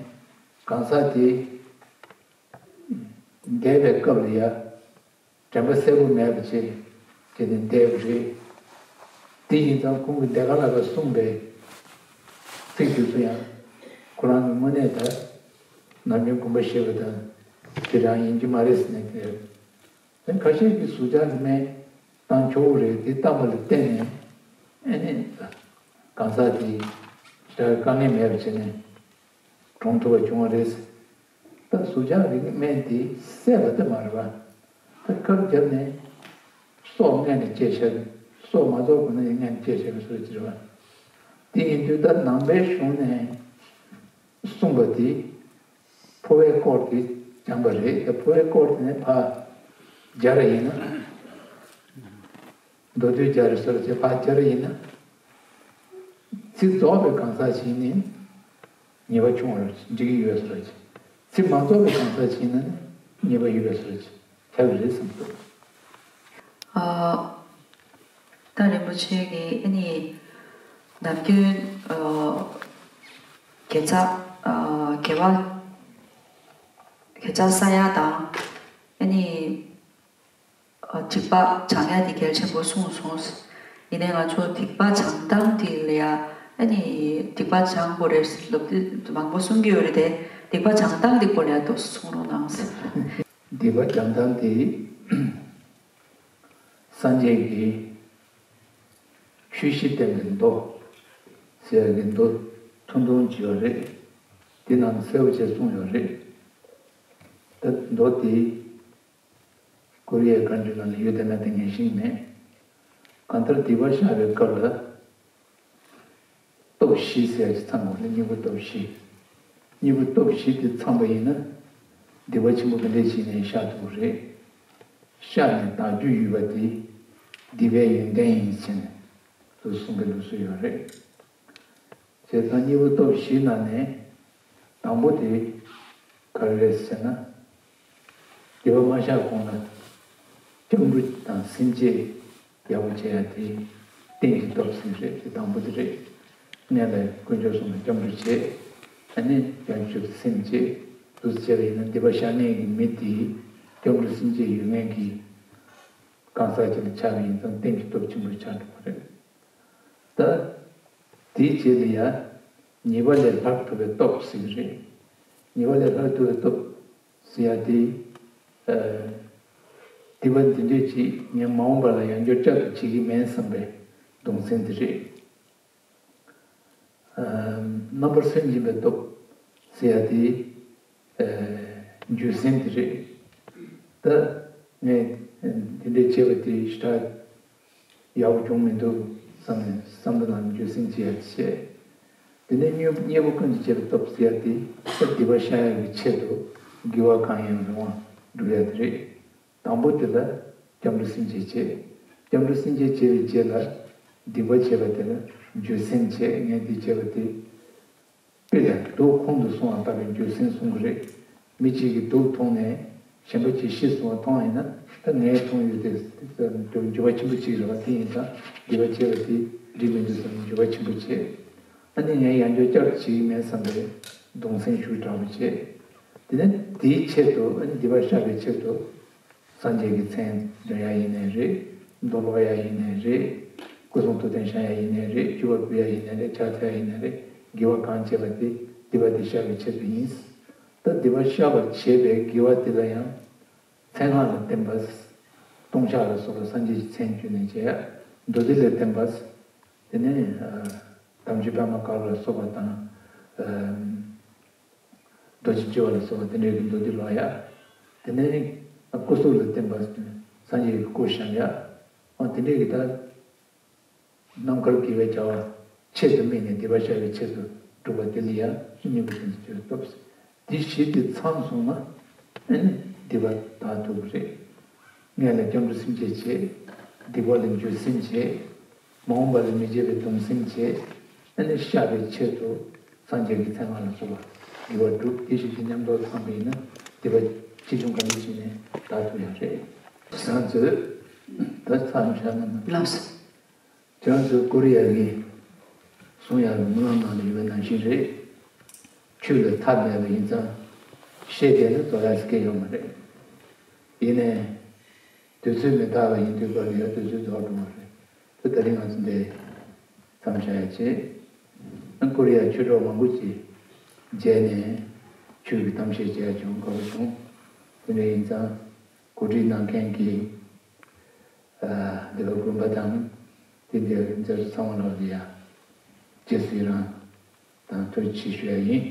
གང་ཟག་དེ་འདས་པའི་སྐབས་ལ་ཡ། དྲན་པ་གསལ་པོ་མེད་པ་བྱས་བྱས་ནས་བསྡད་པ་རེད། དེ་ཡིན་ཙང་ཁོང་གིས་འདས་ཁ་ལ་ཁ་གསུངས་པའི་ཚིག་དེ་ཚོ་ཡང་ཁོ་རང་གི་དངོས་གནས་ད་ནམ་རྒྱུན་དགོངས་པ་བཞེས་པ་དང་དེ་རང་ཡིན་གྱི་མ་རེད་ཟེར་ནས་དེ་རེད། དེ་ཁ་ཤས་ཀྱིས་ཟུག་གཅོག་གི་སྨན་བཏང་ཆོག་གི་རེད། དེ་བཏང་བ་ལ་བརྟེན་ནས་ཨ་ནི་གང་ཟག་དེ་དགྲ་དཀའ་ངལ་མེད་པ་བྱས་ནས། གྲོངས་ཐུབ་པ་བྱུང་བ་རེད། ད་ཟུག་གཅོག་གི་སྨན་དེ་བསད་པ་དེ་མ་རེད་པ། ད་ཁབ་བརྒྱབ་ནས་སྲོག་སྔོན་ནས་བཅད་བཞག་སྲོག་མ་རྫོགས་གོང་ནས་སྔོན་ནས་བཅད་བཞག་པའི་བཟོ་ཅིག་རེད་པ། དེ་ཡིན་དུས་ད་ནང་པའི་གཞུང་ནས་གསུངས་པ་དེ་འཕོ་བའི་སྐོར་དེ་སྦྱངས་པ་རེད། ད་འཕོ་བའི་སྐོར་དེ་ནས་ཕར་སྦྱར་བ་ཡིན་ན། མདོ་སྡུད་སྦྱར་བའི་བཟོ་ཅིག་ཕར་སྦྱར་བ་ཡིན་ན། ཚེ་རྫོགས་པའི་གང་ཟག་ཞིག་ནི་ཉེས་པ་ཆུང་བར་འགྲིག་གི་ཡོད་ཟེར་བ་ཅིག་ཚེ་མ་རྫོགས་པའི་གང་ཟག་ཞིག་ན་ནི་ཉེས་པ་ཡོད་པའི་བཟོ་ཅིག་ཆགས་ཀྱི་རེད་བསམ་འདུག་ཨ། ད་རིན་པོ་ཆེ་གིས་ཨ་ནི་ནམ་རྒྱུན་ཨ། དགེ་རྩ་ཨ། དགེ་བ་དགེ་རྩ་བསགས་ཡ་དང་ཨ་ནི། སྡིག་པ་སྦྱང་ཡ་དེ་གལ་ཆེན་པོ་གསུངས་སོང་། ཡིན་ནའི་ང་ཚོ་སྡིག་པ་སྦྱང་སྟངས་དེ་ལ་ཡ་ཨ་ནི་སྡིག་པ་སྦྱང་དགོས་རེད་ཟེར་ལབ་དུས་མང་པོ་གསུང་གི་ཡོད་རེད་དེ། སྡིག་པ་སྦྱང་སྟངས་དེ་སྐོར་ལ་ཡ་ཏོག་ཙམ་གསུང་རོགས་གནང་ཟེར། སྡིག་པ་སྦྱང་སྟངས་དེ་སངས་རྒྱས་ཀྱིས་ ཆོས་བཞི་བསྟན་པའི་མདོ་ཟེར་ཡག་གི་མདོ་ཐུང་ཐུང་ཅིག་ཡོད་རེད། དེ་ནང་གསལ་པོ་བྱས་གསུངས་ཡོད་རེད། ད་མདོ་དེ་ཀོ་རི་ཡའི་གྷན་ཌི་ནང་ལ་ཡོད་དེ་མེད་དེ་ངས་ཤེས་ཀྱི་མེད། གང་ལྟར་སྡིག་པ་བཤགས་པའི་སྐབས་ལ་སྟོབས་བཞི་ཟེར་ཡག་ཅིག་ཚང་དགོས་ལ། སྙིང་པོ་སྟོབས་བཞི། སྙིང་པོ་སྟོབས་བཞི་དེ་ཚང་པ་ཡིན་ན་སྡིག་པ་ཆེན་པོ་ག་འདྲས་བྱས་ནས་བཤགས་ཐུབ་ཀྱི་རེད། བཤགས་ནས་དག་རྒྱུ་ཡོད་པ་དེ་སྡིག་པའི་ཡོན་ཏན་ཡིན་ཟེར་ནས་དེ་གསུང་གི་ལུགས་སྲོལ་ཡོད་རེད། བྱས་ཙང་སྙིང་པོ་སྟོབས་བཞིའི་ནང་ནས་དང་པོ་དེ་ག་རེ་རེད་ཟེར་ན། སྡིག་པ་མ་བཤགས་གོང་ལ་སྐྱབས་འགྲོ་དང་སེམས་བསྐྱེད་ཡག་པོ་བྱེད་ཡག་དེ་རྟེན་གྱི་སྟོབས་ཟེར་གྱི་རེད། དེ་དང་པོ་དེ་རེད། སྔོན་ལ་དཀོན་མཆོག་གསུམ་ལ་སྐྱབས་འགྲོ་བྱེད། ཨ་ནི་སྐྱབས་འགྲོ་སེམས་བསྐྱེད་དེ་འདྲ་བྱས་པ་ཡིན་ན་སྡིག་པ་བཤགས་མཁན་གྱི་མི་དེ་སྐྱབས་འགྲོ་སེམས་བསྐྱེད་ཡོད་མཁན་གྱི་གང་ཟག་ཅིག་ལ་ཆགས་པ་ཡིན་ཙང་རྟེན་གྱི་སྟོབས་ཆེན་པོ་ཆགས་འགྲོ་གི་རེད། ད་དེའི་རྗེས་ལ་ཡ་ཉེས་པ་ལས་ལྷག་ཐུབ་པའི་སྟོབས་ཟེར་གྱི་རེད། ཉེས་པ་ལས་ལྷག་ཐུབ་པའི་སྟོབས་ཟེར་ཡ་དེ། ཨ། སྡིག་པ་འདི་འདྲས་ཅིག་ངས་མ་འོངས་པ་ལ་ཡང་བསྐྱར་བསྐྱར་དུ་བྱེད་ཀྱི་མེད་བསམ་པའི་གདུང་སེམས་དེ་རེད། ཨ། རྣམ་པར་སེམས་སྦྱིན་པའི་སྟོབས་ཟེར་ཡ་དེ། ཨ། འགྱོད་སེམས་དེ་རེད། ད་ངས་འདི་འདྲས་བྱས་པ་དེ་ཞེ་དྲག་ཡག་པོ་བྱུང་མི་འདུག་བསམ་ནས་བསམ་བློ་ནང་འགྱོད་སེམས་བྱེད་ཡ་བྱས། དེ་ནས་གཉེན་གཉེན་པོ་ཀུན་གྱི་བྱེད་པའི་སྟོབས་ཟེར་ཡ་དེ་ད་སྡིག་པ་བཤགས་ཡ་གི་ཆེད་དུ་དགེ་བ་གང་ཡིན་རུང་བ་སྒྲུབ་ཡ་དེ་རེད། དང་པོ་དེ་ལ་སྐྱབས་འགྲོ་སེམས་བསྐྱེད་བྱེད། སྐྱབས་འགྲོ་སེམས་བསྐྱེད་བྱས་པའི་རྗེས་ལ་སྡིག་པ་བྱས་པ་དེ་ལ་འགྱོད་སེམས་བྱས། ངས་འདི་བྱས་པ་དེ་དཔེ་ལ་དུག་ཁོང་དུ་སོང་བ་ལྟ་བུའི་འགྱོད་སེམས་གསུང་གི་རེད། མི་གཅིག་གིས་དུག་འཐུང་ནས་གཞན་པ་གཅིག་ཤི་སོང་བ་མཐོང་ཡིན་ན་ད་ངས་འཐུང་ཡོད་དེ་འགྱོད་པ་ཆེན་པོ་གཅིག་རེད་བ། དེ་ཡིན་ཙང་སྡིག་པ་བྱས་པ་དེ་འགྲིག་མི་འདུག་བསམ་ནས་འགྱོད་པ་ཆེན་པོ་བྱས། ཨ་ནི་ངས་ཡང་བསྐྱར་བསྐྱར་བྱེད་ཀྱི་མེད་བསམ་པའི་གདུང་སེམས་ཤུགས་དྲག་པོ་བྱས། དེ་ནས་དེའི་ཆེད་དུ་ཨ་ནི་སྡིག་པ་བཤགས་པའི་ཆེད་དུ། སངས་རྒྱས་ཀྱི་མཚན་འདོན་ཡ་ཡིན་ནའི་རེད། མདོ་ཀློག་ཡ་ཡིན་ནའི་རེད། སྐུ་གསུང་ཐུགས་རྟེན་བཤམས་ཡ་ཡིན་ནའི་རེད། སྤྱི་བོར་ཕུལ་ཡ་ཡིན་ནའི་རེད། ཕྱག་འཚལ་ཡ་ཡིན་ནའི་རེད། དགེ་བ་གང་བྱས་པ་དེ་སྡིག་པ་དེ་བཤགས་པའི་ཆེད་དུ་ཡིན། ད་སྡིག་པ་བཤགས་པར་བྱེད་པའི་དགེ་བ་དེ་ལ་ཡང་མཚན་སྔགས་ལ་བརྟེན་པ། ལྟུང་བཤགས་ལ་སོགས་པ་སངས་རྒྱས་ཀྱི་མཚན་བརྗོད་ནས་བྱས་ཡ། མདོ་སྡེ་ལ་བརྟེན་པ། དེ་ནས་ཨ། དམ་ཆོས་པད་མ་དཀར་པོ་ལ་སོགས་པ་དང་། ཨ། རྡོ་རྗེ་སྤྱི་བོ་ལ་སོགས་པ་དེ་འདྲའི་གི་མདོ་སྡེ་ཀློག་ཡ། དེ་ནས་སྐུ་གཟུགས་ལ་བརྟེན་པ་སངས་རྒྱས་ཀྱི་སྐུ་བཤམས་ཡ། འོ་དེ་འདྲའི་གི་ད་རྣམ་དཀར་དགེ་བའི་བྱ་བ་ཆེད་དུ་དམིགས་ནས་སྡིག་པ་བཤགས་པའི་ཆེད་དུ་སྒྲུབ་པ་དེ་ལ་ཡ་སྙིང་པོ་ཅན་དུ་གྱུར་ཐུབ། དེ་བཞི་དེ་ཚང་སོང་ན་ཨ་ནི་སྡིག་པ་དག་ཐུབ་ཀྱི་རེད། སྔོན་ལ་སྐྱབས་འགྲོ་སེམས་བསྐྱེད་བྱེད། སྡིག་པ་ལ་འགྱོད་སེམས་བྱེད། མ་འོངས་པ་ལ་མི་བྱེད་པའི་གདུང་སེམས་བྱེད། ཨ་ནི་བཤགས་པའི་ཆེད་དུ་སངས་རྒྱས་ཀྱི་མཚན་སྔགས་ལ་སོགས་པ་དགེ་བ་སྒྲུབ། དེ་བཞིན་དུ་མཉམ་དུ་ཚང་བ་ཡིན་ན་སྡིག་པ་ཆེ་ཆུང་ག་འདྲ་བྱས་ནས་དག་ཐུབ་ཡ་རེད། བཟང་ཚོད་ད་ཚར་བཞག་ན། ལགས་སོ། ཁྱེད་རང་ཚོའི་ཀོ་རི་ཡ་གི་གསུང་ཡག་གི་སྨོན་ལམ་ནང་ལ་ཡོད་པའི་ནང་བཞིན་རེད། ཆོས་ལ་ཐབས་མེད་པ་ཡིན་ཙང་ཤེས་བསྡད་ན་རྫོགས་ཡག་སྐད་ཡོད་མ་རེད། ཡིན་ནའི་དུས་ཚོད་མི་རྟག་པ་ཡིན་དུས་སྐབས་ལ་ཡང་དུས་ཚོད་རྫོགས་འགྲོ་བ་རེད། ད་ད་རིང་ང་ཚོ་འདི་མཚམས་བཞག་ཡ་བྱེད། ཨ་ཀོ་རི་ཡ་ཆོས་གྲོགས་མང་པོ་ཅིག་མཇལ་ནས་ཆོས་ཀྱི་གཏམ་བཤད་བྱེད་ཡ་བྱུང་། དགའ་པོ་བྱུང་། དེ་འདྲ་ཡིན་ཙང་གོ་སྒྲིག་གནང་མཁན་གྱི་ཨ་སྡེ་པ་དགོན་པ་དང་དེ་འདྲའི་མཛད་གཙོ་ཚང་མ་ལ་ཡ་རྗེས་སུ་ཡི་རང་དང་ཐུགས་རྗེ་ཆེ་ཞུ་ཡ་ཡིན།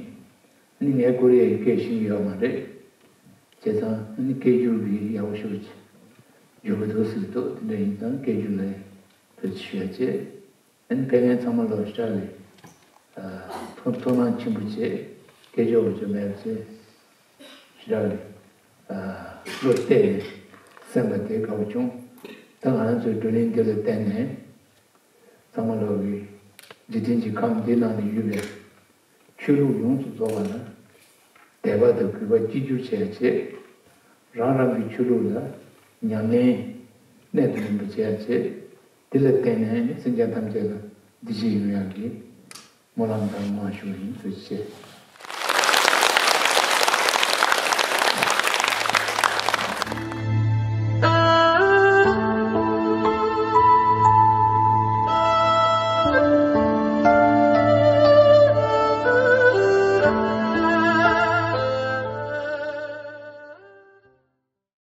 ཨ་ནི་ངས་ཀོ་རི་ཡའི་སྐད་ཤེས་ཀྱི་ཡོད་མ་རེད། བྱས་ཙང་ཨ་ནི་སྐད་སྒྱུར་གྱི་ཡག་པོ་ཞེ་པོ་ཅིག་སྒྱུར་གྱི་འདུག་ཟེར་གྱི་འདུག་དེ་འདྲ་ཡིན་ཙང་སྐད་སྒྱུར་ལ་ཐུགས་རྗེ་ཆེ་ཞུ་ཡ་བྱས། ཨ་ནི་ཕེབས་མཁན་ཚང་མ་ལ་ཞེ་དྲག་གི་ཨ་ཐུགས་ཐུགས་སྣང་ཆེན་པོ་བྱས། སྐད་ཅོར་བ་ཅོ་མེད་པ་བྱས། ཞེ་དྲག་གི་ཨ་བློ་གཏད་ནས་གསན་པ་དེ་དགའ་པོ་བྱུང་། ད་ང་རང་ཚོའི་བགྲོ་གླེང་འདི་ལ་བརྟེན་ནས་ཚང་མ་ལོག་གི་འཇིག་རྟེན་གྱི་ཁམས་འདི་ནང་ལ་ཡོད་པའི་ཆོས་ལུགས་ཡོངས་སུ་རྫོགས་པ་ལ་དད་པ་དང་གུས་པ་གཅིག་གྱུར་བྱེད་ཡ་བྱེད། རང་རང་གི་ཆོས་ལུགས་ལ་ཉམས་ལེན་གནད་དུ་ལེན་པ་བྱེད་ཡ་བྱེད། དེ་ལ་བརྟེན་ནས་ནི་སེམས་ཅན་ཐམས་ཅད་ལ་བདེ་སྐྱིད་ཡོང་ཡག་གི་སྨོན་ལམ་དང་སྨོན་ལམ་ཞུ་བ་ཡིན། ཐུགས་རྗེ་ཆེ།